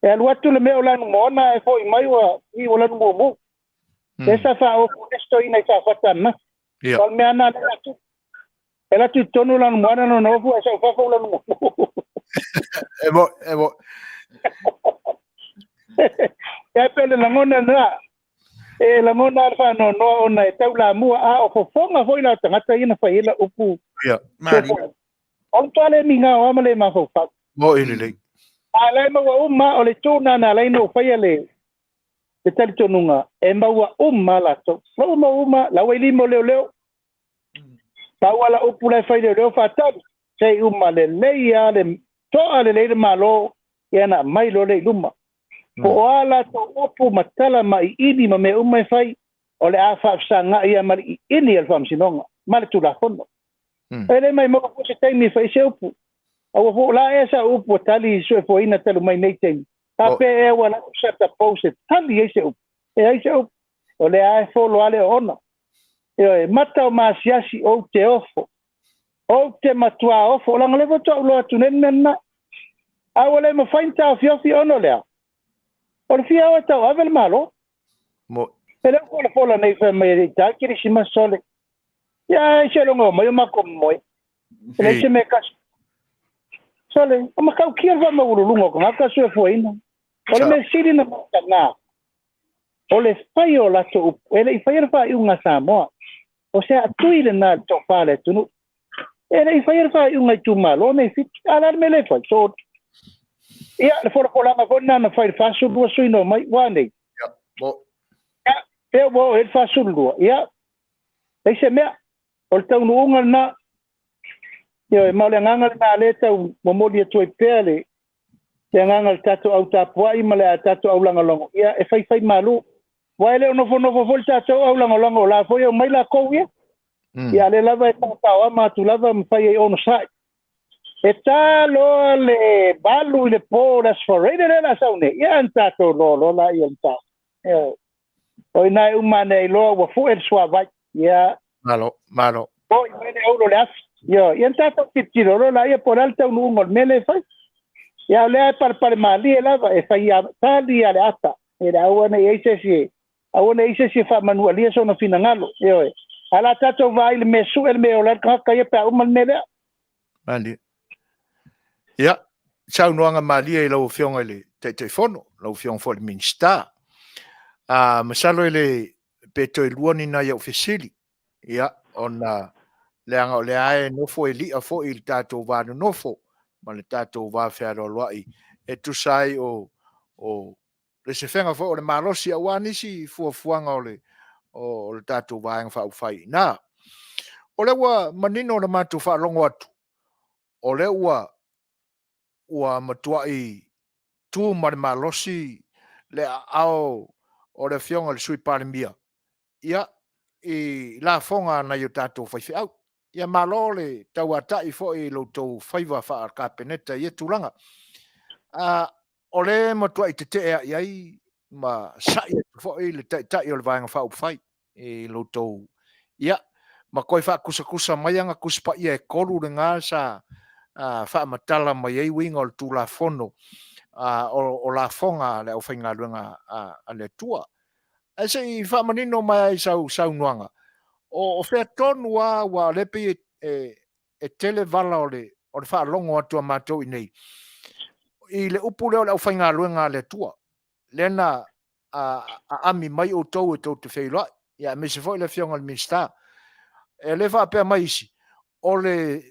E alu atu le mea o lanu moana ae foi mai ua i ua lanu mumu. E sa faaofu le stoina i Safata ananafi. Ia. O le mea na le atu. E alu atu i totonu lanu moana lona ofu ae sau fafo lanu mumu. E mo, e mo. E pei o le lagona lena. E lagona lava le faanoanoa ona e taulamua a o fofoga foi la o tagata ia na fai ai la upu. Ia. Mali. O le matua le migao lava ma le mafaufau. Mo i lelei. A la e maua uma, o le itu lena na ala ai ona ou faia le talitonuga, e maua uma lava latou. Maua maua uma, la ua i lima o leoleo. Pau lava la upu la e fai leoleo faatali, se i uma lelei lava le toa lelei le Malo, ia ona aumai loa lea i luma. Po o a latou upu ma tala ma iini ma mea uma e fai, o le a faafesagai lava ma le iini a le Faamasinoga ma le Tulafono. E le maimau foi se taimi e fai ai se upu. A ua fo'u la ea sau upu ua tali soifuaina talu mai nei taimi. Faapea ea ua lau sa tapou se tali ai se upu. E ai se upu. O lea lava e folo lava le oona. Ioe, mata o maasiasi ou te ofo. Ou te matuā ofo. Leaga o lea faatoa ou iloa atu nei le mea lena. A ua le mafai ona taofiofi ona o le a? O le fia o e tauave le Malo. Mo. E le o folafola nei fai mai e le i ta kerisimasi sole. Ia ai se logo o mai o matou moe. E leai se mea e kasi. Sole, o matautia le faamaualuluga o tagata soifuaina. O le mea sili na mataga, o le fai o latou upu, e le i faia le faaiuga a Samoa. O se aatui lena i le tofa a le atunuu. E le i faia le faaiuga a itumalo nei Fiti. A o le a le mea le fai? So, ia, le folafolaga foi lena na fai i le 42 sui na omai, ua a nei? Ia, mo. Ia, pea ua oo i ai le 42. Ia, leai se mea. O le taunuuga lena. Ioe, ma o le agaga lena lea e tau momoli atu ai pea le le agaga o le tatou au tapuai ma le a tatou au lagolago, ia e faifai malu. Aua e le o nofonofo foi le tatou au lagolago, o la foi e omai lakou ia. Ia a o lea lava e taotaoama atu lava ma fai ai onosai. E ta loa le 8 i le po o le Aso Faraile lea o le a sau nei, ia ona tatou iloa loa lea o le mataupu. Ioe. O i ina e uma ane ai loa ua fue le suavai. Ia. Malo, malo. Foi mai le auro o le afi. Ioe. Ia ona tatou tilotilo loa lea po o le a le taunuuga o le mea lea e fai. Ia o lea e palepale malie lava e fai tali lava le ata. E le aua ne i ai se isi e aua ne i ai se isi e faamanualia sona finagalo. Ioe. Ae o le a tatou vaai i le mea sue le mea e ola ai le tagata ia pe a uma le mea lea. Malie. Ia, saunoaga malie i lau Afioga i le Taitaifono, lau Afioga foi i le Minisita. Ah, masalo e le pe toe lua ni nai au fesili, ia, ona leaga o lea e nofo e li'a foi i le tatou va nonofo ma le tatou va fealoaloa'i e tusa ai o, o le sefega foi o le malosi aua nisi fuafuaga o le, o le tatou Vaega Faaupufai i ina. O lea ua manino le matou faalogo atu, o lea ua, ua matuai tu ma le malosi le aao o le Afioga i le Sui Palemia, ia, i lafoga a nai o tatou faifeau. Ia malo le tauatai foi i lo outou faiva faa-Kapeneta i ia tulaga. O lea e matuai tete'e ai ma sa'i atu foi le Taitai o le Vaega Faaupufai i lo outou, ia, ma toe faakusakusa mai ana Tusi Paia e tolu lena sa faamatala mai ai uiga o le Tulafono o lafoga a le aufaigaluega a le Atua. Ae se i faamanino mai lava i sau saunoaga, o fea tonu lava, aua o lea e pei e tele vala o le faalogo atu a matou i inei, i le upu lea o le aufaigaluega a le Atua, lea na aami mai outou e tou te feiloai, ia aemaise foi le Afioga i le Minisita. E le faapea mai isi, o le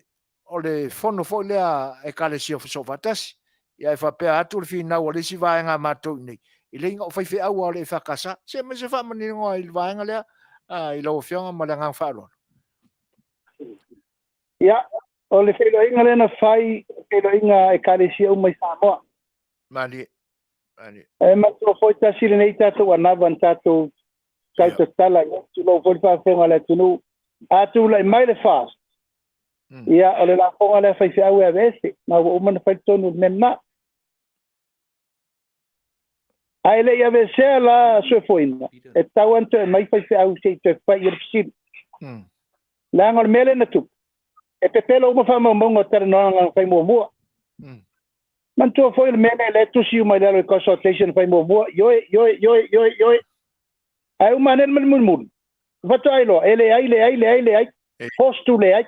o le fono foi lea a Ekalesia Soofaatasi, ia ae faapea atu le finau a le isi vaega a matou i inei, e leai na o faifeau lava o le EFKS. Se aumai se faamaninoga i le vaega lea i lau Afioga ma le agaga faaaloalo. Ia, o le feiloaiga lea na fai, o le feiloaiga a Ekalesia uma i Samoa. Malie, malie. E manatua foi tasi lenei tatou anava na tatou tau tatala i ai, tulou foi le faafofoga a le atunuu. A tulai mai le FAST, ia, o le lafoga lea a faifeau e aveese, ma ua uma ona fai le tonu o le mea lena. Ae le i aveesea la Soefoina, e tatau lava ona toe aumai faifeau se i toe fai i ai le fesili. Leaga o le mea lea na tupu, e pepelo uma faamaumauga o talanoaga na fai muamua. Manatua foi o le mea lea lea e tusi uma i lalo i consultation na fai muamua, ioe, ioe, ioe, ioe, ioe. Ae uma ane le mulimuli, faatoa iloa, e leai, leai, leai, leai, force to leai.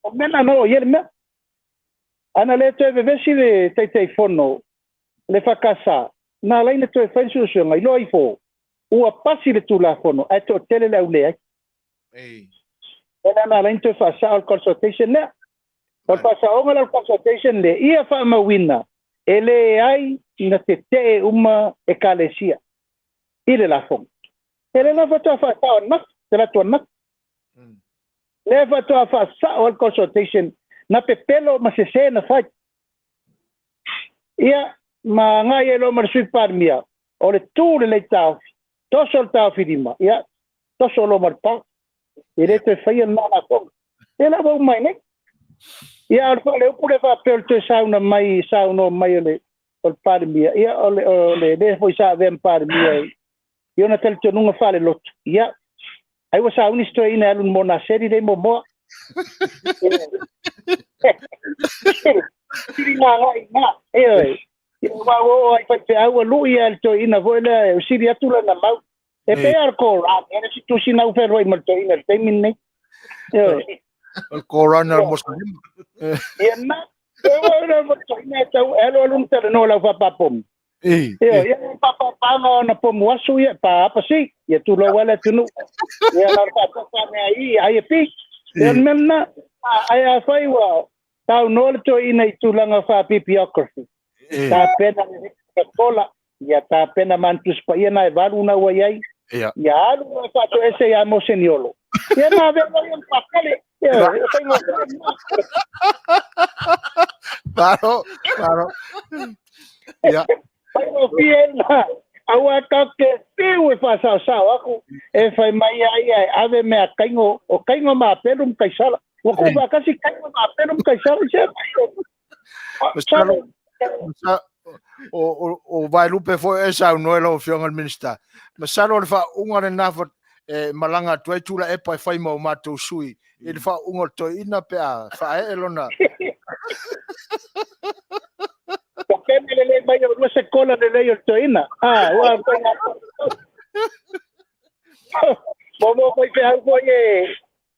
O le mea lena na oo i ai le mea. A na le toe vevesi le Taitaifono le EFKS, na ala ai ona toe fai le suesuega, iloa ifo ua pasi le Tulafono ae toatele le au leai. O lea na ala ai ona toe faasao le consultation lea. O le faasaoga la o le consultation lea, ia faamauina e leai na tetee uma Ekalesia i le lafoga. E le na faatoa faasao ananafi, talaatu ananafi. Lea faatoa faasao ai le consultation na pepelo ma sese na fai. Ia, ma agai ai loa ma le Sui Palemia, o le tu lelei taofi, toso le taofi lima, ia, toso loa ma le pa. E le toe faia lena lafoga. Ia la ua uma ai nei. Ia, a o le upu lea faapea o le toe sauna mai, saunoa mai o le, o le Palemia, ia, o le, o le le foi sa avea ma Palemia i ona talitonuga faalelotu, ia, ai ua sauni si toeaina e alu i le monaseri lea i Moamoa. Sili na agai i ina, ioe. Ia, aua ua oo lava i faifeau ua lui lava e le toeaina foi lea e sili atu lana mau. E pei lava o le Koran, e le o se tusi na ou fealuai ma le toeaina i le taimi lenei. Ioe. O le Koran a le Mosalema. Ia na, ua toeaina e tau e alu alu na talanoa i lau faapapomu. Ia, ia pāpāpāga o na pomu asu ia, pāapa si, ia tulou ai le atunuu. Ia na o le faatofa mea i, ai e pi. Ia o le mea lena, ae afai ua saunoa le toeaina i tulaga faa-bibliography, tapena le Coca-Cola, ia tapena ma ana Tusi Paia na e valu na ua i ai, ia alu loa e faatoese ia Moseniolo, ia na avea loa ia ma pakele. Ia, e faigofie lena. Malo, malo. Ia. Faigofie lena. Aua tatou te fiu e faasaosao aku, e fai mai ai ia e ave mea kaigo, o kaigo ma apelu ma kaisala. Ua tuufaatasi Kaina ma Apelo ma Kaisara i se Masalo, o Vaelupe foi e saunoa i lau Afioga i le Minisita. Masalo o le faauuga lena e malaga atu ai Tuilaepa e fai ma o matou sui i le faauuga o le toeaina pe a faaee lona. Ua pena lelei mai o lua sekola lelei o le toeaina. Ah, ua mo mo mai feau foi e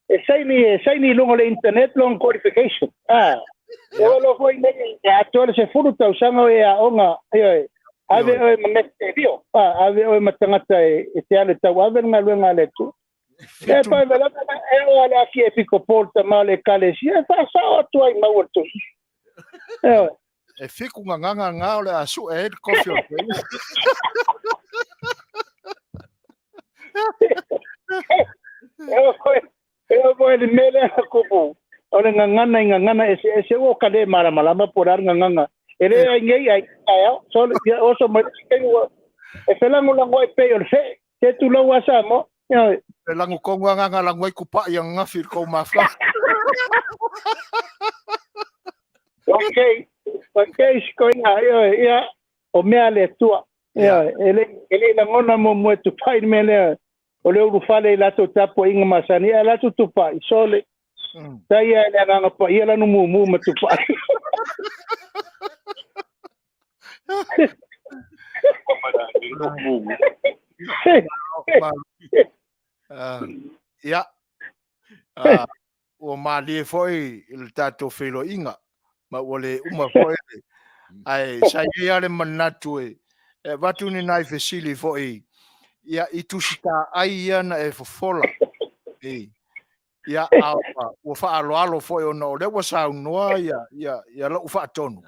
e saini e saini i luga o le internet lona qualification. Ah, e olo foi nei e atoa le 10 tausaga o e aoga, ioe, ave oe ma metelio, ah, ave oe ma tagata e te alu e tauave le galuega a le Atua. E pai mai lava e o a le aki e piko pol tama o le ekalesia e faasao atu ai maua le tosi. Ioe. E fiku gagaga na o le a sue ai le kofi o le toeaina. E oo foi i le mea lea na kupu, o le gagana i gagana eseese, ua ka le malamalama po o le a le gagana. E le ai nei ai taeao, sole, ia oso mai le taimi ua e felagolagoai pei o le fee, se tulou lava Samoa. Ioe. E lagu tonu agaga lagu ai kupaʻi ananafi i le tou mafutaga. Okay, okay, sikoina, ioe, ia, o mea a le Atua. Ioe, e le i lagona muamua e tupai le mea lea, o le ulufale i latou tapuaiga masani, ae latou tupai, sole, taia e le Agaga Paia lanu mumu ma tupai. Ia, ua malie foi i le tatou feiloaiga, ma ua le uma foi le... Ae sa i ai lava le manatu e avatu ni nai fesili foi ia, i tusitaai ia na e fofola. Ia, a ua faaaloalo foi ona o lea ua saunoa ia, ia, ia lou faatonu.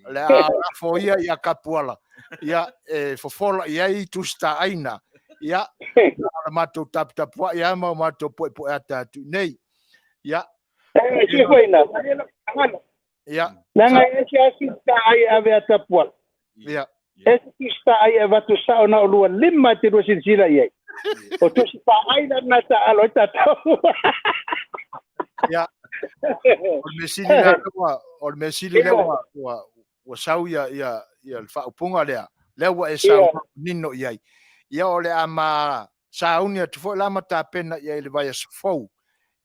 O le a lafo ia ia Tapuala, ia, e fofola i ai tusitaai na. Ia, na o le matou taputapuai lava ma o matou poepoe ata atu i nei. Ia. E, sikoina, Ia. Leaga e ese lava tusitaai e ave a Tapuala. Ia. Ese tusitaai e avatu sao na o lua lima e te lua silasila i ai. O tusitaai la na taalo ai tatou. Ia. O le mea sili la ua, o le mea sili lea ua, ua, ua sau ia, ia, ia le faaupuga lea, lea ua e sau nino i ai. Ia o le a ma sauni atu foi la ma tapena i ai i le vaiaso fou.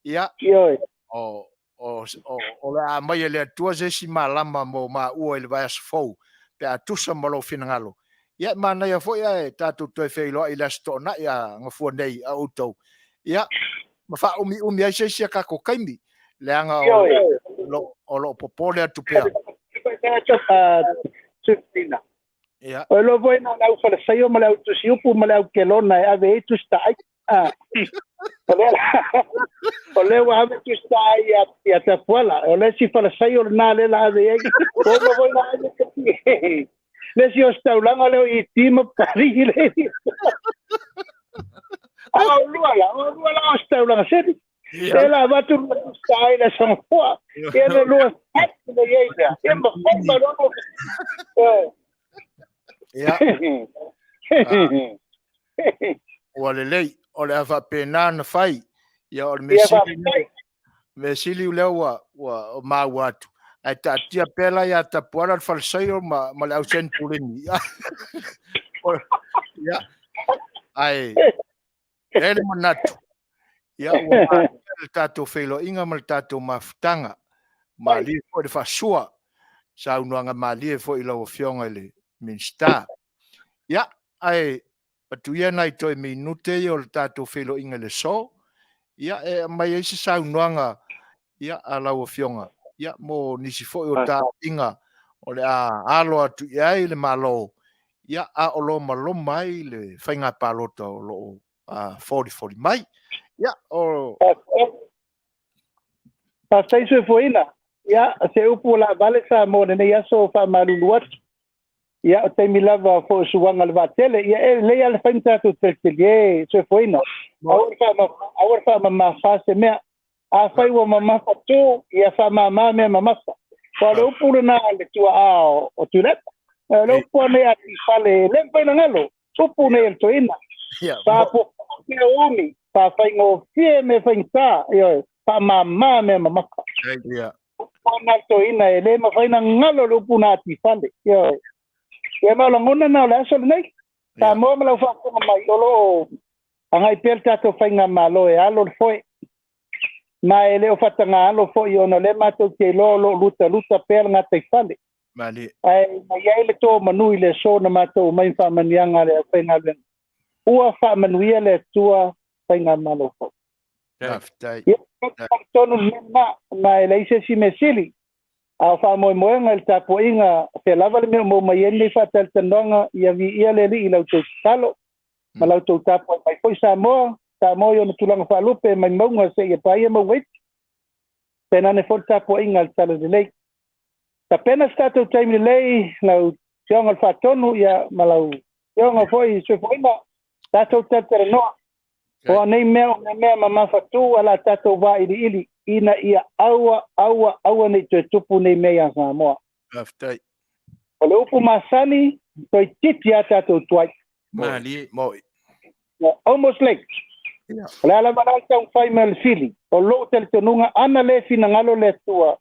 Ia. Ioe. O, o, o, o le a aumai e le Atua se isi malama mo maua i le vaiaso fou, pe a tusa ma lou finagalo. Ia, e manaia foi ae tatou toe feiloai i le Aso Toonai a gafua nei a outou, ia, ma faaumiumi ai se isi a tatou taimi, leaga o, lo, o lo o popole atu pea. Ia. O iloa foi na o le au falesaio ma le au tusiupu ma le au kelona e ave ai tusitaai. Ah. O lea, o lea ua ave tusitaai ia, ia Tapuala. O le isi falesaio lena lea la ave i ai. Ua uma foi na ave le isi ositaulaga lea o IT ma Paris le. A o lua la, o lua la ositaulaga seli. Ia la avatu lua tusitaai le aso Gafua. Ia le lua sati le i ai lea. Ia ma fai ma lua. Ia. Ua lelei, o le a faapena ona fai. Ia o le mea sili, mea sili lea ua, ua maua atu. Ae taatia pea la ia Tapuala le falesaio ma, ma le au senpuleni. Ia, ae, e le manatu, ia ua maea le tatou feiloaiga ma le tatou mafutaga. Malie foi le faasua, saunoaga malie foi i lau Afioga i le Minisita. Ia, ae atu ia nai toe minute ia o le tatou feiloaiga i le aso, ia e aumai ai se saunoaga ia a lau Afioga ia mo nisi foi o taofiga o le a alo atu i ai le Malo ia a o lomaloma ai le faiga palota o lo o folifoli mai. Ia o Faafetai Soifuaina. Ia, se upu o le a vale Samoa i lenei aso faamalulu atu. Ia, o taimi lava foi o suaga o le vaatele. Ia, e lelei lava le fai ma tatou telitelie Soifuaina. Aua le faamamafa se mea. Afai ua mamafa tu, ia faamama mea mamafa. Aua o le upu lena a le tuaa o Tuilaepa. O le upu lava nei a Tuifale, e le mafai ona galo. Upu nei a le toeaina. Faapuapua mea umi, faafaigofie mea faigata. Ioe. Faamama mea mamafa. Ia. Ona le toeaina e le mafai ona galo le upu na atifale. Ioe. Ia ma o lagona na o le aso lenei. Samoa ma lau faafofoga mai o lo o agai pea le tatou faigamalo e alo le foe. Ma e le o faataga alo foi ona o lea matou te iloa o lo o lutaluta pea le gataifale. Malie. Ae na i ai le to manu i le aso na matou omai ma faamanuiaga a le aufaigaluega. Ua faamanuia le Atua faigamalo fou. Faafetai. Ia, tonu le mea lena, ma e leai se isi mea sili. A o faamoemoega i le tapuaiga, o fea lava le mea o maua mai ai lenei faatalatalanoaga, ia viia le Alii i la outou tatalo, ma la outou tapuai mai foi Samoa, Samoa i ona tulaga faalupe mai mauga seia paia mauga iti. Tainane foi le tapuaiga a le Talalelei. Tapena se tatou taimi lelei, lau Afioga i le Faatonu, ia, ma lau Afioga foi Soifuaina, tatou talatalanoa. O nei mea o mea mamafatu a la tatou vailiili ina ia aua, aua, aua ne i toe tupu nei mea ia Samoa. Faafetai. O le upu masani, toeitiiti lava tatou tuai. Malie. Moi. Almost late. Yeah. O le a lava la le taumafai mai o le fili, o lou talitonuga ana le finagalo le Atua,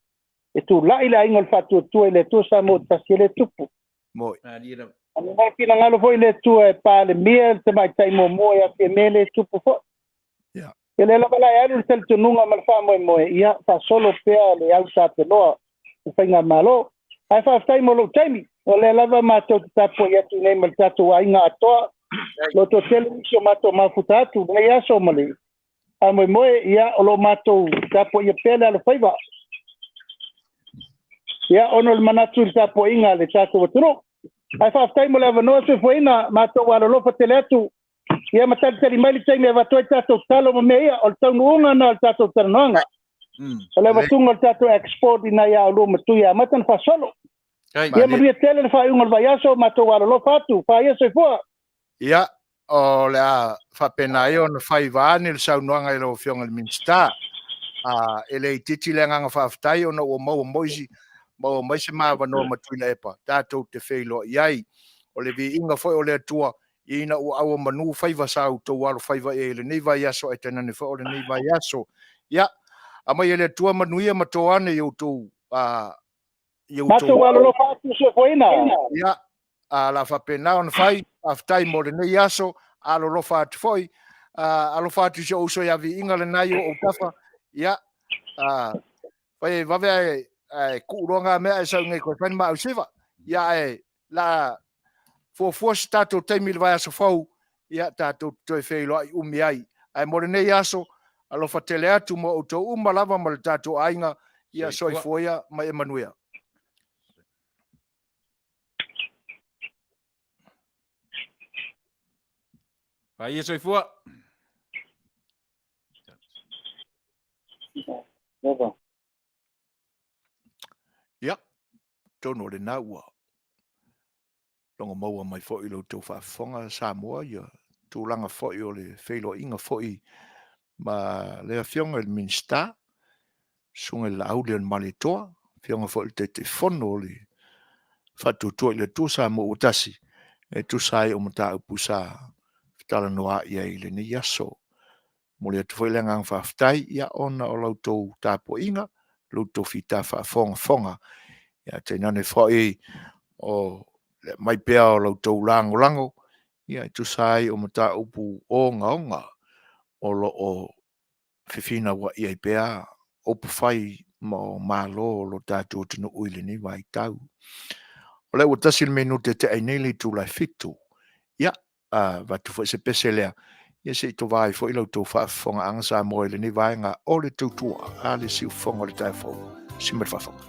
e tulai le aiga o le faatuatua i le Atua Samoa tasi e le tupu. Moi. Malie lava. Ana le finagalo foi le Atua e Palemia le tamaitai muamua ia Fiame le tupu foi. Yeah. Ia lea lava la e alu le talitonuga ma le faamoemoe, ia faasolo pea le au tapeloa o faigamalo. Ae faafetai mo lou taimi. O lea lava matou te tapuai atu nei ma le tatou aiga atoa. Lo toatele nisi o matou mafuta atu lenei aso ma le faamoemoe, ia o lo o matou tapuaia pea le alofaiva. Ia ona o le manatu i le tapuaiga a le tatou atunuu. Ae faafetai mo le avanoa soifuaina, matou alolofa tele atu. Ia ma talitali mai le taimi e avatu ai tatou talo ma mea ia, o le taunuuga lena o le tatou talanoaga. O le avatuga o le tatou export ina ia aulua matui e amata ona faasolo. Ia manuia tele le faaiuga o le vaiaso, matou alolofa atu, paia soifua. Ia, o le a faapena ia ona fai vaeane le saunoaga i lau Afioga i le Minisita. E le itiiti le agaga faafetai ona ua maua moi maua mai se ma avanoa ma Tuilaepa tatou te feiloai ai. O le viiga foi o le Atua ina ua auomanu faiva sa outou alofaiva i ai i lenei vaiaso ae tainane foi o lenei vaiaso. Ia, aumai e le Atua manuia ma to ane i outou i outou. Matou alolofa atu soifuaina. Ia, a la faapena ona fai, faafetai mo lenei aso, alolofa atu foi, alofa atu i si ou uso ia Viiga lena i ou autafa, ia, fai e vave ae, ae tuu loa ngā mea ae sau nei koe fai ni maau siva, ia ae la fuafua se tatou taimi i le vaiaso fou, ia tatou te toe feiloai umi ai. Ae mo lenei aso, alofa tele atu mo outou uma lava ma le tatou aiga, ia soifua ia ma ia manuia. Paia soifua. Ia, tonu o lena ua logo maua mai foi i lo outou faafofoga Samoa ia tulaga foi o le feiloaiga foi ma le Afioga i le Minisita, Susuga i le Laauli o le Malietoa, Afioga foi i le Taitaifono o le Faatuatua i le Atua Samoa ua tasi, e tusa ai o mataupu sa fetalanoa i ai i lenei aso. Momoli atu foi le agaga faafetai ia ona o la outou tapuaiga, lo outou fita faafogafoga, ia tainane foi o le aumai pea o la outou lagolago ia e tusa ai o mataupu ogaoga o lo o fefinauai ai pea upufai ma o Malo o lo tatou atunuu i lenei vaitau. O lea ua 1 le minute e tea ai nei le itula e 7. Ia, avatu foi se pese lea, ia se i tovā ai foi la outou faafofogaaga Samoa i lenei vaega o le tautua a le siufofoga o le taeao fou. Sima le faafofoga.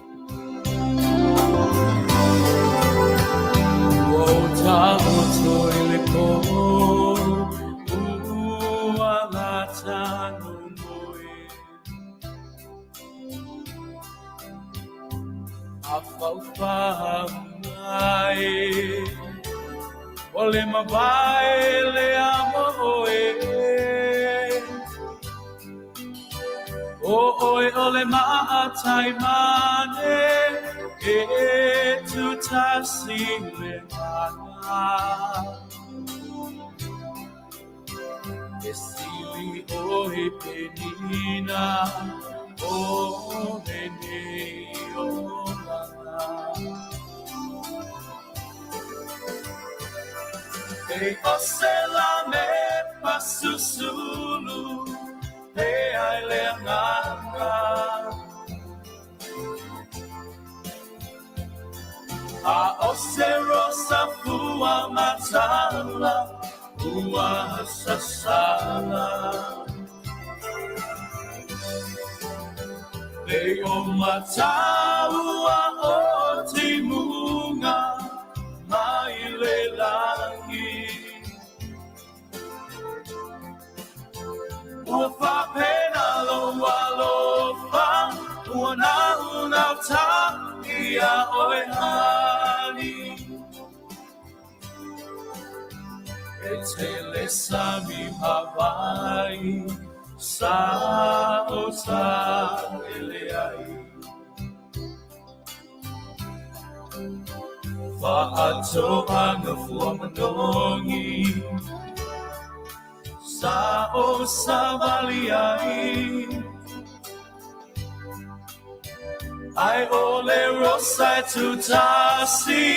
Ua ou taoto i le pō, ua lata moe. Afaufau mai, o le mavae le amo oe. O oe o le maatai mane, e tutasi le mana. E sili ʻoe Penina o lenei olaga. E o se lame pasusulu e ai le agaga. A o se rosa fua matala ua sasala. E o mataua o timuga mai le lagi. Ua faapena lou alofa, ua naunauta ia oe hani. E tele sami ma vai, sa o sa ele ai. Faatoaga fua manogi, sa o savali ai. Ai o le rosa e tutasi,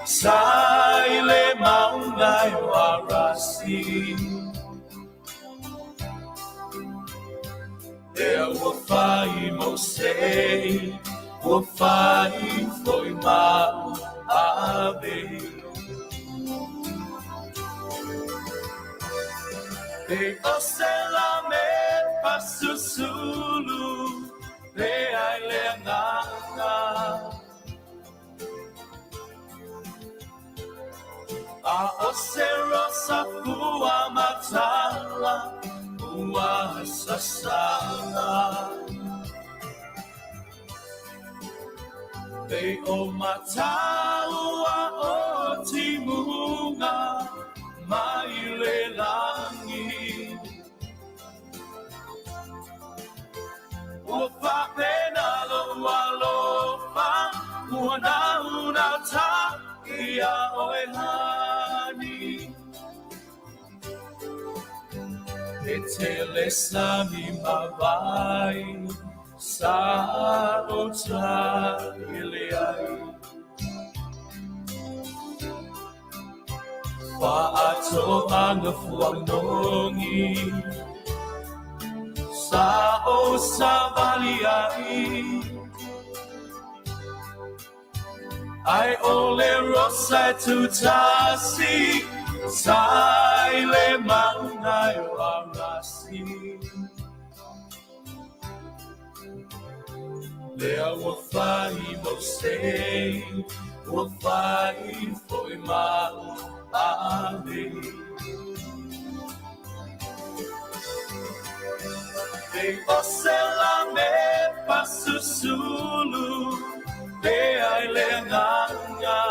sa i le maunga e o Arasi. Lea ua fai mo sei, ua fai foi mau ave. E o se lame pasusulu, le ai le agaga. A o se rosa fua matala, ua sasala. E o mataua o timuga mai le lagi. Ua faapena lou alofa, ua naunauta ia oe hani. E tele sami ma vai, sa o ta ele ai. Faatoaga fua manogi, sa o savali ai. Ai o le rosa e tutasi, sa i le maunga e o Arasi. Lea ua fai mo sei, ua fai foi mau ave. E o se lame pasusulu, e ai le agaga.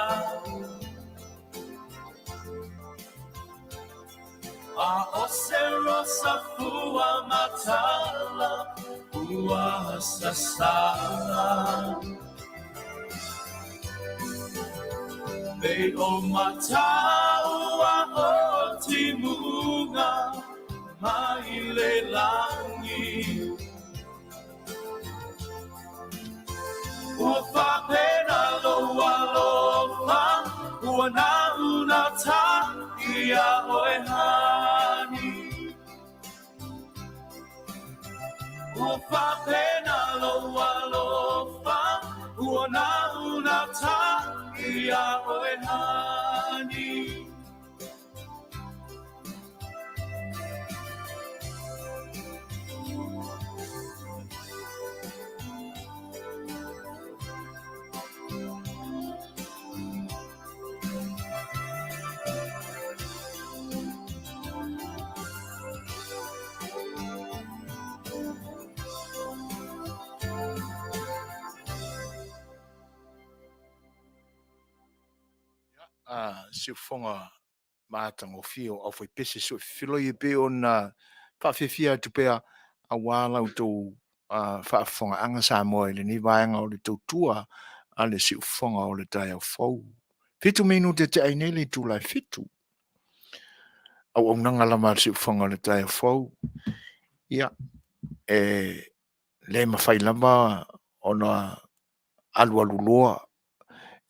A o se rosa fua matala, ua sasala. E o mataua o timuga mai le lagi. Ua faapena lou alofa, ua naunauta ia oe hani. Ua faapena lou alofa, ua naunauta ia oe hani. Siufofoga matagofie o aufaipese soifiloi e pei ona faafiafia atu pea aua la outou faafofogaaga Samoa i lenei vaega o le tautua a le siufofoga o le taeao fou. 7 minute te ai nei le itula e 7. auaunaga lava a le siufofoga o le taeao fou, ia, e le mafai lava ona alualu loa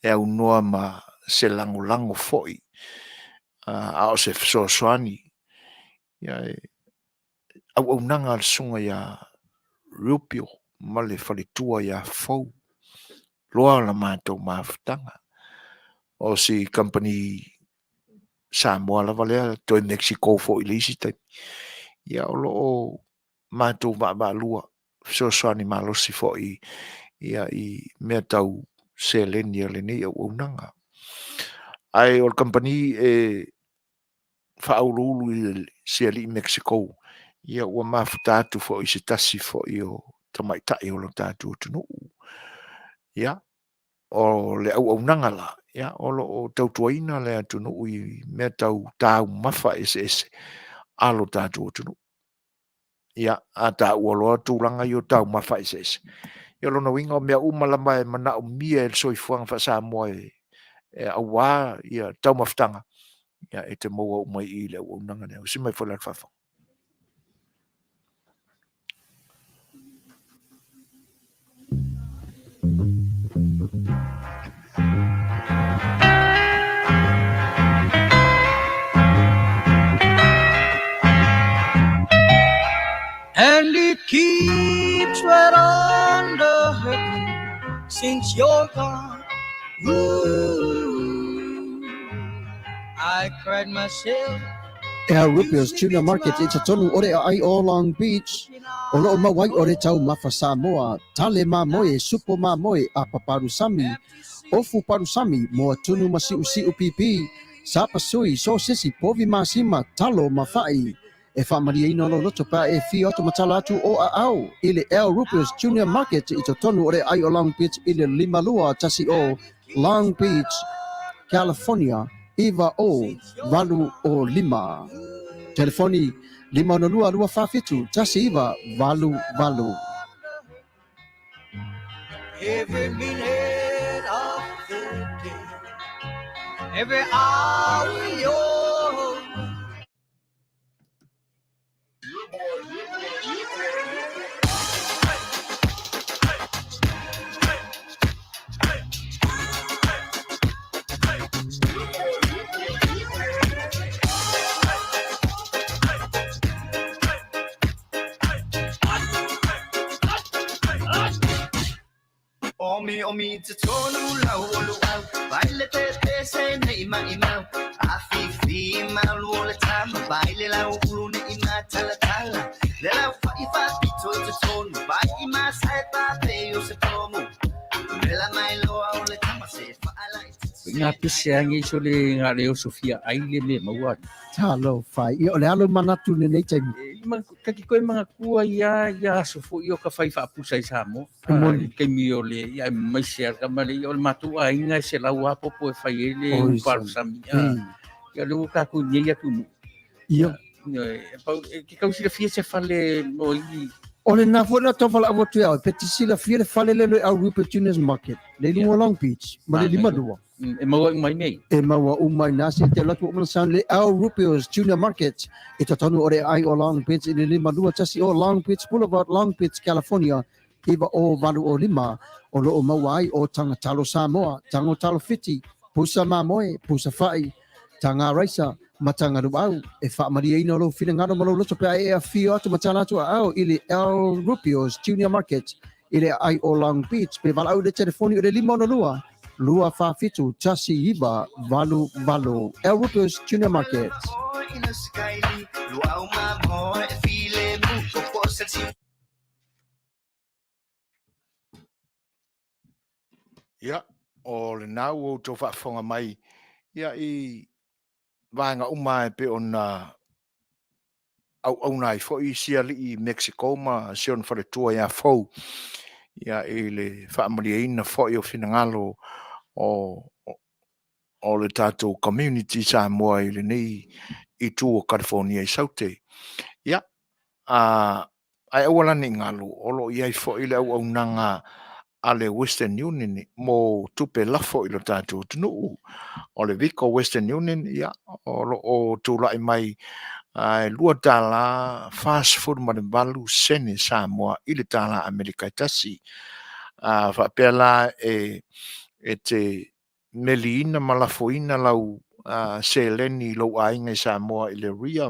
e aunoa ma se lagolago foi a o se fesoasoani. Ia, e auaunaga a le susuga ia Rupio ma le faletua ia Fou, loa la matou mafutaga. O si kamupani Samoa lava lea, toe Mexico foi i le isi taimi. Ia o lo o matou vaavaalua fesoasoani malosi foi ia i mea tau seleni a lenei auaunaga. Ae o le kamupani e faauluulu i si alii Mexico, ia ua mafuta atu foi i se tasi foi o tamaitai o lo tatou atunuu. Ia, o le auaunaga la, ia o lo o tautuaina le atunuu i mea tau taumafa eseese a lo tatou atunuu. Ia, a taua loa tulaga ia o taumafa eseese, ia o lona uiga o mea uma lava e manaomia e le soifuaga faa-Samoa e aua ia taumafataga, ia e te maua uma i i i le auaunaga lea. Usi mai foi la le faafofoga. And it keeps right on the hurting since you're gone. Ooh, I cried myself. Ea Rupio's Tuna Market i totonu o le aai o Long Beach, o loo mau ai o le taumafa Samoa, tale mamoe, supo mamoe, apa palusami, ofu palusami, moa tunu ma siusiu pipi, sapasui, sosesi, povi masima, talo ma fa'i. E faamalieina lou loto pe a e afio atu ma tala atu o aao i le El Rubios Junior Market i totonu o le aai o Long Beach i le 5210 Long Beach, California 90805. Telefoni 562 247 1988. Every minute of the day, every hour you're Omi omi te tonu lau o luau Vai le te te se nei mai mau A fi fi mau lu o le tama Vai le lau ulu nei ma tala tala Le lau fa i fa pito i te tonu Vai i ma sai pa pe o se tomu Me la mai loa o le tama se fa ala i te Ngā pese ange iso le ngā leo Sofia ai le me maua atu. Talofa. Ia, o le alo manatu lenei taimi. E, ma, kaki koe mangatua ia, ia aso foi o ka whai whaapusa i Samoa. E moni. I kaimi o le, ia e mai se alka ma le, ia o le mātou aiga e se lau apopo e whai e le Oi, upalusami. Ah, ia le ua kākou nei atu nu. Ia. E, pau, e, ke kau silafia se fale mo i O le na foi na tau whala atu iau, pe te silafia le fale le le au Rupert Junior's Market, le lunga Long Beach, ma le lima lua. E maua uma i nei. E maua uma i nā se te latu o mana sound le au Rupio's Junior Market, e totonu o le ai o Long Beach i le 52 o Long Beach Boulevard, Long Beach, California, iva o valu o lima, o loo maua ai o tanga talo Samoa, tango talo Fiti, pusa mamoe, pusa fa'i, tanga raisa, ma tanga luau, e faamalieina lou finagalo ma lou loto pe a e afio atu ma tala atu aao i le El Rupio's Junior Market i le aai o Long Beach pe valaau i le telefoni o le 562 247 1988. El Rupio's Junior Market. Ia, o lena ua outou faafofoga mai ia i vaega uma e pei ona auauna ai foi isi alii i Mexico ma si ona faletua ia Fou ia i le faamalieina foi o finagalo o o le tatou community Samoa i lenei itu o California i Saute. Ia, a, ae aua la ne i galo, o lo o i ai foi le auaunaga a le Western Union mo tupe lafo i lo tatou atunuu. O le vika o Western Union, ia, o lo o tulai mai e $2.48 sene Samoa i le tala Amerika e tasi. A faapea la e te meliina ma lafoina lau seleni i lou aiga i Samoa i le Ria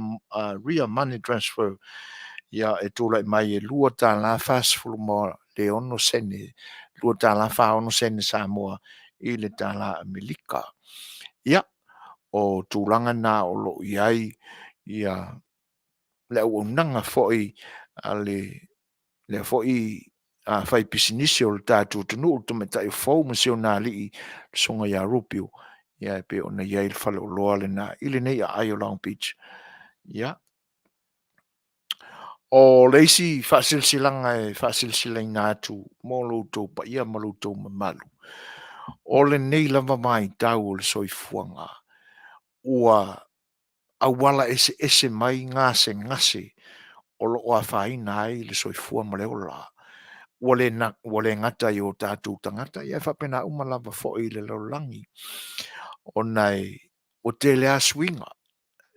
Money Transfer, ia e tulai mai e $2.46 sene, $2.46 sene Samoa i le tala Amerika. Ia, o tulaga na o lo o i ai ia le auaunaga foi a lea foi faipisinisi o le tatou atunuu, le tamaitai fou ma si ona alii, le susuga ia Rupio, ia e pei ona i ai le faleoloa lena i lenei aai o Long Beach. Ia, o le isi faasilasilaga e faasilasilaina atu mo lo outou paia ma lo outou mamalu, o lenei lava vaitau o le soifuaga, ua auala eseese mai gasegase o lo o afaina ai le soifua ma le ola. Ua le gata i o tatou tagata, ae faapena uma lava foi i le lalolagi, ona ua tele lava suiga,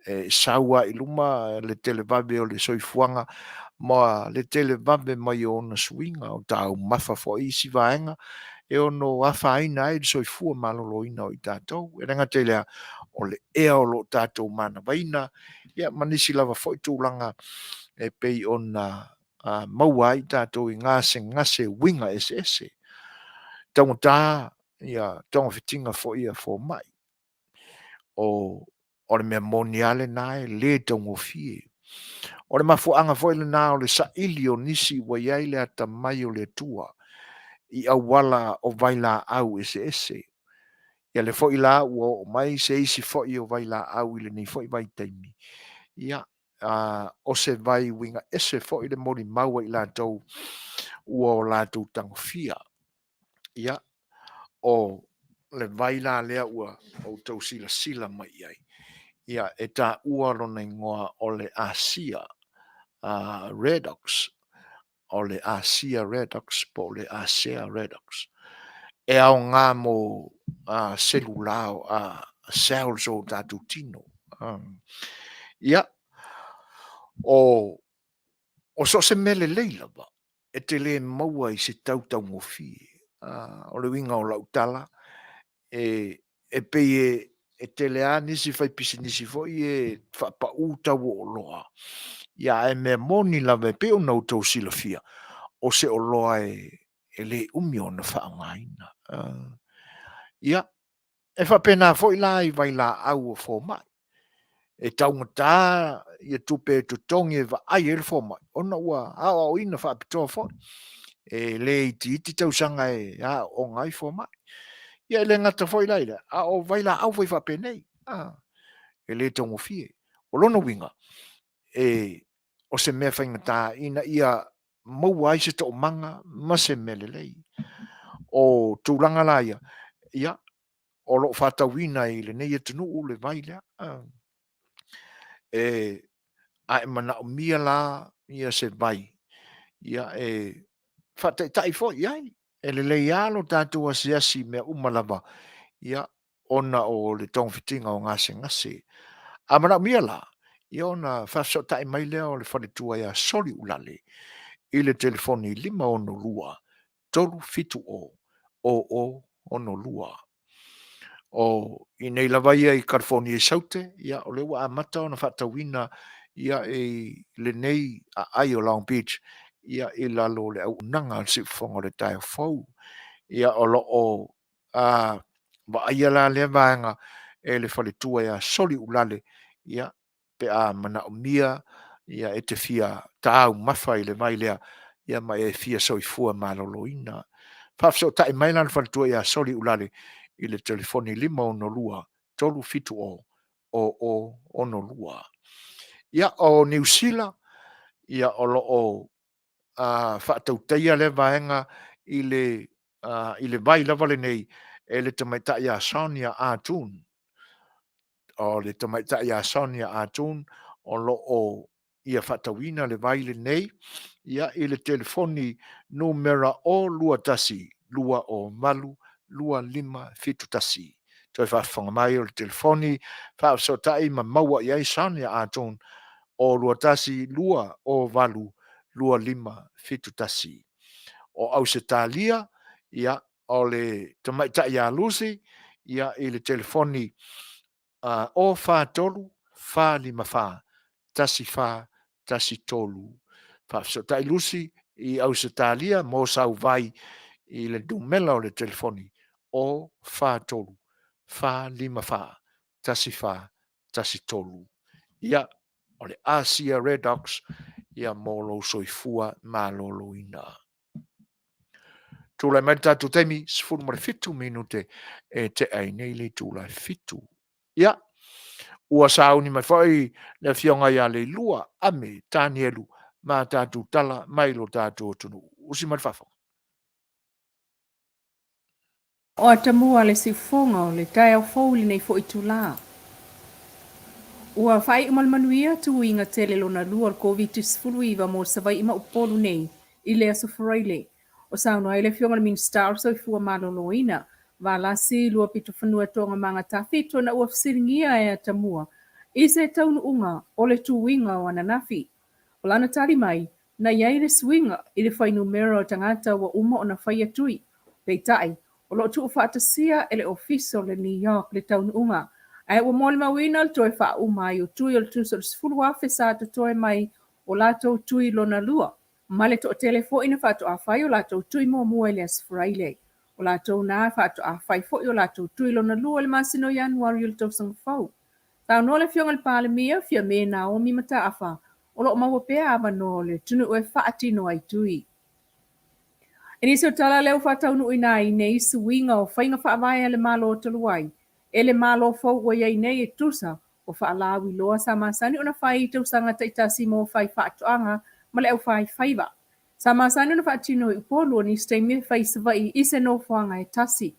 e sau lava i luma le televave o le soifuaga ma le televave mai o ona suiga, o taumafa foi isi vaega e ono afaina ai le soifua maloloina o i tatou. E le gata i lea, o le ea o lo o tatou manavaina, ia ma nisi lava foi tulaga e pei ona maua ai tatou i gasegase uiga eseese. Taugata ia togafitiga foi a fomai. O le mea moni lava lena e le taugofie. O le mafuaaga foi lena o le saili o nisi ua i ai le atamai o le Atua i auala o vailaau eseese. Ia lea foi la ua oo mai se isi foi o vailaau i lenei foi vaitaimi, ia, o se vai uiga ese foi le molimau a i latou ua o latou tagofia. Ia, o le vai la lea ua outou silasila mai i ai, ia, e taua lona igoa o le Asia Redox, o le Asia Redox po o le Asea Redox. E aoga mo selula, cells o tatou tino. Ia, o so o se mea lelei lava, e te le maua i se tau taugofie. O le uiga o lau tala, e pei e tele lava nisi faipisinisi foi e faapau tau o oloa, ia ae mea moni lava e pei ona outou silafia, o se oloa e le umi ona faaaogaina. Ia, e faapena foi la i vailaau o fomai. E taugata ia tupe e totogi e vaai ai le fomai, ona ua aoaoina faapitoa foi. E le itiiti tausaga e aooga ai fomai. Ia e le gata foi la i lea, a o vailaau foi faapenei, e le taugofie. O lona uiga, o se mea faigata ina ia maua ai se toomaga ma se mea lelei. O tulaga la ia, ia, o lo o faatauina i lenei atunuu le vai lea. A e manaomia la ia se vai, ia e faataitai foi i ai. E lelei lava lo tatou asiasi i mea uma lava, ia, ona o le togafitiga o gasegase. A manaomia la, ia ona faafesootai mai lea o le faletua ia Soliulale i le telefoni 562 370 0062. O i nei lava ia i Kalifonia i Saute, ia o lea ua amata ona faatauina ia i lenei aai o Long Beach, ia i lalo o le auaunaga a le Siufofoga o le Taeao Fou. Ia o lo o vaaia la lea vaega e le faletua ia Soliulale, ia pe a manaomia ia e te fia taumafa i le vai lea, ia ma e fia soifua maloloina. Faafesootai mai la le faletua ia Soliulale i le telefoni 562 370 0062. Ia, o Niu Sila, ia o lo o faatautaia lea vaega i le vai lava lenei e le tamaitai ia Sonia Atun. O le tamaitai ia Sonia Atun o lo o ia faatauina le vai lenei ia i le telefoni numera 021. 2 0 8 2 5 7 1. Toe faafofoga mai o le telefoni faafesootai ma maua i ai Sonia atonu o 2 1 2 0 8 2 5 7 1. O Ausetalia, ia, o le tamaitai ia Lucy, ia, i le telefoni 0 4 3 4 5 4 1 4 1 3. Faafesootai Lucy i Ausetalia mo sau vai i le numera o le telefoni 0 4 3 4 5 4 1 4 1 3. Ia, o le Asia Redox, ia, mo lou soifua maloloina. Tulai mai le tatou taimi, 17 minute e tea ai nei le itula e 7. Ia, ua sauni mai foi le afioga ia Leilua Ame Tanielu ma tatou tala mai lo tatou atunuu. Usi mai le faafofoga. O atamua le siufofoga o le taeao fou i lenei foi itulā. Ua faaiu ma le manuia tuiga tele lona lua o le Koviti-19 mo Savaii ma Upolu nei i le Aso Faraile. O saunoa ai le Afioga i le Minisita o le Soifua Maloloina, Valasi Luapitofanua Toogamaga Tafito ina ua fesiligia e atamua i se taunuuga o le tuiga o ananafi. O lana tali mai, na i ai le suiga i le fuainumera o tagata ua uma ona faia tui. Peitai, o lo o tuufaatasia e le Ofisa o le NEOC le taunuuga, ae ua molimauina le toe faauma ai o tui o le tusa o le 10,000 sa totoe mai o latou tui lona lua, ma le toatele foi na faatoa fai o latou tui muamua i le Aso Faraile. O latou na faatoa fai foi o latou tui lona lua i le masina o Ianuari o le tausaga fou. Saunoa le Afioga i le Palemia, Fiame Naomi Mataafa, o lo o maua pea avanoa o le atunuu e faatino ai tui. I nisi o tala lea ua faataunuuina ai nei suiga o faiga faavae a le Malo talu ai, e le Malo fou ua i ai nei e tusa o faalauiloa sa masani ona fai i tausaga taitasi mo faifaatoaga ma le aufaifaiva. Sa masani ona faatino i Upolu o nisi taimi e fai i Savaii i se nofoaga e tasi.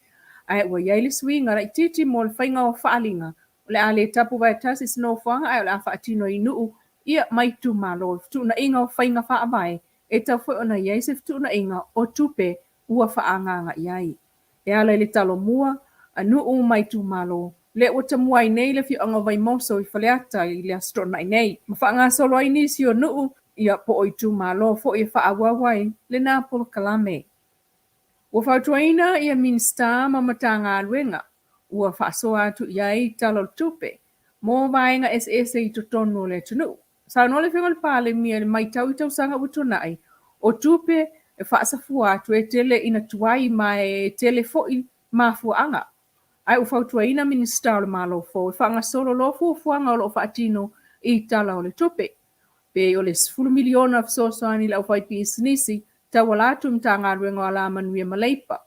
Ae ua i ai le suiga laitiiti mo le faiga o faaaliga, o le a le tapu vaetasi i se nofoaga ae o le a faatino i nuu ia ma itumalo. I fetuunaiga o faiga faavae, e tatau foi ona i ai se fetuunaiga o tupe ua faaagaaga i ai. E ala i le Talomua a nuu ma itumalo, lea ua tamua ai nei le afioaga o Vaimoso i Faleata i le Aso Toonai nei, ma faagasolo ai nisi o nuu ia po o itumalo foi e faaauau ai lena polokalame. Ua fautuaina ia Minisita ma Matagaluega ua faasoa atu i ai Tala o le Tupe mo vaega eseese i totonu o le atunuu. Saunoa le Afioga i le Palemia i le matau i tausaga ua tuanai, o tupe e faasafua atu e tele ina tuai ma e tele foi mafuaaga. Ae ua fautuaina Minisita o le Malo fou e faagasolo loa fuafuaga o lo o faatino i Tala o le Tupe. Pei o le $10 miliona fesoasoani i le aufaipisinisi tauala atu i Matagaluega o Alamanuia ma Leipa,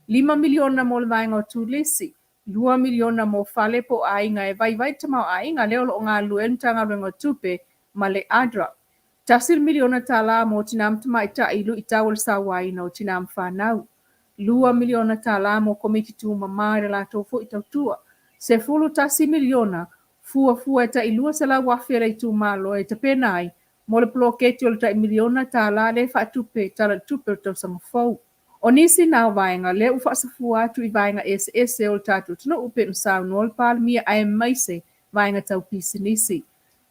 $5 miliona mo le vaega o turisi, $2 miliona mo fale po o aiga e vaivai le tamaoaiga lea o lo o galulue ai le Matagaluega o Tupe ma le ADRA, $1 miliona mo tina ma tamaitai i luitau o le sauaina o tina ma fanau, $2 miliona mo komiti tumama i le latou foi tautua, $11 miliona fuafua e tai $200,000 a le itumalo e tapena ai mo le poloketi o le tai $1 miliona lea e faatupe i Tala o le Tupe o le tausaga fou. O nisi na o vaega lea ua faasafua atu i vaega eseese o le tatou atunuu pei ona saunoa le Palemia aemaise vaega tau pisinisi.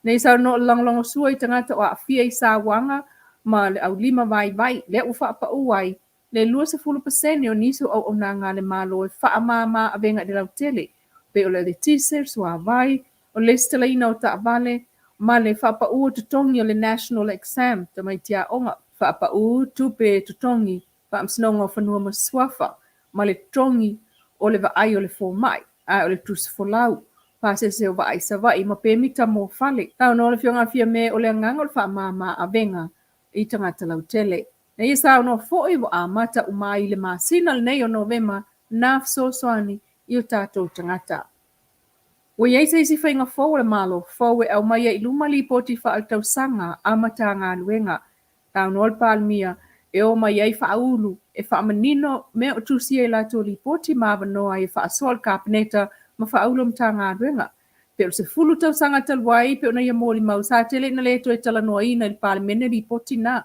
Nei saunoa o le lagolagosua i tagata o aafia i sauaga ma le aulima vaivai lea ua faapau ai le 20% o nisi o auaunaga a le Malo e faamama avega i le lautele, pei o le eletise, le suavai, o le lesitalaina o taavale, ma le faapau o totogi o le National Exam, tamaiti aoga, faapau tupe totogi Faamasinoga o Fanua ma Suafa, ma le totogi o le vaai o le fomai, ae o le tusi folau, pasese o vaa i Savaii ma pemita mo fale. Saunoa le Afioga a Fiame o le agaga o le faamama avega i tagata lautele. Na ia saunoa foi ua amata uma ai i le masina lenei o Novema na fesoasoani i o tatou tagata. Ua i ai se isi faiga fou a le Malo fou e aumaia i luma lipoti faaletausaga a Matagaluega. Saunoa le Palemia e o mai ai faaulu e faamanino mea o tusia i latou lipoti ma avanoa ai e faasoa le Kapeneta ma faaulu o Matagaluega. Pei o le 10 tausaga talu ai pei ona ia molimau sa tele ina le toe talanoaina i le Palemene lipoti na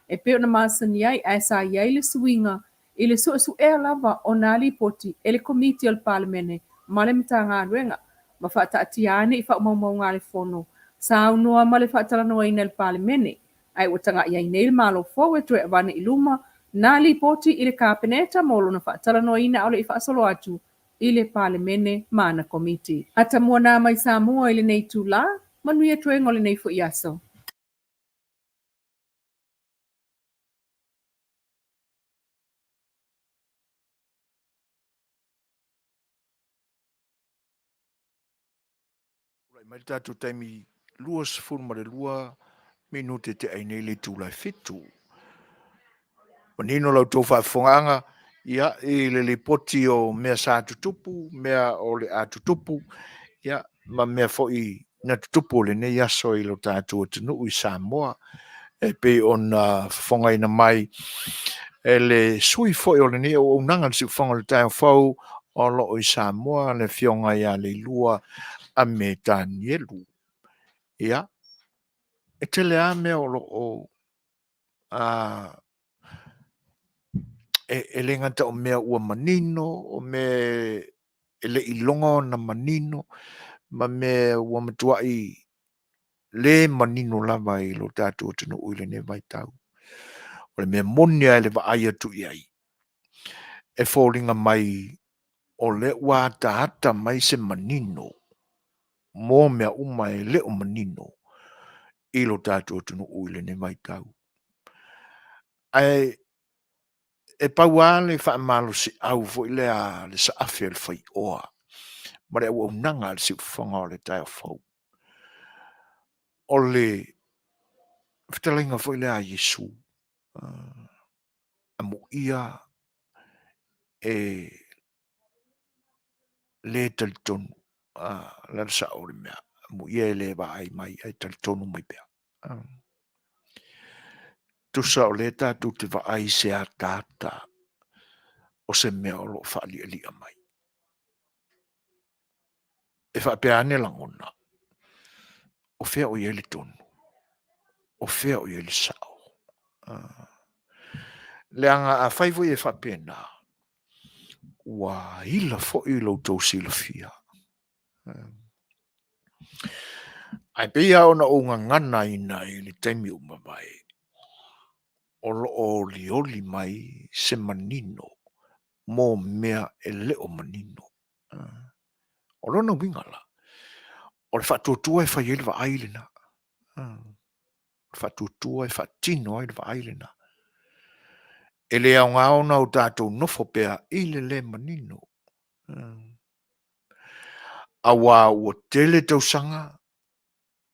e pei ona masani ai ae sa i ai le suiga i le suesuea lava o nā lipoti e le Komiti a le Palemene ma le Matagaluega ma faataatia ane i faamaumauga a le Fono saunoa ma le faatalanoaina e le Palemene, ae ua taga'i ai nei le Malo fou e toe avane i luma nā lipoti i le Kapeneta mo lona faatalanoaina a o le i faasolo atu i le Palemene ma ana Komiti. Atamua nā mai Samoa i lenei itulā, manuia toega o lenei foi aso. Tulai mai le tatou taimi 22 minute te ai nei le itula e 7. Manino la outou faafofogaaga ia, i le lipoti o mea sa tutupu, mea o le a tutupu, ia, ma mea foi na tutupu o lenei aso i lo tatou atunuu i Samoa, e pei ona fofogaina mai e le sui foi o lenei auaunaga le siufofoga o le taeao fou o lo o i Samoa, le afioga ia Leilua Ame Tanielu. Ia, e tele lava mea o lo o e le gata o mea ua manino, o mea e le i iloga ona manino, ma mea ua matuai le manino lava i lo tatou atunuu i lenei vaitau. O le mea moni lava i le vaai atu i ai, e foliga mai o lea ua ataata mai se manino mo mea uma e le o manino i lo tatou atunuu i lenei vaitau. Ae e pau lava le faamalosiau foi lea a le saafi o le faioa ma le auaunaga a le siufofoga o le taeao fou. O le fetalaiga foi lea a Iesu, amuia e le talitonu, o le a le sao o le mea, amuia e le vaai mai ae talitonu mai pea. Tusa o lea tatou te vaai i se ataata o se mea o lo o faalialia mai. E faapea ane lagona, o fea o i ai le tonu? O fea o i ai le sao? Leaga afai foi e faapena, ua ila foi lo outou silafia. Ae pei lava ona ou gaganaina i le taimi ua mavae, o lo o olioli mai se manino mo mea e le o manino. O lona uiga la, o le faatuatua e fai ai le vaai lena. O le faatuatua e faatino ai le vaai lena. E le aoga ona o tatou nofo pea i le le manino. Auā ua tele tausaga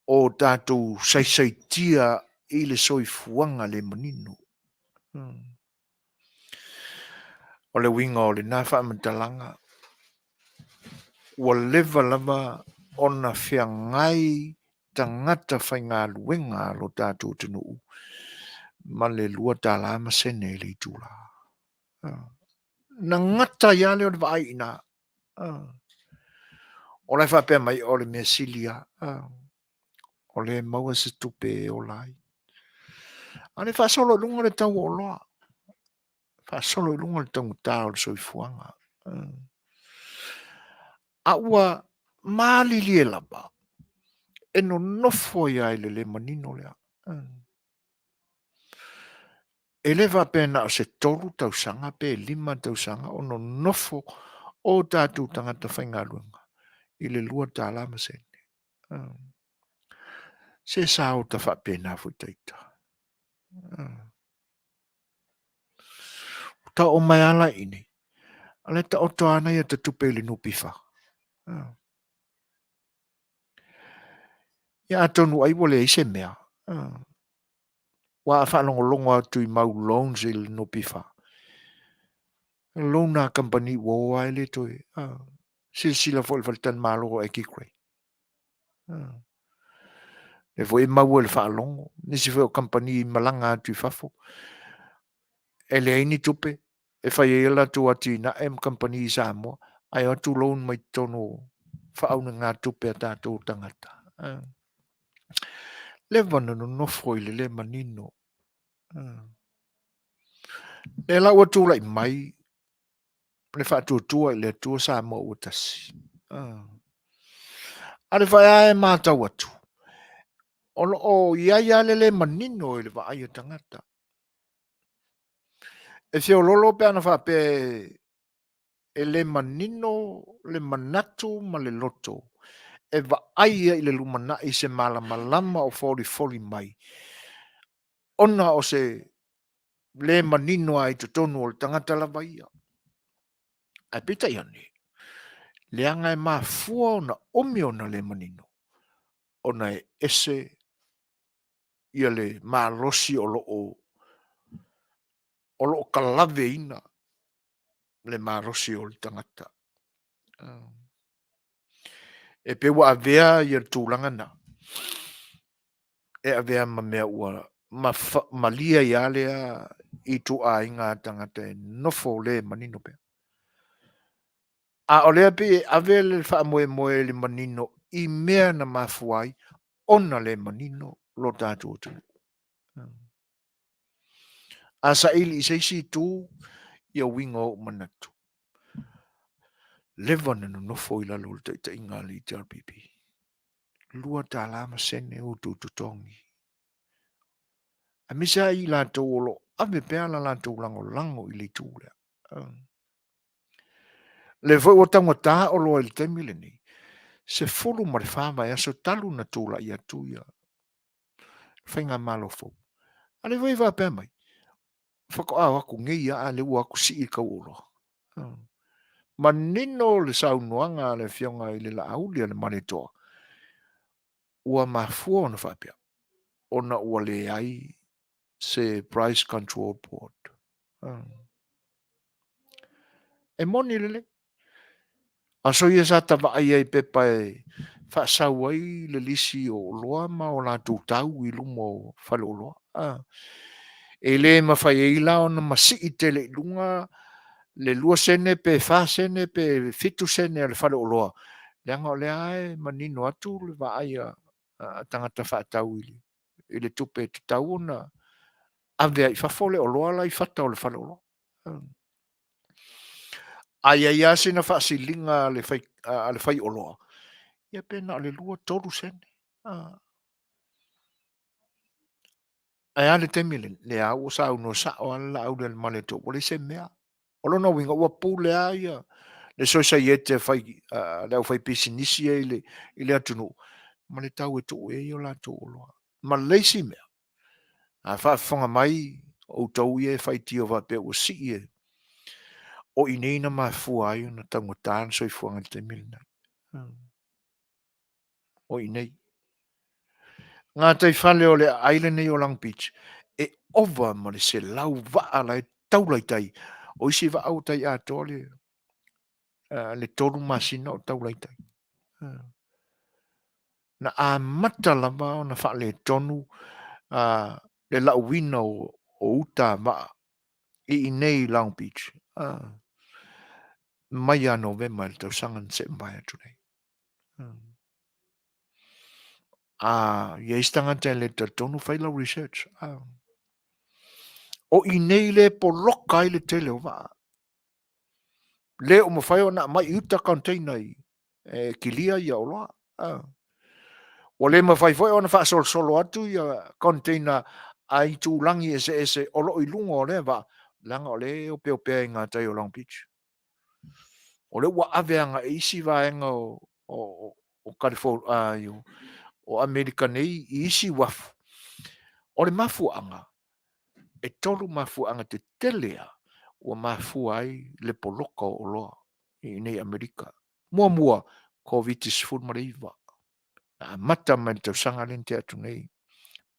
o tatou saisaitia i le soifuaga le manino. O le uiga o lena faamatalaga, ua leva lava ona feagai tagata faigaluega a lo tatou atunuu ma le $2 ma sene i le itula. Na gata ai lava lea o le vaai i ina. O la e faapea mai o le mea sili lava, o lea e maua se tupe e ola ai. A o lea e faasolo i luga le tau o oloa, faasolo i luga le taugata o le soifuaga. A ua malilie lava e nonofo ai lava i le le manino lea. E le faapea na o se 3 tausaga pe 5 tausaga o nonofo o tatou tagata faigaluega i le $2 ma sene. Se sa ota faapena foi taita. Ta o mai ala i nei. A le taoto ana ia ta tupe i le NPF. Ia atonu ai ua leai se mea. Ua a faalogologo atu i mau loans i le NPF. Loan a kamupani ua o lava e le toe. Silasila foi i le faletalimalo o Aggie Grey. Lea foi e maua i le faalogo, nisi foi o kamupani malaga atu i fafo, e leai ni tupe e fai ai a latou atinae ma kamupani i Samoa, ae o atu loan mai totonu o faaunegatupe a tatou tagata. Leva ona nonofo i le le manino. Lea la ua tulai mai le faatuatua i le Atua Samoa ua tasi. Ah. A le faia e matau atu, o lo o i ai lava le le manino i le vaai a tagata. E feololo pe ana faapea e le manino le manatu ma le loto e vaai ai i le lumanai se malamalama o folifoli mai ona o se le manino lava i totonu o le tagata lava ia. Ae peitai ane, leaga e mafua ona umi ona le manino, ona e ese ia le malosi o lo o o lo o kalaveina le malosi o le tagata. E pei ua avea ia le tulaga na e avea ma mea ua malie ai lava lea ituaiga tagata e nofo le manino pea. A o lea pei e ave le faamoemoe i le manino i mea na mafua ai ona le manino lo tatou atunuu. A saili i se isi itu ia uiga o ou manatu, leva na nonofo i lalo o le taitaiga a le HRPP. $2 ma sene outou totogi. Aemaise lava i latou o lo o ave pea la latou lagolago i le itu lea. Lea foi ua taugata oloa i le taimi lenei, 14 vaiaso talu na tulai atu ia faigamalo fou. A lea foi e faapea mai, faatoa o atu nei lava a lea ua o atu sii le tau o oloa. Manino le saunoaga a le Afioga i le Laauli a le Malietoa, ua mafua ona faapea, ona ua leai se Price Control Board. E moni lelei. Aso ia sa ta vaai ai i pepa e faasau ai le lisi o oloa ma o latou tau i luma o faleoloa. E le mafai ai la ona masii tele i luga le 2 sene pe 4 sene pe 7 sene a le faleoloa, leaga o lea e manino atu le vaai a tagata faatau i le tupe e tatau ona ave ai i fafo le oloa la i fata o le faleoloa. A i ai lava sina faasiliga a le fai, a le faioloa, ia pe na o le 2, 3 sene. Ae a le taimi lenei? Lea ua saunoa sao lava le Laaulialemalietoa, ua leai se mea. O lona uiga, ua pule lava ia le sosaiete fai, a le aufaipisinisi ia i le atunuu ma le tau e tuu i ai o latou oloa. Ma le isi mea, a faafofoga mai outou ia e faitio faapea ua sii e, o i nei na mafua ai ona taugata le soifuaga i le taimi lenei. O i nei. Gataifale o le aai lenei o Long Beach, e ova ma le 100 vaa la e taula i tai. O isi vaa ua tai atoa le, le 3 masina o taula i tai. Na amata lava ona faaletonu le lauina o uta a vaa i inei i Long Beach mai ia Novema i le tausaga na seʻa mavae atu nei. A i ai se tagata e le talitonu, fai lau research. O i nei le poloka ai le tele o vaa. Le o mafai ona aumai i uta container i e kilia ia oloa. Ua le mafai foi ona faasolosolo atu ia container a itulagi eseese o lo o i luga o lea vaa, leaga o lea e opeopea i gatai o Long Beach. O lea ua ave agai i isi vaega o, o, o, California, o, o Amerika nei i isi uafu. O le mafuaaga, e tolu mafuaaga tetele lava ua mafua ai le poloka o oloa i inei Amerika. Muamua, Koviti-19, na amata mai le tausaga lea na tea atu nei.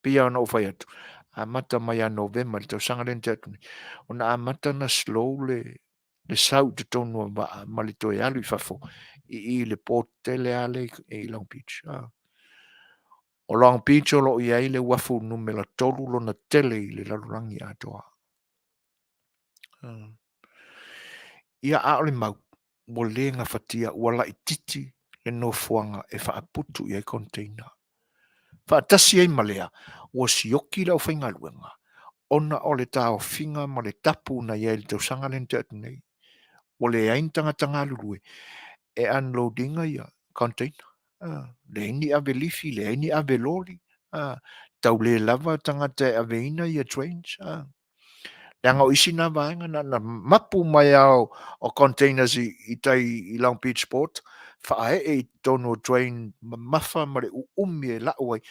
Pei ona ou fai atu, amata mai ia Novema i le tausaga lea na tea atu nei, ona amata na slow le, le sau i totonu o vaa ma le toe alu i fafo i i le port tele lava lea i Long Beach. Ah. O Long Beach o lo o i ai le uafu numera 3 lona tele i le lalolagi atoa. Ah. Ia, a o le mau, ua le gafatia, ua laitiiti le nofoaga e faaputu i ai container. Faatasi ai ma lea, ua sioki le aufaigaluega. Ona o le taofiga ma le tapu na i ai i le tausaga lea na tea atu nei, ua leai ni tagata galulue e unload ina ia container. Leai ni ave lifi, leai ni ave loli, tau le lava tagata e aveina ia trains. Leaga o isi na vaega na ona mapu mai lava o containers i tai i Long Beach Port, faaee i totonu o train mamafa ma le uumi e lau ai,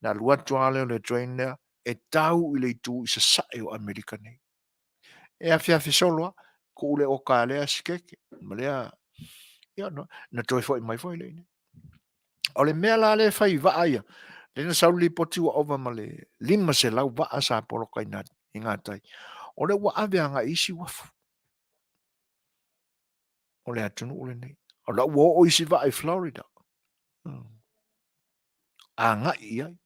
na alu atu lava lea o le train lea e tau i le itu i sasae o Amerika nei. E afeafe solo lava, tuu le oka a lea sikeke ma lea, ia na toe foi mai foi lea i inei. O le mea la lea e fai i vaa ia, lea na sau le lipoti ua ova ma le 500 vaa sa poloka i gatai, o lea ua ave agai i isi uafu o le atunuu lenei. O la ua oo isi vaa i Florida. Agai i ai.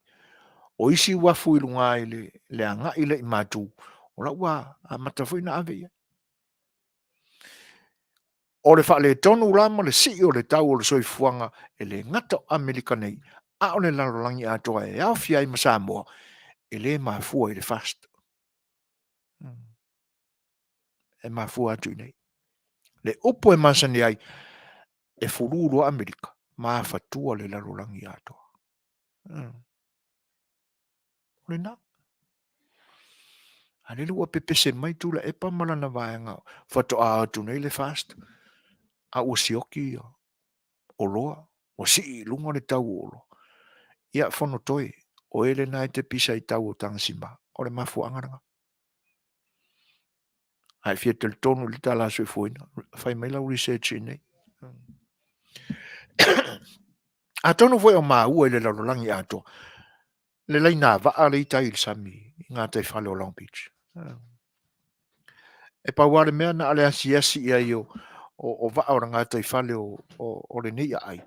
O isi uafu i luga i le agai lea i Matu, o la ua amata foi ona ave i ai. O le faaletonu la ma le sii o le tau o le soifuaga e le gata o Amerika nei, a o le lalolagi atoa e aofia ai ma Samoa, e le mafua i le FAST. E mafua atu i inei. Le upu e masani ai, e fulu loa Amerika, mafatua le lalolagi atoa. O lena. A lele ua pepese mai Tuilaepa ma lana vaega faatoa atu nei le FAST, a ua sioki ia oloa, ua sii i luga le tau o oloa. Ia, Fonotoe, o e lena e te pisa i tau o tagasima, o le mafuaaga lena. A e fia talitonu i le tala soifuaina, fai mai lau research i nei. Atonu foi o maua i le lalolagi atoa, le laina vaa le i tai i le sami i gataifale o Long Beach. E pau lava le mea na o le asiasi i ai o vaa o le gataifale o lenei aai,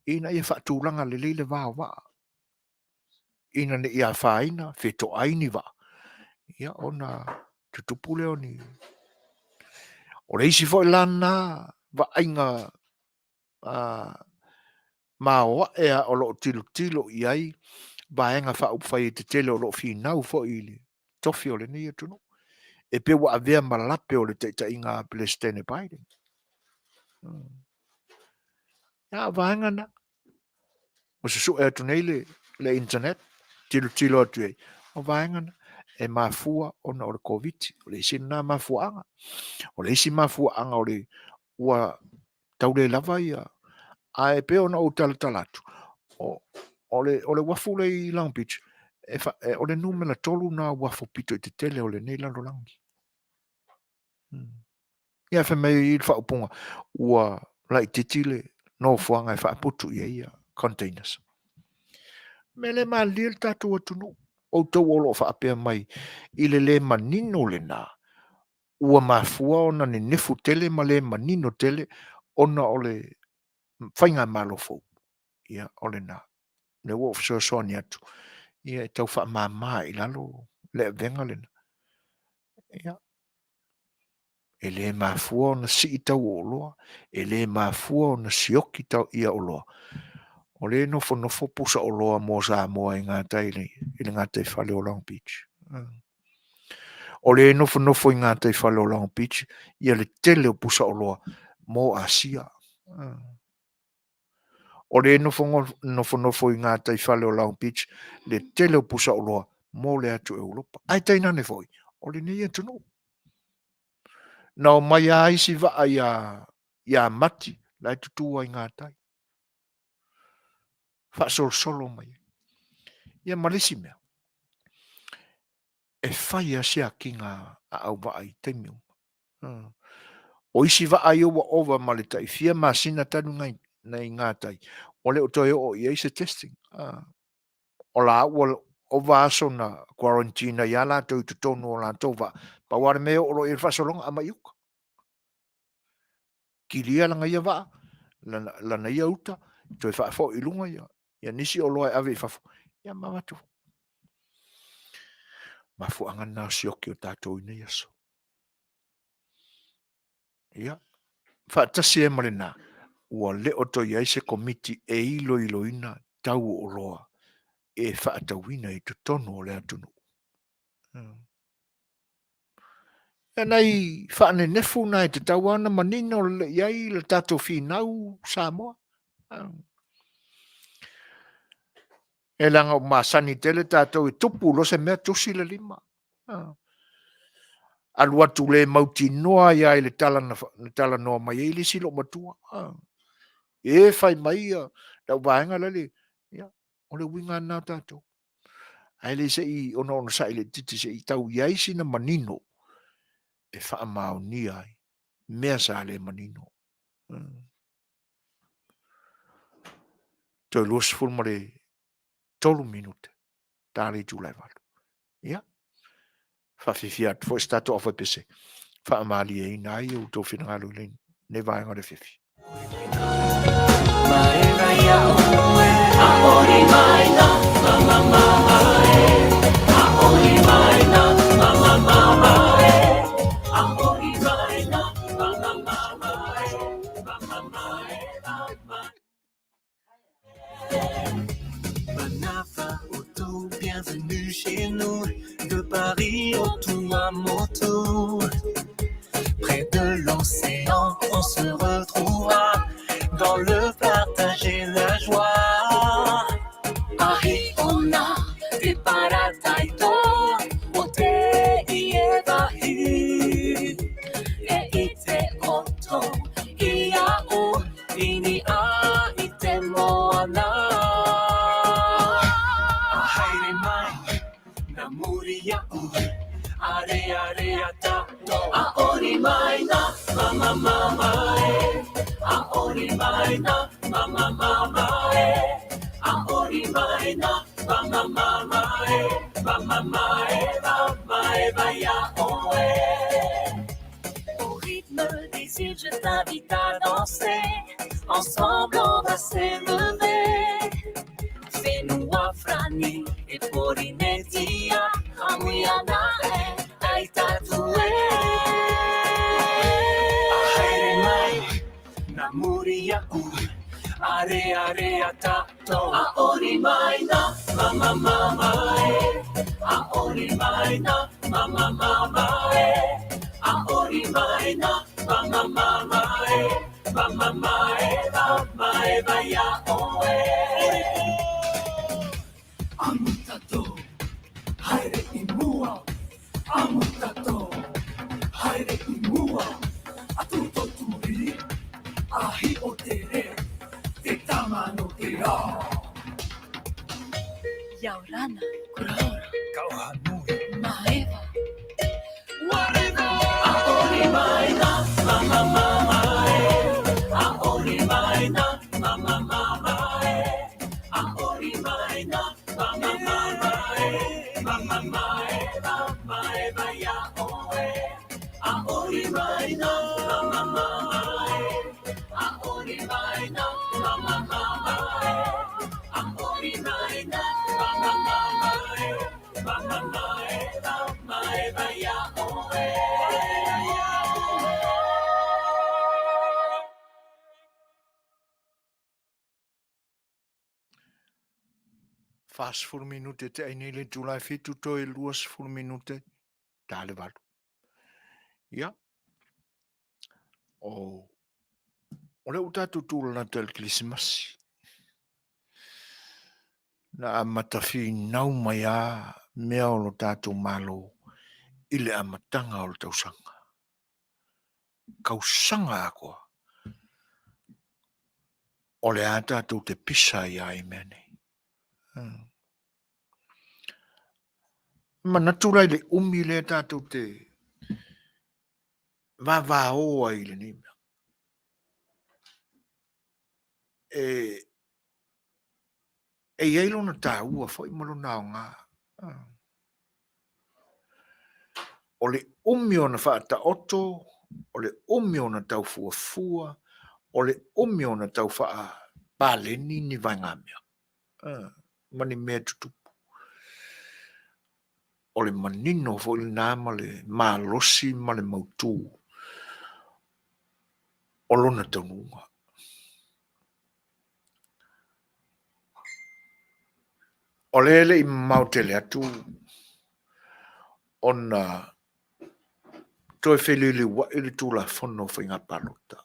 ina ia faatulaga lelei le va o vaa. Ina ne i afaina, fetoai ni vaa, ia ona tutupu lea o ni... O le isi foi la lena vaaiga maoae lava o lo o tilotilo i ai Vaega Faaupufai e tetele o lo o finau foi i le tofi o lenei atunuu, e pei ua avea ma lape o le taitaiga a Peresetene Biden. A o vaega na, ua susue atu nei le internet, tilotilo atu i ai, o vaega na, e mafua ona o le Koviti. O le isi lena mafuaaga. O le isi mafuaaga o le ua tau le lava ia, ae pei ona ou talatala atu, o le uafu lea i Long Beach, o le numera 3 lena uafu pito i tetele o lenei lalolagi. Ia fai mai i le faaupuga, ua laitiiti le nofoaga e faaputu i ai ia containers. Mea le malilie le tatou atunuu, outou o lo o faapea mai i le le manino lena, ua mafua ona nenefu tele ma le manino tele ona o le faigamalo fou. Ia, o lena. Lea ua ou fesoasoani atu, ia e tau faamama i lalo le avega lena. Ia, e le mafua ona sii tau o oloa, e le mafua ona sioki tau ia oloa. O lea e nofonofo pusa oloa mo Samoa i gatai i le gataifale o Long Beach. O lea e nofonofo i gataifale o Long Beach ia le tele o pusa oloa mo Asia. O lea e nofonofo i gataifale o Long Beach le tele o pusa oloa mo le atu Europa. Ae tainane foi, o lenei atunuu. Na omai lava isi vaa ia Mati, la e tutu ai gatai. Faasolosolo mai ai. Ia ma le isi mea, e fai lava siakiga a auvaa i taimi uma. O isi vaa ia ua ova ma le tai fia masina talu nai gatai, ua le o toe oo i ai se testing. O la ua ova aso na quarantine ai lava latou i totonu o latou vaa, pau lava le mea e oo loa i ai le faasologa, aumai i uka. Kilia lana ia vaa, lana ia uta, toe faafoi i luga ia nisi oloa e ave i fafo, ia ma avatu. Mafuaaga lena o sioki o tatou i nei aso. Ia, faatasi ai ma lena, ua le o toe i ai se komiti e iloiloina tau o oloa e faatauina i totonu o le atunuu. Ia nai faanenefu na e tatau lava ona manino lelei i ai le tatou finau Samoa. E leaga ua masani tele tatou e tupu loa se mea tusi le lima. Alu atu le mautinoa ai lava i le tala na talanoa mai ai le isi loomatua. E fai mai lau vaega lale, ia, o le uiga lava lena o tatou. Ae le se i onosai laitiiti se i tau i ai sina manino e faamaonia ai mea sa le manino. Toe 23 minute ta le itula e 8. Ia, faafifia atu foi se tatou aufaipese faamalieina ai outou finagalo i lenei vaega o le afiafi. Bienvenue chez nous, de Paris au Tuamotu. Près de l'océan, on se retrouvera dans le partage et la joie. Ahi ona te parataito o te ievahi. E i te oto i a u ini a i te moana. A haere mai na muri ia'u, are are a tato. A ori mai na mama mama e, a ori mai na mama mama e, a ori mai na mama mama e, mama e, mama e vai a oe. Au rythme des îles, je t'invite à danser. Ensemble, on va s'élever. Fais-nous Frani et Polynésia, Amuiana e Aitatue. A haere mai, na muri ia'u, are are a tato. A ori mai na mama mama e, a ori mai na mama mama e, a ori mai na mama mama e, mama e, mama e vai a oe. Amutato, haere i mua, amutato, haere i mua, atu tō tūriri, ahi o te reo, te tama no te ao. Yaorana, Kuraora, Kauhanui, Maeva, Whatever. A ori mai na mama mama e, a ori mai na mama mama e, a ori mai na mama mama e, mama e, mama e vai a oe. A ori mai na mama mama e, a ori mai na mama mama e, a ori mai na mama mama e, mama e, mama e vai a oe. 40 minute te ai nei le itula e 7 toe 20 minute ta le 8. Ia, o, o lea ua tatou tūlana atu i le Kerisimasi. Na amata finau mai a mea o lo tatou Malo i le amataga o le tausaga. Kausaga atoa. O le a tatou te pisa ai a i mea nei. Manatu la i le umi lea tatou te vavao ai i lenei mea. E, e i ai lona taua foi ma lona aoga. O le umi ona faataoto, o le umi ona tau fuafua, o le umi ona tau faapaleni ni vaegamea ma ni mea tutupu. O le manino foi lena ma le malosi ma le mautu o lona taunuuga. O lea e le i mamao tele atu ona Toe feliuliuai le Tulafono o Faiga Palota.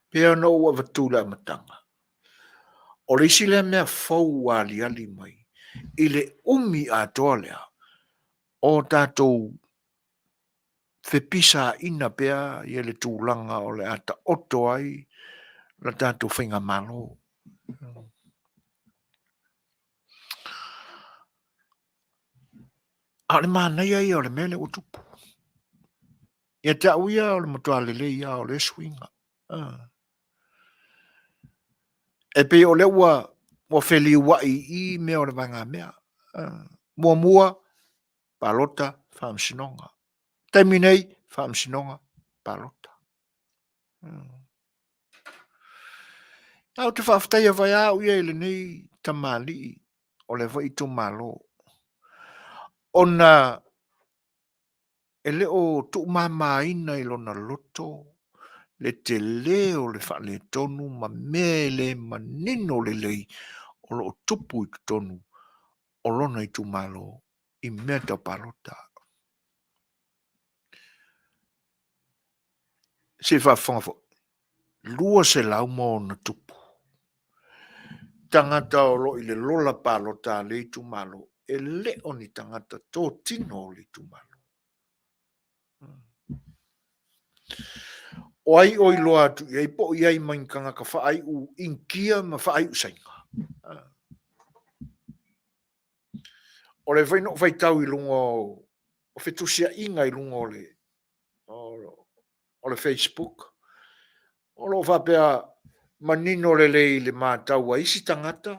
Pei ona ou avatu i le amataga, o le isi lea mea fou ua aliali mai i le umi atoa lea o tatou fepisaina pea ia le tulaga o le a taoto ai la tatou faigamalo. A o le manaia ia o le mea lea ua tupu. Ia te au ia o le matua lelei lava o lea suiga. E pei o lea ua ua feliuai i i mea o le vaegamea. Muamua, palota, faamasinoga. Taimi nei, faamasinoga, palota. Ae ou te faafetaia foi lava au ia i lenei tamalii o lea foi itumalo, ona e le o tuumamaina i lona loto le tele o le faaletonu ma mea e le manino lelei o lo o tupu i totonu o lona itumalo i mea tau palota. Se i faafofoga foi, 200+ tagata o lo o i le lola palota a le itumalo, e le o ni tagata totino o le itumalo. O ai o iloa atu i ai po o i ai ma ni tagata faaiu Initia ma faaiu Saina? O lea foi na ou faitau i luga o fetusiaiga i luga o le o le Facebook, o lo o faapea manino lelei i le matau a isi tagata,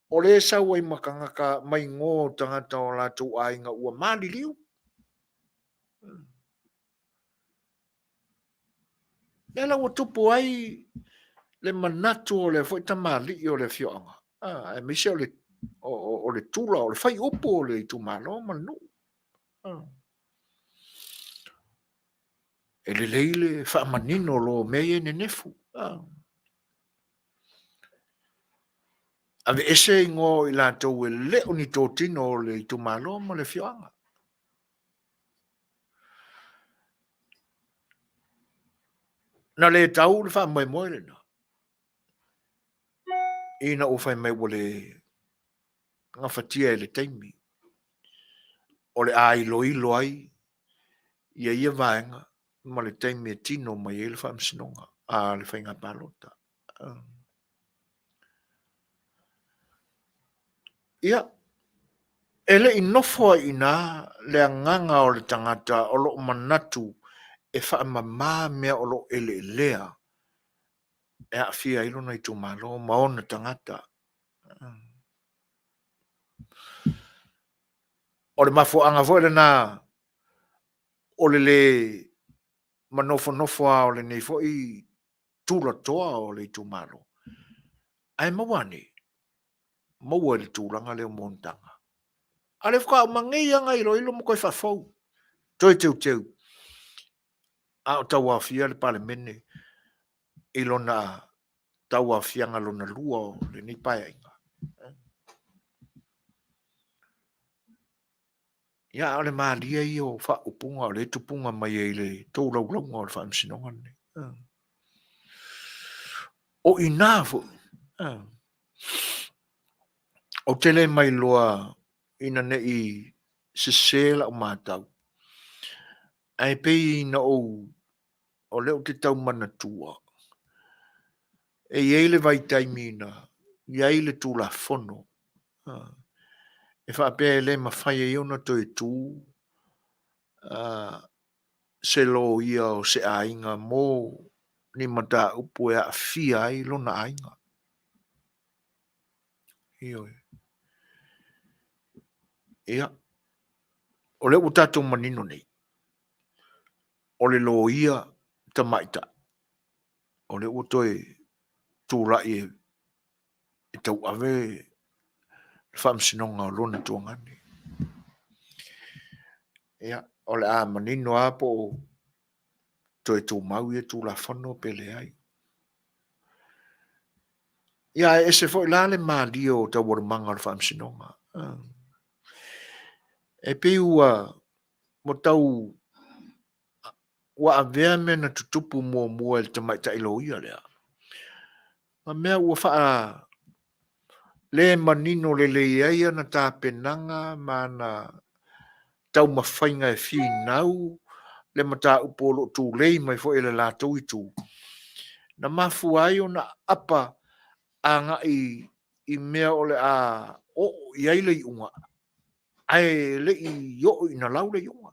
o lea e sau ai ma tagata, ma igoa o tagata o latou aiga ua maliliu. Lea la ua tupu ai le manatu o lea foi tamalii o le afioaga, aemaise o le, o, o le tula, o le faiupu o le itumalo ma le nuu. E lelei le faamanino o lo mea ia e nenefu. Aveese igoa o i latou e le o ni totino o le itumalo ma le afioaga. Na le tau le faamoemoe lena ina ua fai mai ua le gafatia e le taimi o le a iloilo ai ia ia vaega ma le taimi e tino mai ai le faamasinoga a le faiga palota. Ia, e le i nofo ai i ina le agaga o le tagata o lo o manatu e faamama mea o lo o eleelea e aafia ai lona itumalo ma ona tagata. O le mafuaaga foi lena o le le manofonofo lava o lenei foi tulatoa o le itumalo. Ae maua ane, maua i le tulaga lea o monotaga. A o lea faatoa uma nei lava ona iloilo ma toe faafou, toe teuteu, a o tauaofia le Palemene i lona tauaofiaga lona lua o lenei Paeaiga. Ia, a o le malie ia o faaupuga o lea e tupuga mai ai i le toulaulauga o le faamasinoga lenei. O i ina foi, ou te le mailoa ina ne i sese lau matau, ae pei na ou, o lea ou te tau manatua, e i ai le vaitaimi na i ai le Tulafono e faapea e le mafai ai ona toe tu se loia o se aiga mo ni mataupu e aafia ai lona aiga. Ioe. Ia, o lea ua tatou manino nei, o le loia tamaitai, o lea ua toe tulai e e tauave le faamasinoga o lona tuagane. Ia, o le a manino lava po o toe tumau ia Tulafono pe leai. Ia, ae ese foi la le malie o taualumaga o le faamasinoga. E pei ua tau Ua avea mea na tutupu muamua e le tamaitai loia lea, ma mea ua faa le manino lelei ai ana tapenaga ma ana taumafaiga e finau le mataupu o lo o tulei mai foi e le latou itu, na mafua ai ona aapa agai i mea o le a oo i ai le iuga, ae le i oo ina lau le iuga.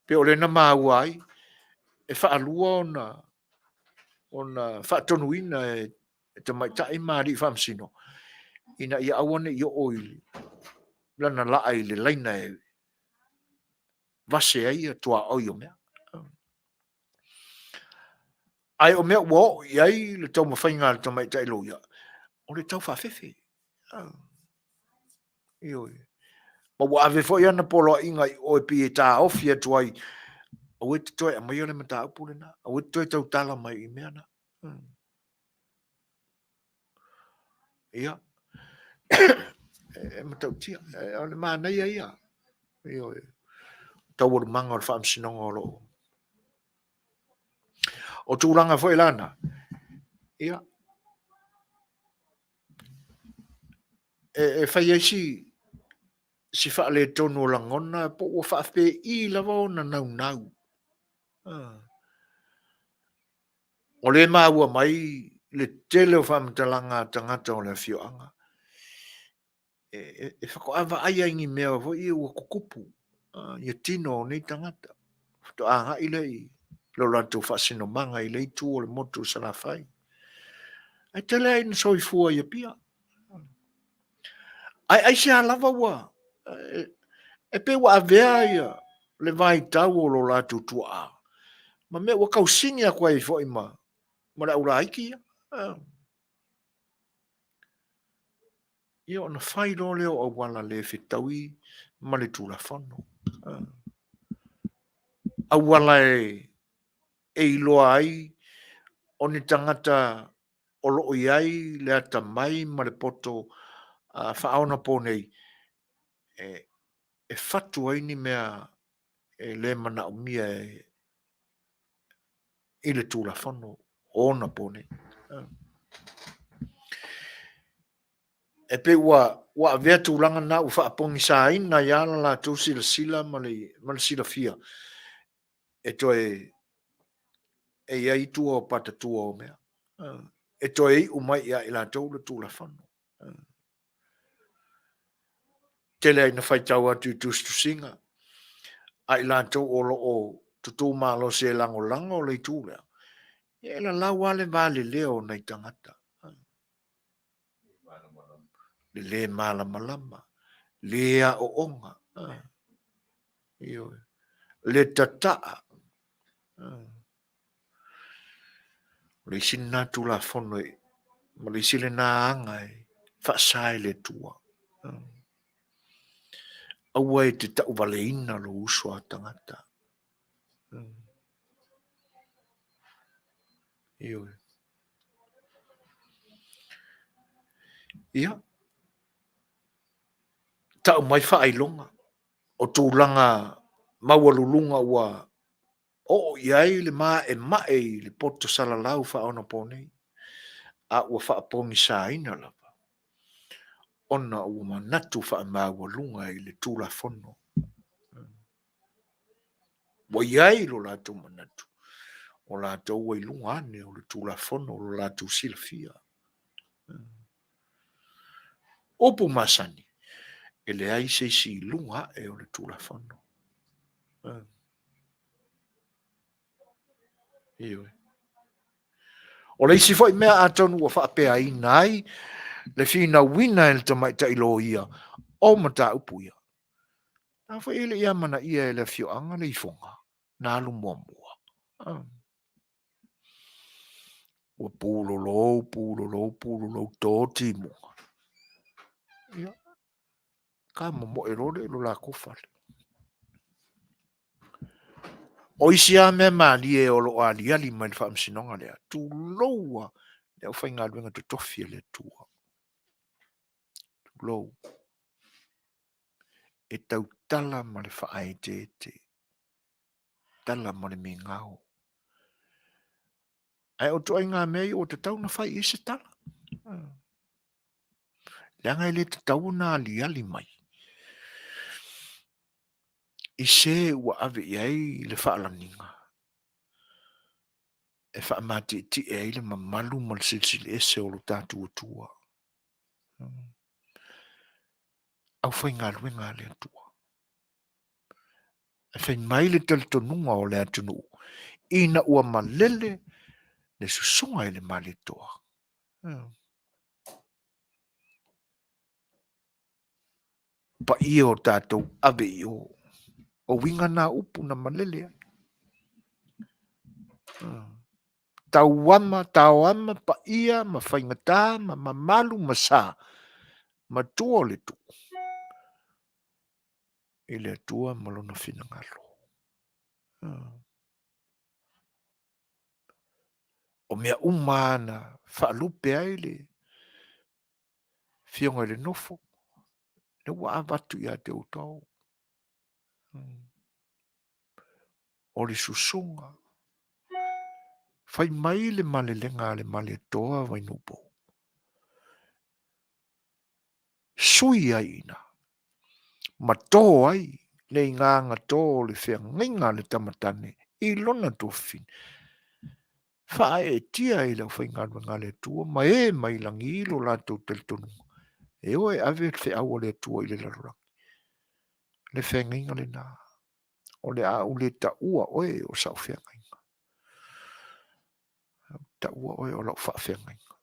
Pei o lea na maua ai e faalua ona faatonuina e tamaitai ma alii faamasino ina ia aua ne i oo i lana laa i le laina e vase ai tuaoi o mea. Ae o mea ua oo i ai le taumafaiga a le tamaitai loia, o le tau faafefe. Ioe. Ma ua ave foi ana poloaiga i o e pei e taofi atu ai, aua e te toe aumaia le mataupu lena, aua e te toe tautala mai i mea na. Ia, e matautia, o le manaia ia. Ioe. Taualumaga o le faamasinoga o lo o. O tulaga foi la na, ia, e fai ai si faaletonu o lagona po ua faapei lava ona naunau. O lea e maua mai le tele o faamatalaga a tagata o le afioaga e faatoa vaai lava i ni mea foi ia ua tutupu i tino o nei tagata, faatoa agai lea i lo latou faasinomaga i le itu o le motu o Salafai. Ae tele lava ina soifua i Apia. Ae aisea lava ua e pei ua avea ia le vaitau o lo latou tuaa ma mea ua tausini atu ai foi ma le aulaiti ia. Ia ona fai loa lea o auala le fetaui ma le Tulafono. Auala e iloa ai o ni tagata o lo o i ai le atamai ma le poto faaonaponei e fatu ai ni mea e le manaomia i le Tulafono o ona po nei. E pei ua avea tulaga na ua faapogisaina ai lava la latou silasila ma le silafia e toe e i ai tua o patatua o mea, e toe iu mai ia i latou le Tulafono. Tele ai ina faitau atu i tusitusiga a i latou o lo o tutū malosi e lagolago le itu lea, ia e lalau lava le valelea o nai tagata. Le lē malamalama, lē aooga, ioe, le tataa. O le isi lena Tulafono ma le isi lena aga e faasa e le Atua. Aua e te tauvaleina lou uso a tagata. Ioe. Ia, tau mai faailoga o tulaga maualuluga ua oo i ai le maemae i le poto salalau faaonaponei, a ua faapogisaina lava ona ua manatu faamaualuga i le Tulafono. Ua i ai lo latou manatu, o latou ua i luga ane o le Tulafono o lo latou silafia. Upu masani, e leai se isi i luga ae o le Tulafono. Ioe. O le isi foi mea atonu ua faapeaina ai le finauina e le tamaitai loia o mataupu ia, a foi e le i amanaia e le afioaga le ifoga na alu muamua. Ua pulolou, pulolou, pulolou, to timuga. Ia, ka momoe loa lea i lo latou fale. O isi lava mea malie o lo o aliali mai le faamasinoga lea, tulou a le aufaigaluega totofi a le Atua. Tulou. E tautala ma le faaeteete. tala ma le migao. Ae o ituaiga mea ia ua tatau ona fai i ai se tala. Leaga e le tatau ona aliali mai i se ua ave i ai le faalaniga e faamatietie ai le mamalu ma le silisili ese o lo tatou Atua. Aufaigaluega a le Atua. E fai mai le talitonuga o le atunuu ina ua malele le susuga i le Malietoa. Paia o tatou ave i o. O uiga na upu na malele ai. Tauama, taoama, paia ma faigata ma mamalu ma sa, matua o le tuu i le Atua ma lona finagalo. O mea uma na faalupe ai le Afioga i le nofo, lea ua avatu ia te outou. O le susuga, fai mai le malelega a le Malietoa Vainuupo, sui ai i ina, ma tō ai le igaga tō o le feagaiga a le tamatane i lona tuafafine. Faaeetia i le aufaigaluega a le Atua ma e mai lagi lo latou talitonuga, e o e ave le feau a le Atua i le lalolagi. Le feagaiga lena, o le a ou le taua oe o sau feagaiga. Ou taua oe o lau faafeagaiga.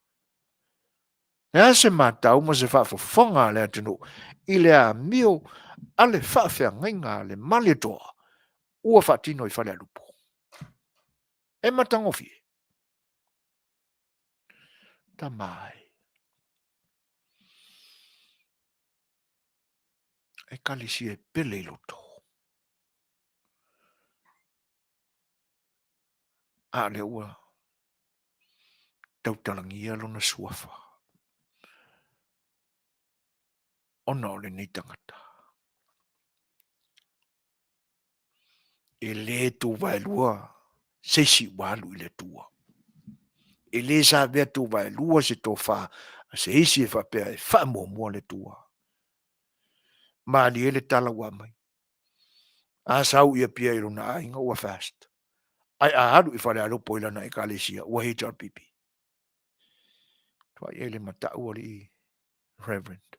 Le a se matau ma se faafofoga a le atunuu i le amio a le faafeagaiga a le Malietoa ua faatino i Falealupo. E matagofie. Tama e. Ekalesia e pele i loto. A lea ua tautalagia lona suafa ona o lenei tagata. E le tuvaelua se isi ua alu i le Atua. E le savea tuvaelua se tofa a se isi e faapea e faamuamua le Atua. Malie le tala ua aumai. A sau i Apia i lona aiga ua fast. Ae a alu i Falealupo i lana ekalesia ua HRPP. Tuai ai le matau alii Reverend.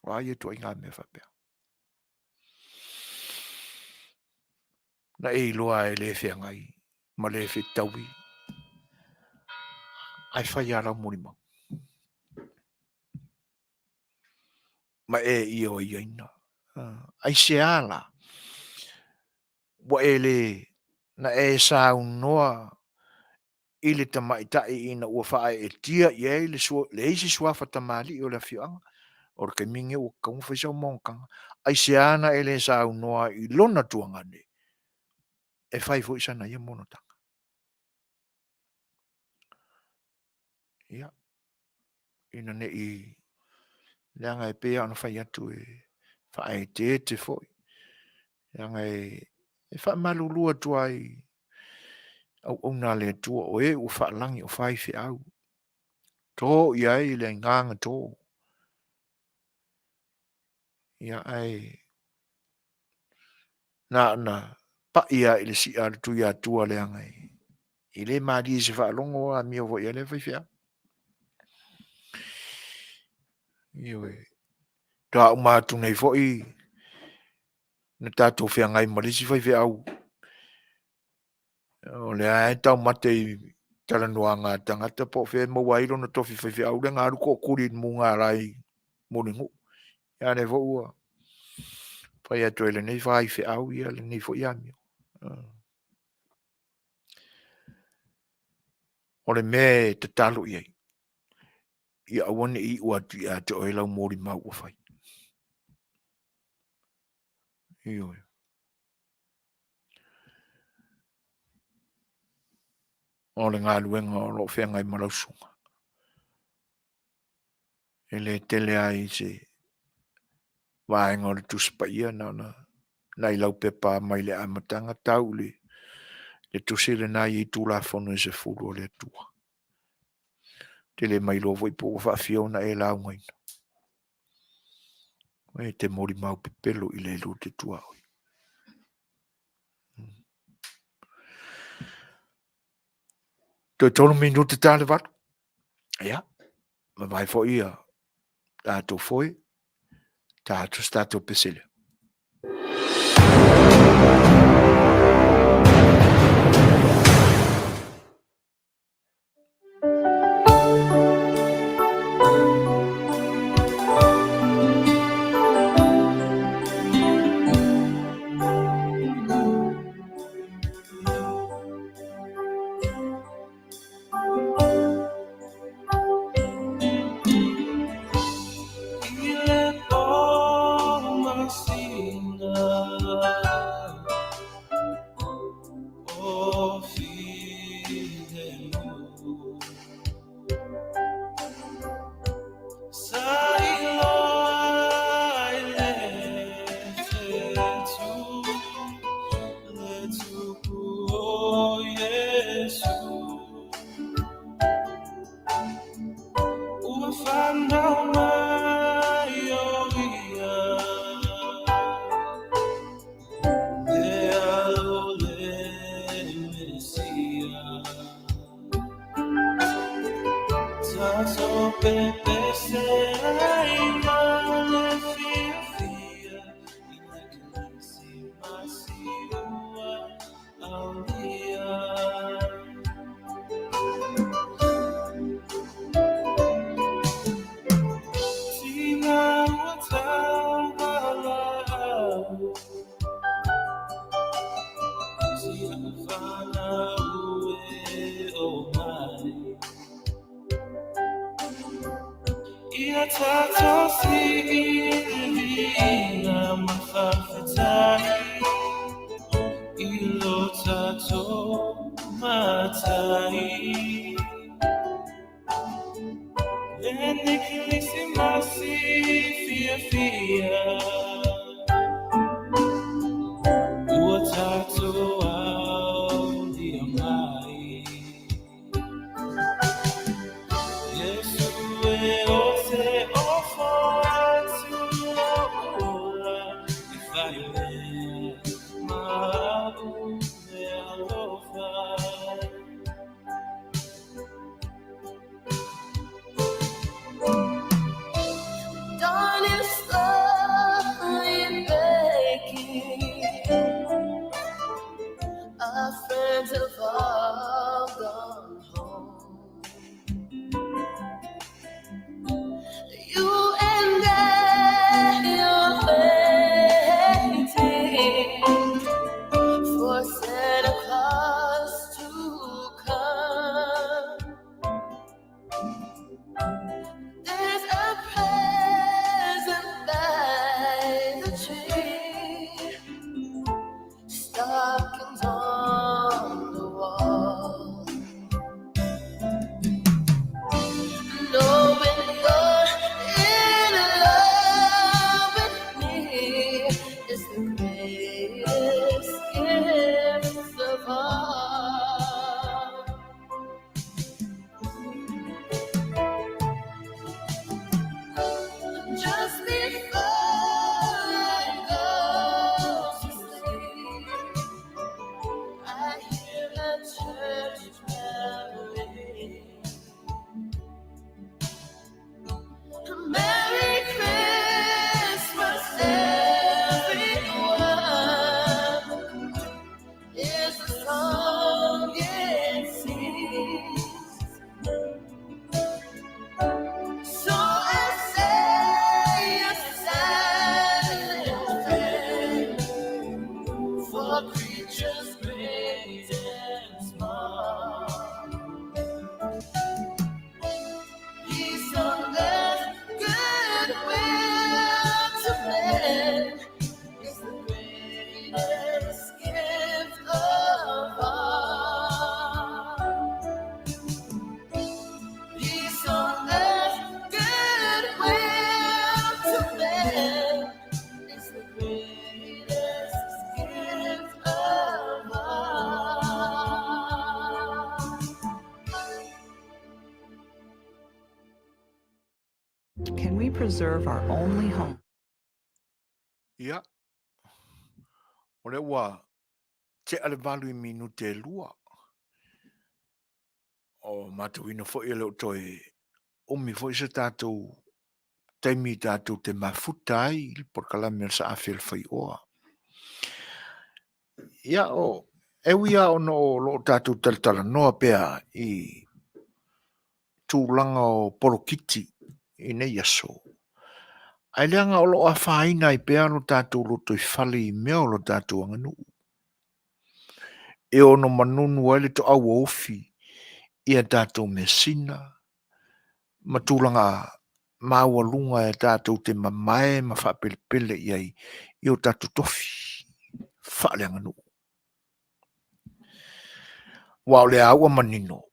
O a ia ituaiga mea faapea? Na e iloa e le feagai ma le fetaui, ae fai lava lau molimau. Ma e ioeina. Aisea la? Ua e le na e saunoa i le tamaitai ina ua faaeetia i ai le, sua, le isi suafa tamalii o le afioaga, o le taimi lenei ua tatau ona fai sau monotaga. Aisea na e le saunoa i lona tuagane e fai foi sana ia monotaga? Ia, ina ne i leaga e pei lava ona fai atu e faaeteete foi, leaga e faamalulu atu ai auauna a le Atua o e ua faalagi o faifeau, to i ai le agaga to. Ia ae na ona pai lava i le si'a a le Tuiatua leaga e le malie i se faalogo amio foi a lea faifeau. Ioe. Faatoa uma atu nei foi na tatou feagai ma le isi faifeau o lea e taumate i talanoaga a tagata po o fea e maua ai lona tofi faifeau lea na alu tootuli i le mugala i Mulinuu. Ia lea foi ua fai atu ai lenei faifeau ia lenei foi amio. O le mea e tatalo i ai, ia aua ne i iu atu ia te oe lau molimau ua fai. Ioe. O le galuega o lo o feagai ma lau susuga. E le tele ai se vaega o le Tusi Paia na ona Nai lau pepa mai le amataga tau i le tusi lena i Tulafono e 10 o le Atua. Te le mailoa foi po ua faafia ona e laugaina. E te molimau pepelo i le lua te tuaoi. Toe 3 minute ta le 8. Ia, mavae foi ia tatou foe, ta atu se tatou pesele. preserve our only home. Ia, o lea ua tea le 8 i minute e 2. O matauina foi e le o toe umi foi se tatou taimi tatou te mafuta ai i le polokalame a le Saafi a le Faioa. Ia, o, e ui lava ona o lo o tatou talatalanoa pea i tulaga o polokiti i nei aso, ae leaga o lo o afaina ai pea lo tatou lotoifale i mea o lo tatou aganuu. E ono manunu ai le toauofi i a tatou measina ma tulaga maualuga e tatou te mamae ma faapelepele i ai i o tatou tofi faaleaganuu. Aua o lea ua manino,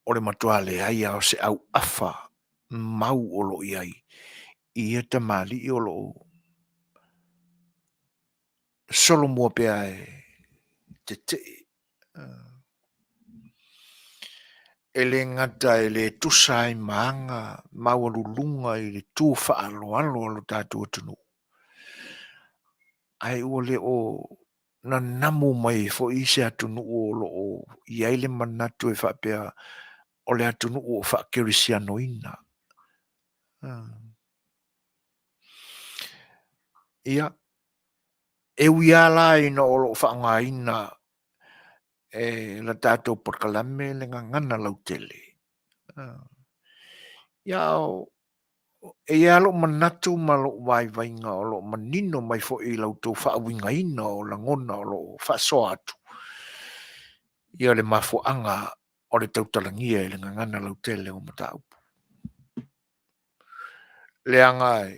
o le matua leai lava o se auafa mau o lo o i ai i ia tamalii o lo o solomua pea e tetee. E le gata e le tusa ai ma aga maualuluga i le tu faaaloalo a lo tatou atunuu, ae ua le o nanamu mai ai foi se atunuu o lo o i ai le manatu e faapea o le atunuu o faakerisianoina. Ia, e ui lava la ina o lo o faaaogaina e la tatou polokalame le gagana lautele, ia e i ai lava lou manatu ma lou vaivaiga o lo o manino mai foi i la outou faauigaina o lagona o lo o faasoa atu ia le mafuaaga o le tautalagia i le gagana lautele o mataupu. Leaga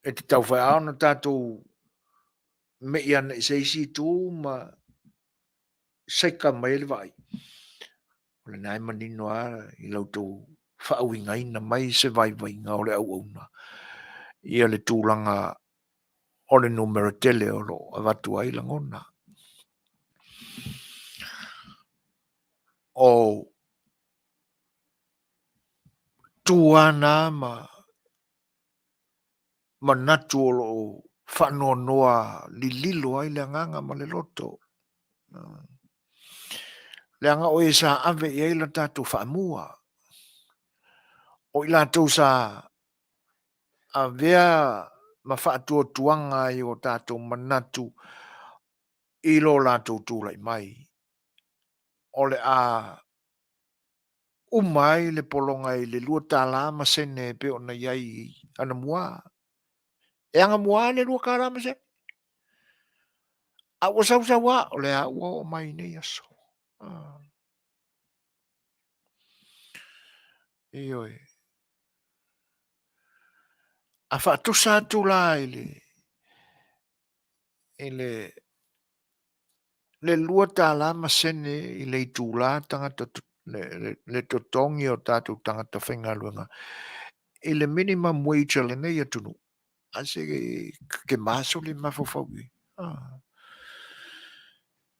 e tatau foi lava ona tatou me'i ane i se isi itu ma saika mai ai le vaai. O lena e manino lava i la outou faauigaina mai se vaivaiga o le auauna ia le tulaga o le numera tele o lo o avatu ai lagona. O tu lava na ma manatu o lo o faanoanoa lililo ai le agaga ma le loto. Leaga o e sa ave i ai la tatou faamua, o i latou sa avea ma faatuatuaga i o tatou manatu i lo latou tulai mai, o le a uma ai le pologa i le $2 ma sene e pei ona i ai anamua. E agamua le $2 ma sene. A ua sau sau lava, o lea ua oo mai i nei aso. Ioe. A faatusa atu la i le i le le $2 ma sene i le itula tagata le totogi o tatou tagata faigaluega i le minimum wage a lenei atunuu, a se ke maso le mafaufau i ai.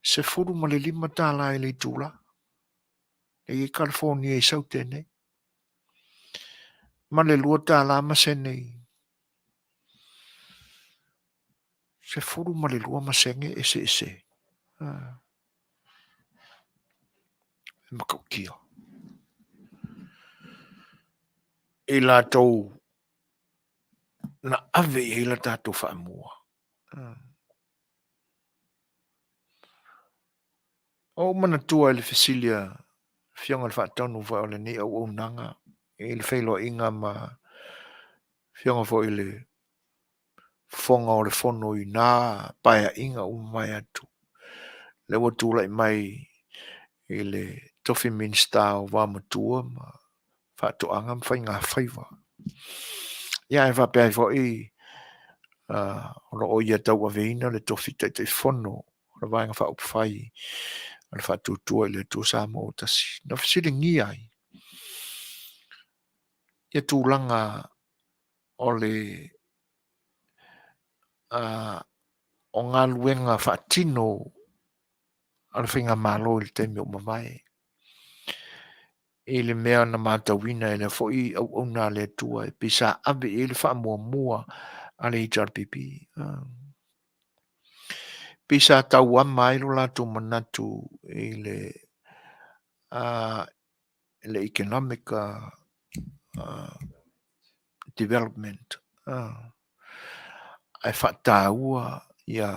$15 i le itula e i ai California i Saute nei, ma le $2 ma sene i 12 ma sene eseese. E matautia. I latou na ave i ai la tatou faamua. Ua ou manatua i le fesili a Afioga i le Faatonu foi o lenei auaunaga i le feiloaiga ma Afioga foi i le Fofoga o le Fono i na paeaiga ua mavae atu. Lea ua tulai mai i le tofi Minisita o Vaomatua ma Faatoaga ma Faigafaiva. Ia ae faapea ai foi o lo o ia tauaveina le tofi Taitaifono o le Vaega Faaupufai a le Faatuatua i le Atua Samoa ua Tasi. Na fesiligia ai ia tulaga o le o galuega faatino a le faigamalo i le taimi ua mavae. I le mea na matauina e lea foi auauna a le Atua e pei sa ave i ai le faamuamua a le HRPP. Pei sa tauama ai lo latou manatu i le le economic development ae faataua ia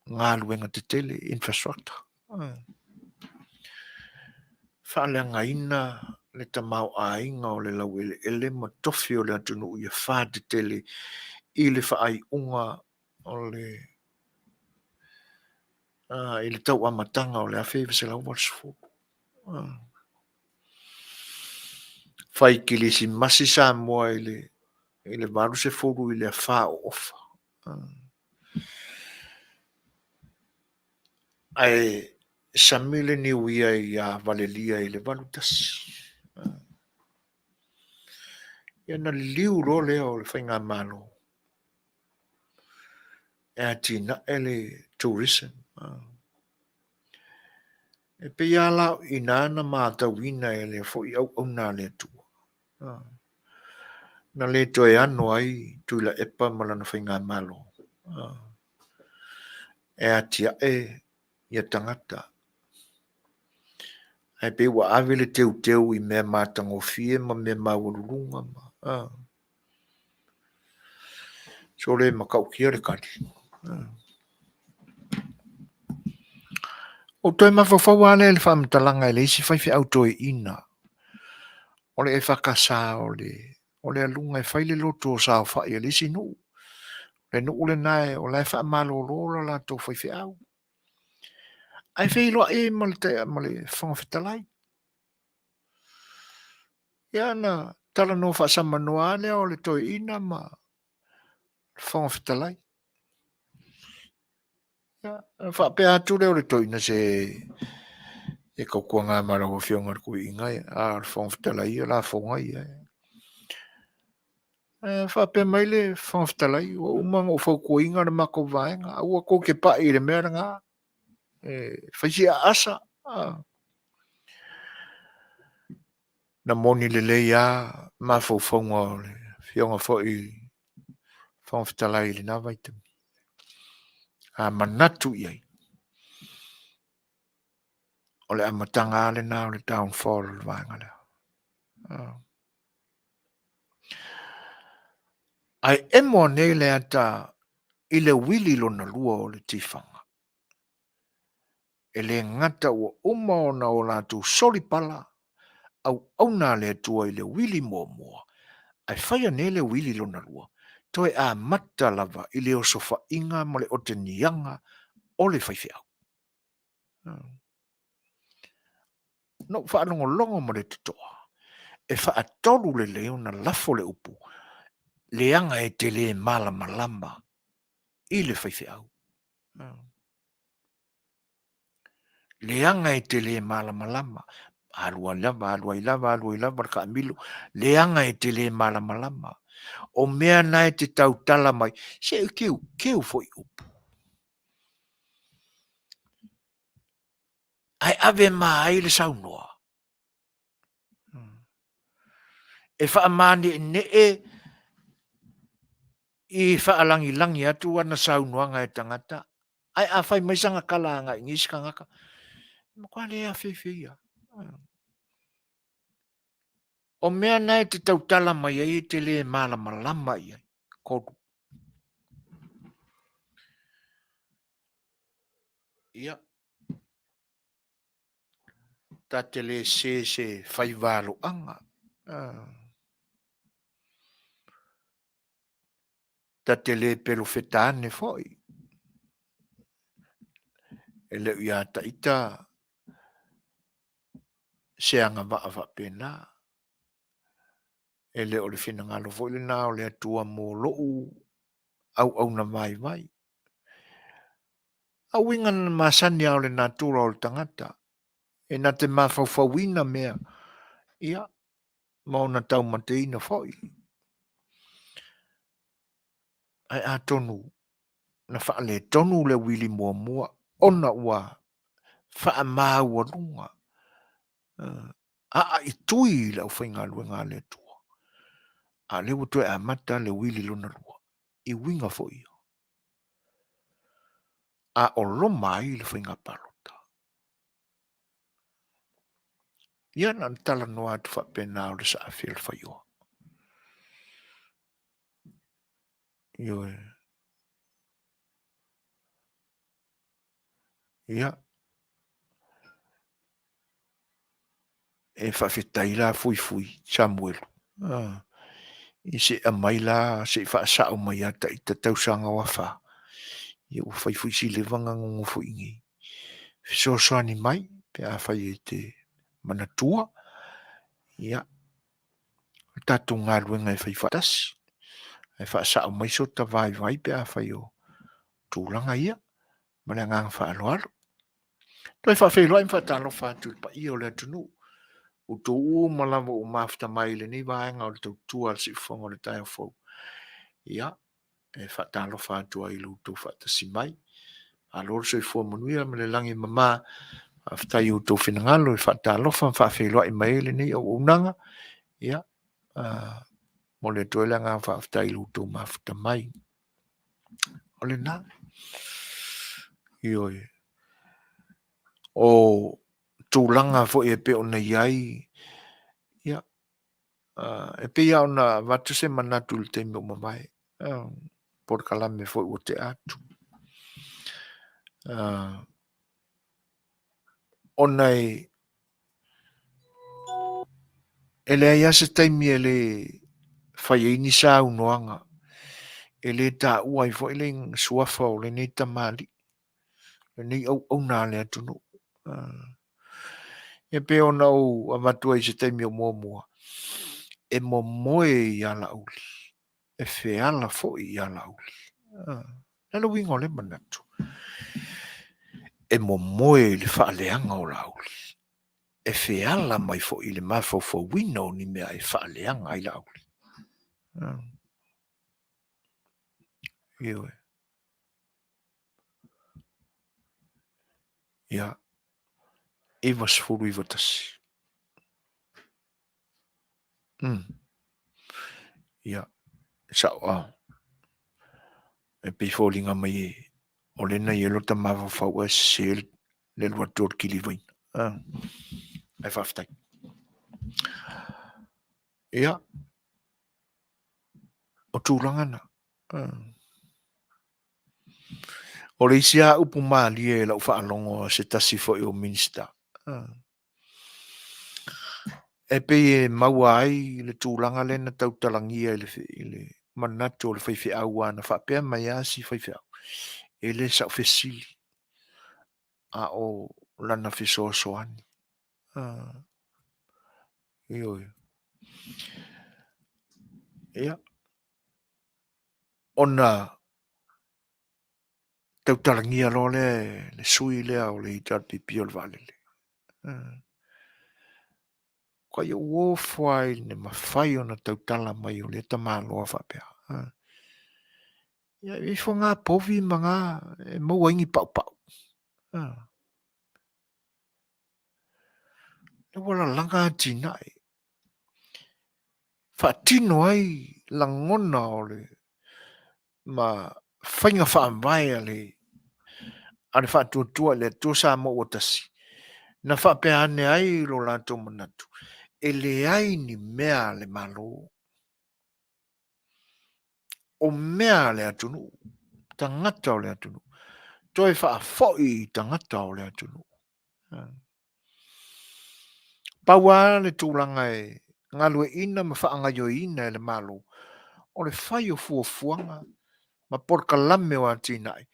galuega tetele, infrastructure. Faaleagaina le tamaoaiga o le laueleele ma tofi o le atunuu ia whātetele i le whaaiunga o le i le tau amataga o le 1980. Fai kilisimasi Samoa i le i le 80 i le afa o Ofa. Ae sami le niuia ia Valelia i le 81. Ia na liliu loa lea o le faigamalo e atinae le tourism. E pei lava la o i ina na matauina e lea foi auauna a le Atua. Na le toe ano ai Tuilaepa ma lana faigamalo e atiae ia tagata. Ae pei ua ave le teuteu i mea matagofie ma mea maualuluga ma Sole e matautia le tali. Ua ou toe mafaufau lava lea i le faamatalaga e le isi faifeau toeaina o le EFKS o le o le aluga e fai le loto saofai a le isi nuu. Le nuu lena o la e faamalolo lo latou faifeau. Ae feiloai ai ma le, ma le Fofoga Fetalai. Ia na talanoa faasamanoa lava lea o le toeaina ma le Fofoga Fetalai. Ia, na faapea atu lea o le toeaina se e tautuana ma lau Afioga i le Tuiina, a o le Fofoga Fetalai ia lafoga ia. E faapea mai le Fofoga Fetalai, ua uma ona ou fautuaina le matou vaega, aua tou te pai i le mea lena, e fai si aasa. Na moni lelei lava mafaufauga o le Afioga foi i le Fofoga Fetalai i lena vaitaimi. A manatu i ai, o le amataga lava lena o le downfall o le vaega lea. Ae emo anei le ata i le uili lona lua o le tifaga. E le gata ua uma ona o latou soli pala auauna a le Atua i le uili muamua, ae fai ane le uili lona lua, toe amata lava i le osofaiga ma le oteniaga o le faifeau. Na ou faalogologo ma le totoa, e faatolu lelei ona lafo le upu, leaga e te le malamalama i le faifeau. Leaga e te le malamalama. Alu ai lava, alu ai lava, alu ai lava le taamilo. Leaga e te le malamalama. O mea na e te tautala mai, se e keukeu foi upu. Ae ave ma ai le saunoa. E faamane'ene'e i faalagilagi atu ana saunoaga e tagata, ae a fai mai sana tala agai i nisi tagata, e matua le afeifei lava. O mea na e te tautala mai ai e te le malamalama i ai. Kolu. Ia, ta te le se se faivaloaga. Ta te le pelofeta ane foi. E le o ia taita se agavaa faapena. E le o le finagalo foi lena o le Atua mo lou auauna vaivai. A uiga na masani lava o le natura o le tagata, e na te mafaufauina mea, ia, ma ona taumateina foi. Ae atonu na faaletonu le uili muamua ona ua faamaualuga. Aaitui i le aufaigaluega a le Atua. A o lea ua toe amata le uili lona lua, i uiga foi ia. A o loma ai le faiga palota. Ia na ona talanoa atu faapena o le saafi o le faioa. Ioe. Ia. E faafetai la Fuifui Samuelu i se aumai la se i faasao mai ia ita tausaga o afa. Ia ua fai foi si leva ona nonofo i inei. Fesoasoani mai pe afai e te manatua, ia, o le tatou galuega e fai faatasi. Ae faasao mai so ta vaivai pe afai o tulaga ia. Ma le agaga faaaloalo. Toe faafeiloai ma faatalofa atu i le paia o le atunuu. Outou uma lava ua mafuta mai i lenei vaega o le tautua a le siufofoga o le taeao fou. Ia, e faatalofa atu ai i lo outou faatasi mai. Malo le soifua manuia ma le lagi e mama. Faafetai i outou finagalo e faatalofa ma faafeiloai mai ai lenei auaunaga. Ia, uh, momoli atu ai le agaga faafetai i lo outou mafuta mai. O lena. Ioe. O tulaga foi e pei ona i ai, ia, e pei lava ona avatu se manatu i le taimi ua mavae, polokalame foi ua tea atu. Ona e E leai lava se taimi e le fai ai ni saunoaga e le taua ai foi le suafa o lenei tamalii, lenei auauna a le atunuu. E pei ona ou avatu ai i se taimi o muamua, e momoe i alauli, e feala foi i alauli. O le a le uiga o lea manatu? E momoe i le faaleaga o Laauli. E feala mai foi i le mafaufauina o ni mea e faaleaga ai Laauli. Ioe. Ia, 91. Ia, sao a. E pei e foliga mai e o lea na i ai lota mafaufau ae sese le alu atu o le kilivaina. Ae faafetai. Ia, o tulaga na. O le isi lava upu malie i lau faalogo a se tasi foi o Minisita, e pei e maua ai le tulaga lea na tautalagia i le manatu o le faifeau aua na faapea mai lava si faifeau, e le sau fesili, a o lana fesoasoani. Ioe. Ia, ona tautalagia loa lea e le sui lea o le HRPP o le vaalele. Ko ai ou ofo lava i le mafai ona tautala mai o lea tamaloa faapea. Ia e ifo ngā povi ma ngā e maua ai ni paupau. Lea ua lalaga atinae. Faatino ai lagona o le ma faiga faavae a le a le Faatuatua i le Atua Samoa ua Tasi, na faapea ane ai lo latou manatu, e leai ni mea a le Malo, o mea a le atunuu, tagata o le atunuu, toe faafoi i tagata o le atunuu. Pau lava le tulaga e galueaiina ma faagaoioiina e le Malo, o le fai o fuafuaga ma polokalame o atinae,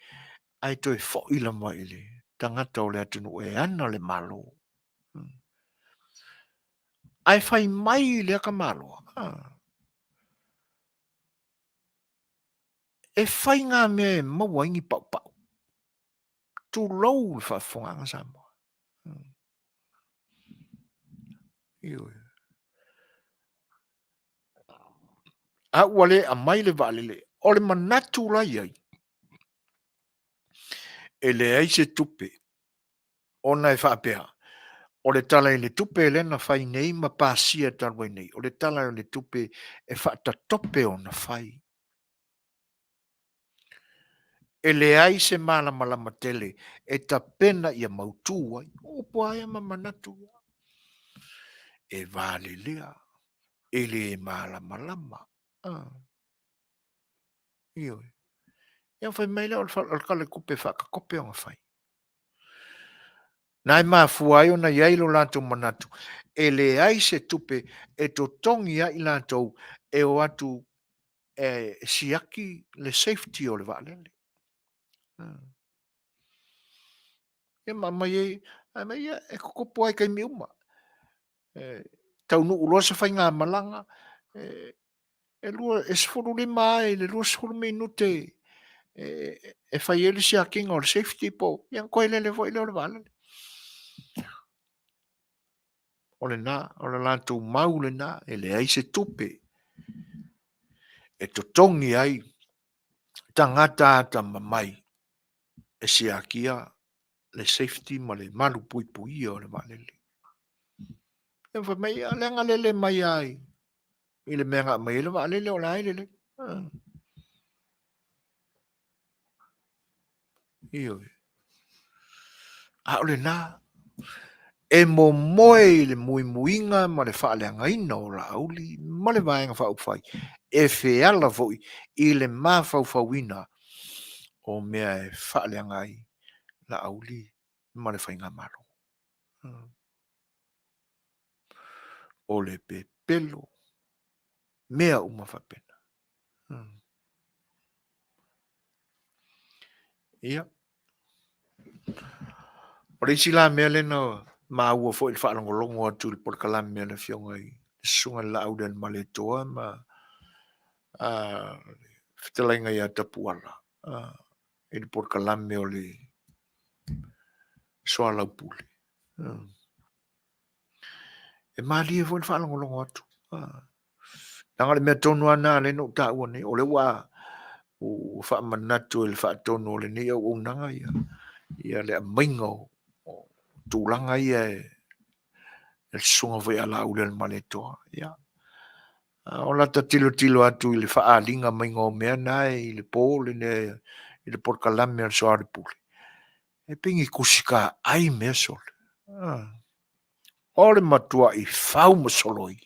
ae toe foi lava i le tagata o le atunuu e ana le Malo. Ae fai mai lea tamaloa, e fai ngā mea e maua ai ni paupau. Tulou le faafofogaaga Samoa. Ioe. A ua le aumai le vaalele, o le manatu la i ai, e leai se tupe ona e faapea, O le Tala i le Tupe lea na fai nei ma pasia talu ai nei, o le Tala o le Tupe e faatatope ona fai. E leai se malamalama tele e tapena ia mautu ai. O upu lava ia ma manatu ia. E valelea, e le malamalama. Ah. Ioe. Ia fai mai lea o le Tala o le Tupe e faatatope ona fai. Na e mafua ai ona i ai lo latou manatu e leai se tupe e totogi ai latou e o atu e siaki le safety o le vaalele. Ia ma aumai ai, aumai ia, e tutupu lava i taimi uma. E taunuu loa se faigamalaga, e e 15 lava i le 20 minute e fai ai le siakiina o le safety po o, ia ona toe lele foi lea o le vaalele. O lena, o le latou mau lena, e leai se tupe e totogi ai tagata atamamai e siakia le safety ma le malupuipuia o le vaalele. Ia fai mai, ia lea na lele mai ai i le mea na aumai ai le vaalele o la e lelei. Ioe. A o lena, e momoe i le muimuiga ma le faaleagaina o Laauli ma le Vaega Faaupufai e feala foi i le mafaufauina o mea e faaleaga ai Laauli ma le Faigamalo. O le pepelo, mea uma faapena. Ia. O le isi la mea lea na maua foi i le faalogologo atu i le polokalame a le Afioga i le Susuga i le Laaulialemalietoa ma le fetalaiga ia Tapuala i le polokalame o le soalaupule. E malie foi le faalogologo atu. Leaga o le mea tonu lava lena lea na ou taua nei, o lea ua ua faamanatu e le faatonu o lenei auaunaga ia, ia le aumaiga o, o tulaga ia e, e le susuga foi a Laaulialemalietoa. Ia. O lata tilotilo atu i le faaaliga maiga o mea na i le po lenei i le polokalame a le Soaolepule, e pei ni tusi taai mea sole. O le matuai fau ma soloi.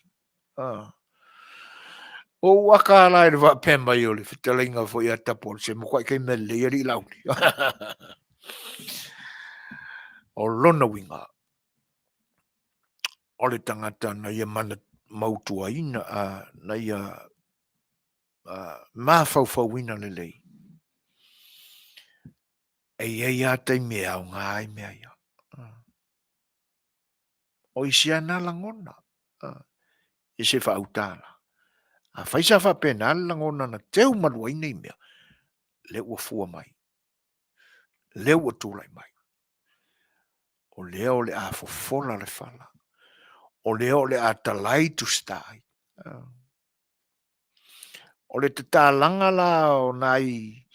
Ua ou aka la i le faapea mai o le fetalaiga foi a Tapuala, se matuai taimi mea lelei alii Laauli. O lona uiga, o le tagata na ia mana mautuaina, na ia mafaufauina lelei, e i ai lava taimi e aoga ai mea ia. O isi lava na lagona, ia se faauta la. Afai sa faapena le lagona na teu malu ai nei mea, lea ua fua mai, lea ua tulai mai. O lea o le a fofola le fala, o lea o le a talai tusita ai. O le tatalaga la o nai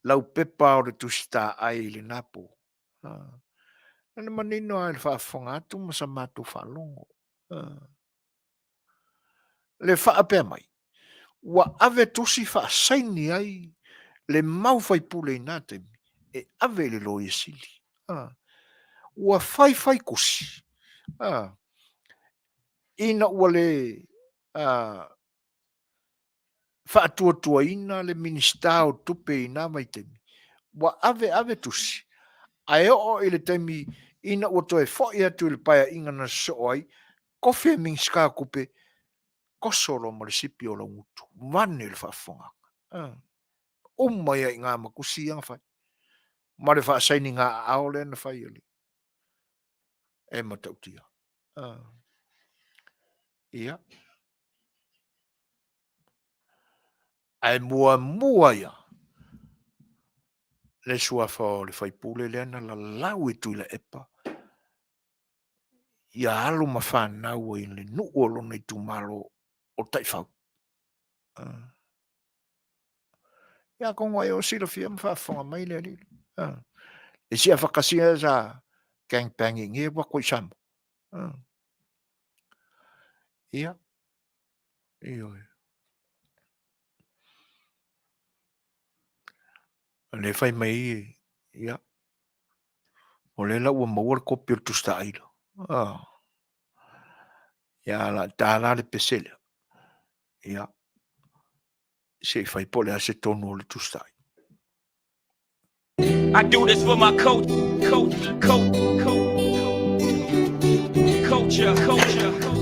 laupepa o le tusita ai i lena po, na manino lava i le faafofoga atu ma sa matou faalogo. Le faapea mai, ua ave tusi faasaini ai le mau faipule i na taimi e ave i le Loia Sili. Ua faifai tusi ina ua le faatuatuaina le Minisita o Tupe i na vaitaimi, ua ave ave tusi, ae oo i le taimi ina ua toe foi atu i le paeaiga na sosoo ai, tofi e Minisita o Tupe, toso loa ma le sipi o laugutu, vane le faafofogaaga. Uma ai lava i ina ma tusi ia na fai, ma le faasainiga aao lea na fai e le e matautia. Ia. Ae muamua ia le suafa o le faipule lea na lalau e Tuilaepa ia alo ma fanau ai le nuu o lona itumalo o Taifau. Ia atonu ai o silafia ma faafofoga mai le alii. Le isi afatasi sa gangbang i nge ua atu i Samoa. Ia, ioe. O lea fai mai, ia, o lea la ua maua le kopi o le Tusi Tailo. Ia, la ta la le pese lea. Ia, se i fai po o le a se tonu o le Tusi Tailo. I do this for my coach, coach, coach, coach, culture, culture, culture, culture.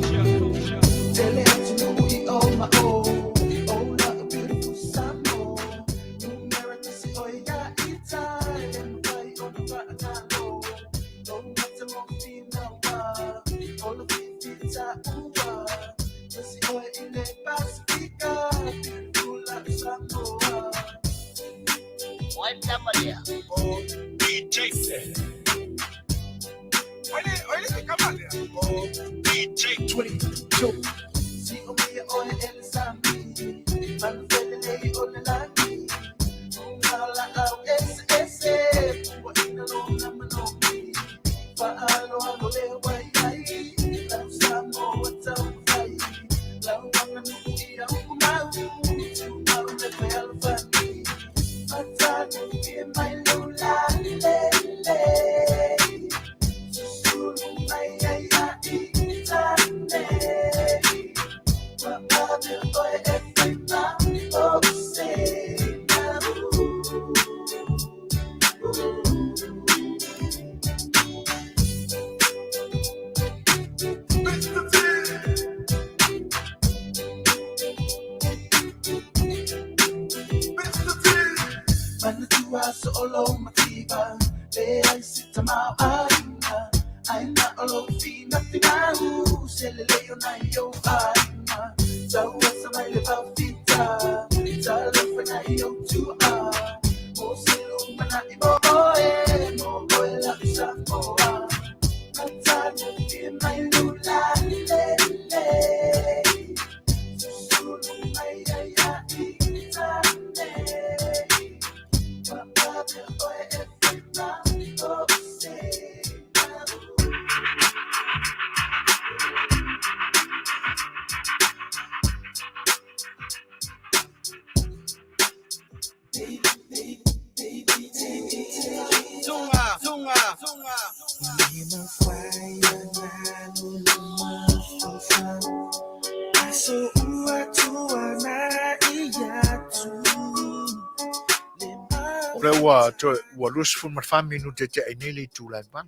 O lea ua toe ua 24 minute e tea nei le itula e 8.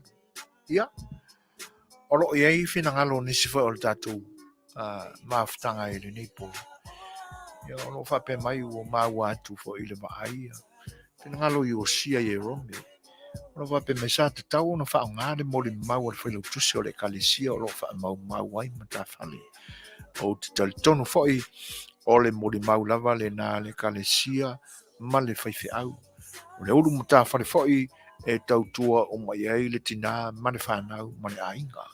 Ia, o lo o i ai finagalo o nisi foi o le tatou mafutaga i lenei po. Ia, o lo o faapea mai ua maua atu foi i le vaai finagalo i Iosia Ierome. O lo o faapea mai sa tatau ona faaaoga le molimau a le Failautusi o le Ekalesia o lo o faamaumau ai matafale. Ou te talitonu foi o le molimau lava lena a le Ekalesia ma le faifeau. O le ulu matafale foi e tautua uma i ai le tinā ma le fanau ma le aiga.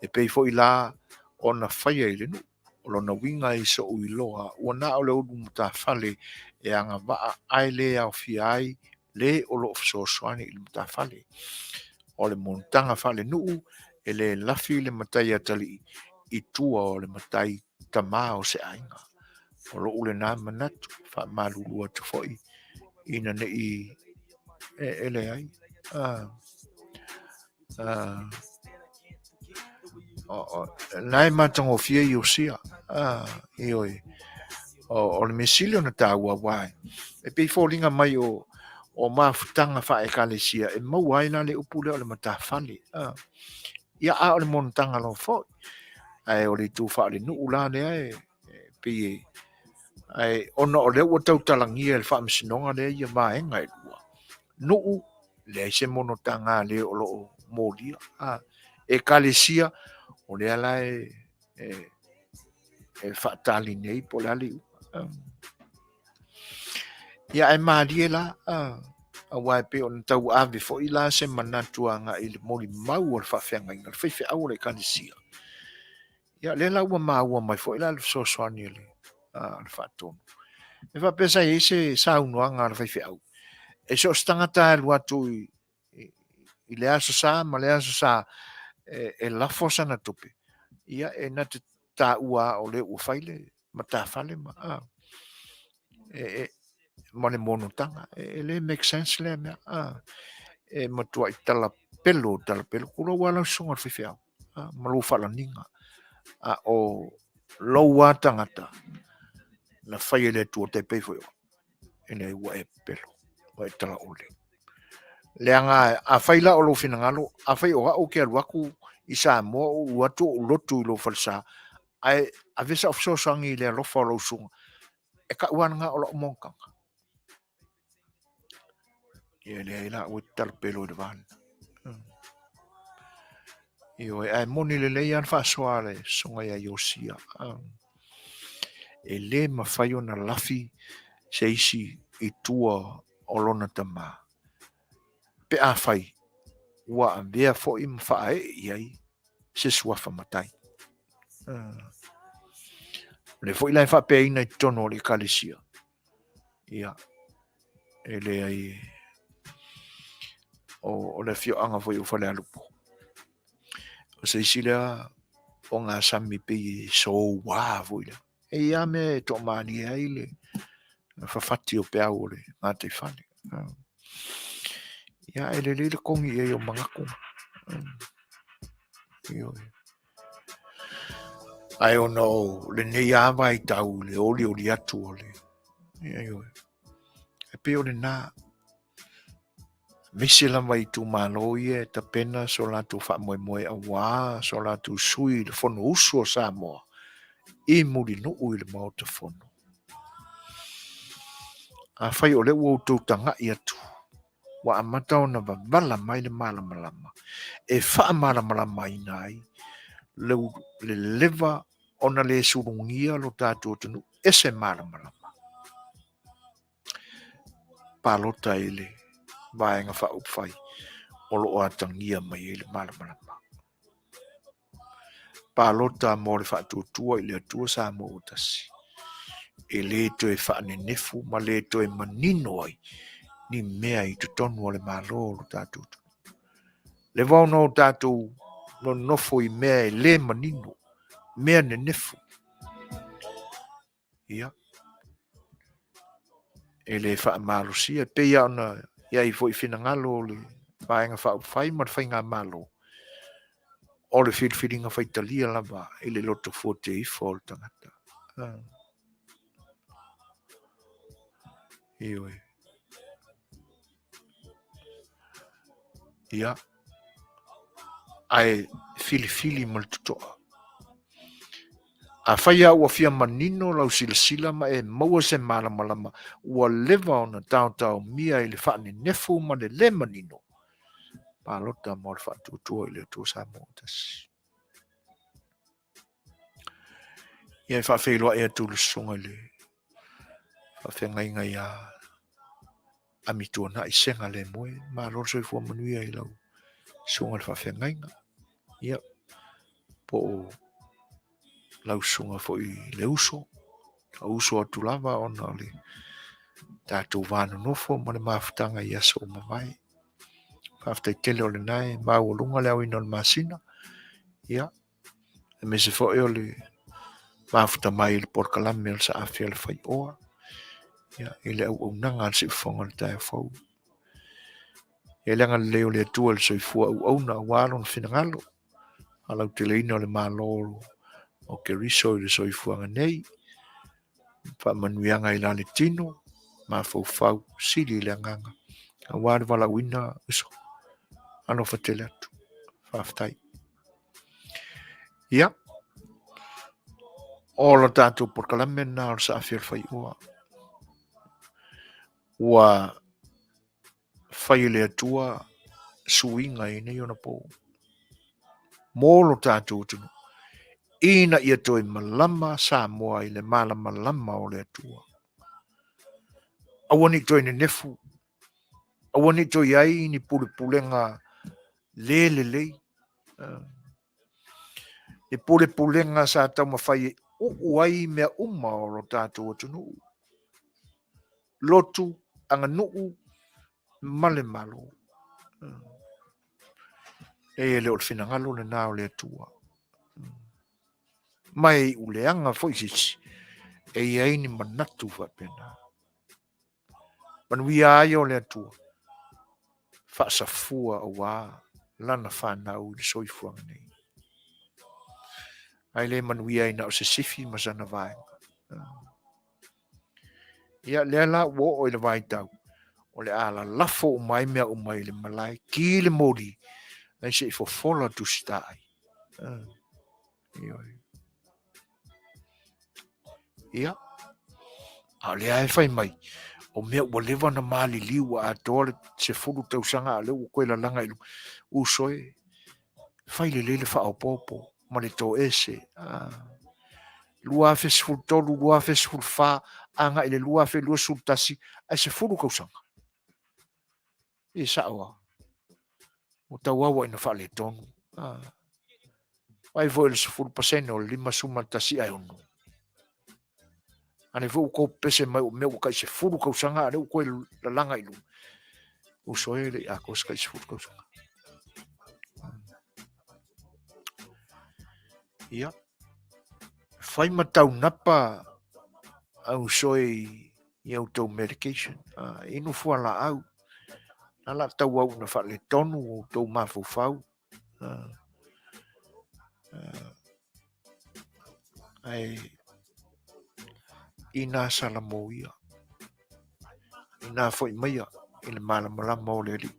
E pei foi la ona faia i le nuu. O lona uiga i so'u iloa, ua na o le ulu matafale e agavaa ae le aofia ai le o lo o fesoasoani i le matafale. O le monotaga faalenuu e le lafi le matai atalii i tua o le matai tama o se aiga. O lo'u lena manatu, faamalulu atu foi ina ne i e leai. Na e matagofie Iosia. Ioe. O le mea sili ona taua aua e pei e foliga mai o o mafutaga faa-Ekalesia e maua ai la le upu lea o le matafale. Ia, a o le monotaga lava foi. Ae o le itu faalenuu la lea e pei e ae ona o lea ua tautalagia e le faamasinoga lea ia vaega e lua. Nuu, leai se monotaga a le o lo o molia. A, Ekalesia, o lea la e, e, e faatali nei po o le a le iuga. Ia ae malie la, aua e pei ona tauave foi la se manatu agai i le molimau o le faafeagaiga, le faifeau o le Ekalesia. Ia lea la ua maua mai foi la le fesoasoani a le, a le faatonu. E faapea sa i ai se saunoaga a le faifeau, e so o se tagata e alu atu i, i, i le Aso Sa ma le Aso Sa, e, e lafo sana tupe, ia e na te taua o le ua fai le matafale ma a e, e ma le monotaga e, e le make sense lea mea a e matuai tala pelo tala pelo ku lou ala susuga le faifeau a ma lou faalaniga a o lou a tagata na fai e le Atua tai pei foi oe e leai ua e pelo ua e tala ole. Leaga afai la o lou finagalo, afai o au ou te alu atu i Samoa ou alu atu ou lotu i lou falesa, ae ave sau fesoasoani i le alofa o lau susuga, e tau lava lena o lau monotaga. Ia e leai la, ua e tatalo pelo i le va lena. Ioe, ae moni lelei lava le faasoa a le susuga ia Iosia. E le mafai ona lafi se isi i tua o lona tama, pe afai ua avea foi ma faaee i ai se suafa matai. O lea foi la e faapeaina i totonu o le Ekalesia, ia, e leai o le afioaga foi o Falealupo. O se isi lea o gasami pei e soua foi lea. E i ai lava mea e toamalie ai le fafati o peau o le gataifale. Ia, e lelei le kogi i ai o manatu. Ioe. Ae ona o lenei lava vaitau i le olioli atu o le... Ioe. E pei o lena. Aemaise lava i itumalo ia e tapena so latou faamoemoe aua so latou sui i le Fonousu a Samoa i Mulinuu i le Maota Fono. Afai o lea ua outou tagai atu, ua amata ona wavala mai le malamalama e faamalamalamaina ai le, le leva ona le sulugia lo tatou atunuu e se malamalama. Palota i le Vaega Faaupufai o lo o atagia mai ai le malamalama. Palota mo le faatuatua i le Atua Samoa ua tasi, e le toe faanenefu ma le toe manino ai ni mea i totonu o le Malo o lo tatou atunuu. Leva ona o tatou nonofo i mea e le manino, mea nenefu. Ia, e le faamalosia, e pei lava ona i ai foi finagalo o le Vaega Faaupufai ma le Faigamalo, o le filifiliga faitalia lava i le loto fuate ifo o le tagata. Ah. Ioe. Ia, ae filifili ma le totoa. Afai lava ua fia manino lau silasila ma e maua se malamalama ua leva ona taotaomia i le faanenefu ma le le manino, palota mo le faatuatua i le Atua Samoa tasi. Ia e faafeiloai atu le susuga i le faafeagaiga ia Amituanai Sega Lemoe. Malo le soifua manuia i lau susuga i le faafeagaiga. Ia, po o lau susuga foi le uso, a uso atu lava ona o le tatou va nonofo ma le mafutaga i aso ua mavae. Faafetai tele o lena e maualuga le aoina o le masina. Ia, aemaise foi o le mafuta mai i le polokalame o le Saafi a le Faioa, ia, i le auaunaga a le Siufofoga o le Taeao Fou. Ia le agalelei o le Atua i le soifua auauna aua lona finagalo, faalauteleina o le Malo o Keriso i le soifuaga nei, faamanuiaga i la le tino, mafaufau, sili i le agaga, aua le valaauina uso. Alofa tele atu. Faafetai. Ia, o lo tatou polokalame lena o le Saafi o le Faioa. Ua fai e le Atua suiga i nei ona po mo lo tatou atunuu, ina ia toe malama Samoa i le malamalama o le Atua. Aua ne i toe nenefu, aua ne i toe i ai ni pulepulega le lelei, ni pulepulega sa taumafai e uu ai mea uma o lo tatou atunuu, lotu, aganuu ma le Malo. E le o le finagalo lena o le Atua. Ma e iuleaga foi se isi e i ai ni manatu faapena. Manuia ai o le Atua, faasafua aua lana fanau i le soifuaga nei. Ae le manuia ai na o se sifi ma sana vaega. Ia, lea la ua oo i le vaitau, o le a lalafo uma ai mea uma i le malae, ki le moli, ae se i fofola tusi taai. Ioe. Ia, a o lea e fai mai, o mea ua leva na maliliu ua atoa le 10 tausaga a o lea ua toe lalaga i luga. Uso e, fai lelei le faaopoopo ma le toese. 2013, 2014, agai le 2021, ae 10 tausaga. E sao lava. Ua tauau ina faaletonu. Vaai foi i le 10% o le 51 ae 6. A lea foi ua tou pepese mai o mea ua tai 10 tausaga a o lea ua toe lalaga i luga. Uso e, le i atoa se tai 10 tausaga. Ia, fai ma taunapa au uso e i a outou medication. Inu fualaau. Na la tauau ina faaletonu o outou mafaufau. Ae inā salamoia, inā foi maia i le malamalama o le Alii.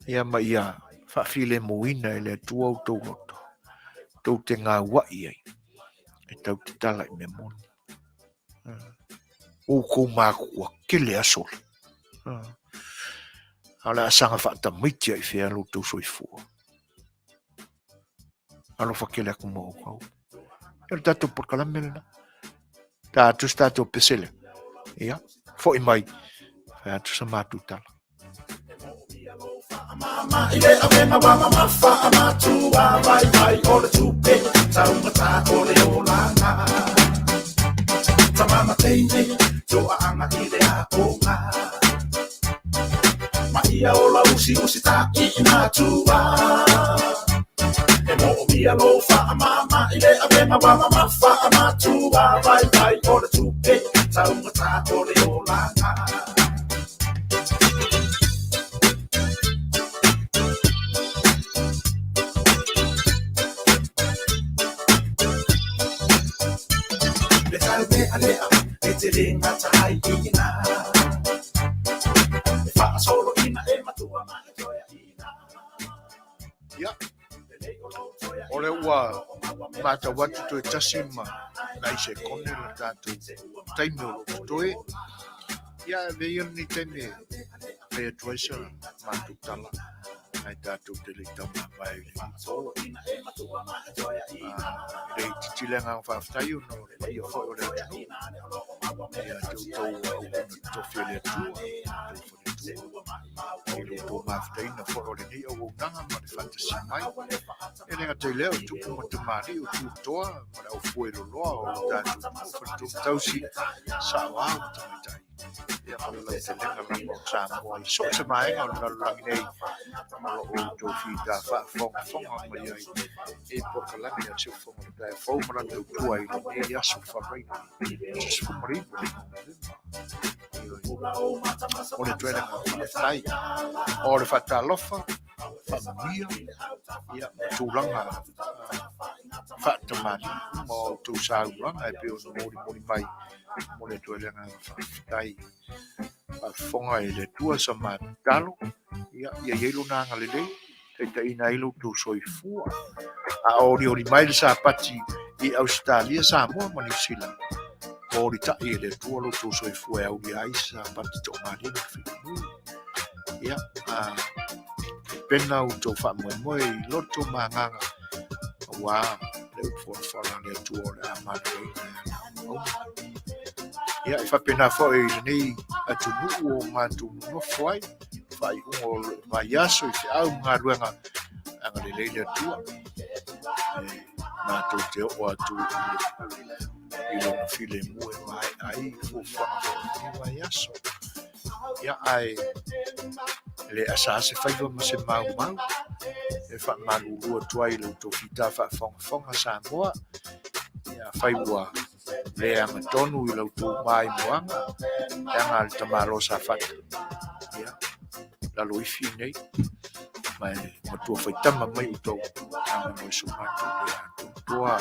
Ia ma ia faafilemuina e le Atua outou loto, tou te gauai ai, e tau te tala i mea moni. Ua outou matutua tele aso le. A o le a saga faatamaiti ai fea lo outou soifua. Alofa tele atu mo outou. Ia le tatou polokalame lena. Ta atu se tatou pese lea. Ia, foi mai. Fai atu sa matou tala. I le avega wa mamafa a matua vaivai o le tupe taugata o le olaga Tama ma teine toaaga i le aoga Ma ia ola usiusi taʻi matua E moomia lou faamama i le avega ua mamafa a matua vaivai o le tupe taugata o le olaga. Le taulealea e te le gata ai i ina E faasoloina e matua ma e toeaina. Ia, o lea ua matau atu toe tasi ma nai sekone le tatou taimi o lo o totoe. Ia, e avea ia lenei taimi e fai atu ai sa matou tala ae tatou te le i taumamae i le po. E le itiiti le agaga faafetai ona o le paia foi o le atunuu ia te outou auauna totofi a le Atua, outou faletua, i lo outou mafutaina foi o lenei auaunaga ma le faatasi mai. E le gata i lea o tupu ma tamalii, o tutoa ma le aufue loloa o lo tatou nuu, faletua tausi, saoao ma tamaitai. Ia ma le lautelega lava o Samoa i so o se vaega o le lalolagi nei o lo o outou fita faafogafoga mai ai i polokalame a le Siufofoga o le Taeao Fou ma lana tautua i lenei aso Faraile 19 o Novema. O le toega faafetai o le faatalofa, faamanuia, ia, ma tulaga faatamalii uma o outou saunoaga e pei ona molimoli mai. Mo le atu ai le agaga faafetai. Faafofoga e le Atua sa matatalo, ia, ia i ai lona agalelei, taitaiina ai lo outou soifua. A olioli mai le Sapati i Ausetalia, Samoa ma Niu Sila, molitai e le Atua lo outou soifua e aulia ai se Sapati toamalie ma le filemu. Ia, a pena outou faamoemoe i loto ma agaga, aua le upu folafola a le Atua o le a manavaina e ana auauna. Ia, e faapena foi i lenei atunuu o matou nonofo ai, faaiuga o le vaiaso i feau ma galuega, agalelei le Atua. E matou te oo atu i lona filemu e maea ai fuafuaga foi o lenei vaiaso. Ia, ae le asa se faiva ma se maumau. E faamalulu atu ai i la outou fita faafogafoga Samoa, ia afai ua le agatonu i la outou maimoaga, e aga le tamaloa Safata, ia, lalo ifi nei, ma e matua faitama mai outou, aga no i so matou le atoatoa.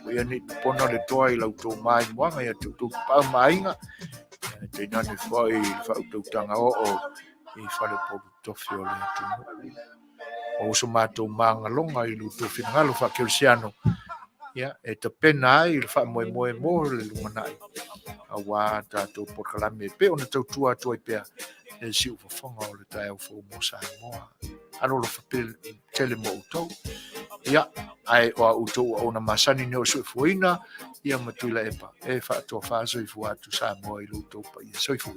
Ua ia nei pona le toa i la outou maimoaga ia te outou tapaau ma aiga, ia tainane foi i le faautautaga oo i faleupolu tofi o le atunuu. Maua so matou magaloga i lo outou finagalo faakerisiano, ia, e tapena ai le faamoemoe mo le lumanai, auā tatou polokalame e pei ona tautua atu ai pea e siufofoga o le taeao fou mo Samoa. Alolofa tele mo outou. Ia, ae o a outou auauna masani nei o Soifuaina, ia ma Tuilaepa, e faatoafa soifua atu Samoa i lo outou paia. Soifua.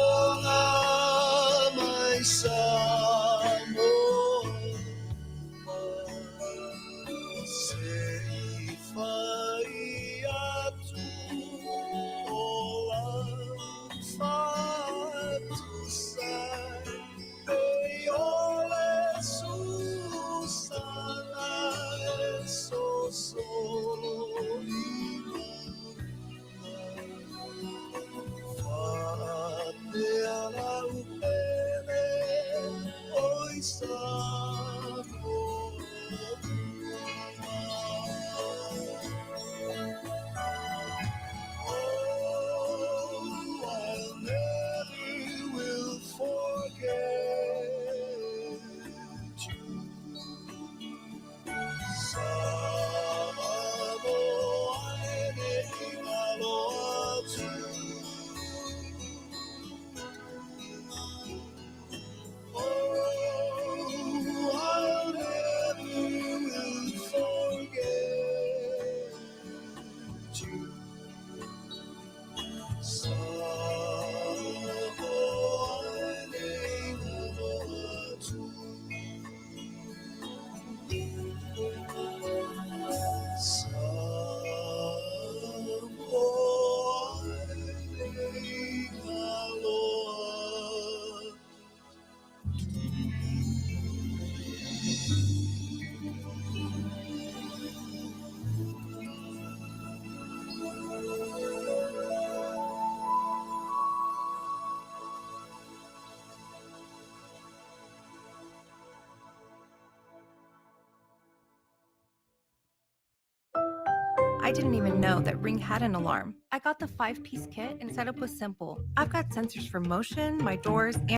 Faafogafoga mai Samoa, se i fai atu o lau faatusa pei o le susana e sosolo i luga. Faatea lau pele oi Samoa. Oh, I'll never will forget you. Samoa e ngalo atu. Oh, I'll never will forget you. Samoa e ngalo atu. Samoa e ngalo atu. I didn't even know that Ring had an alarm. I got the 5-piece kit and setup was simple. I've got sensors for motion, my doors, and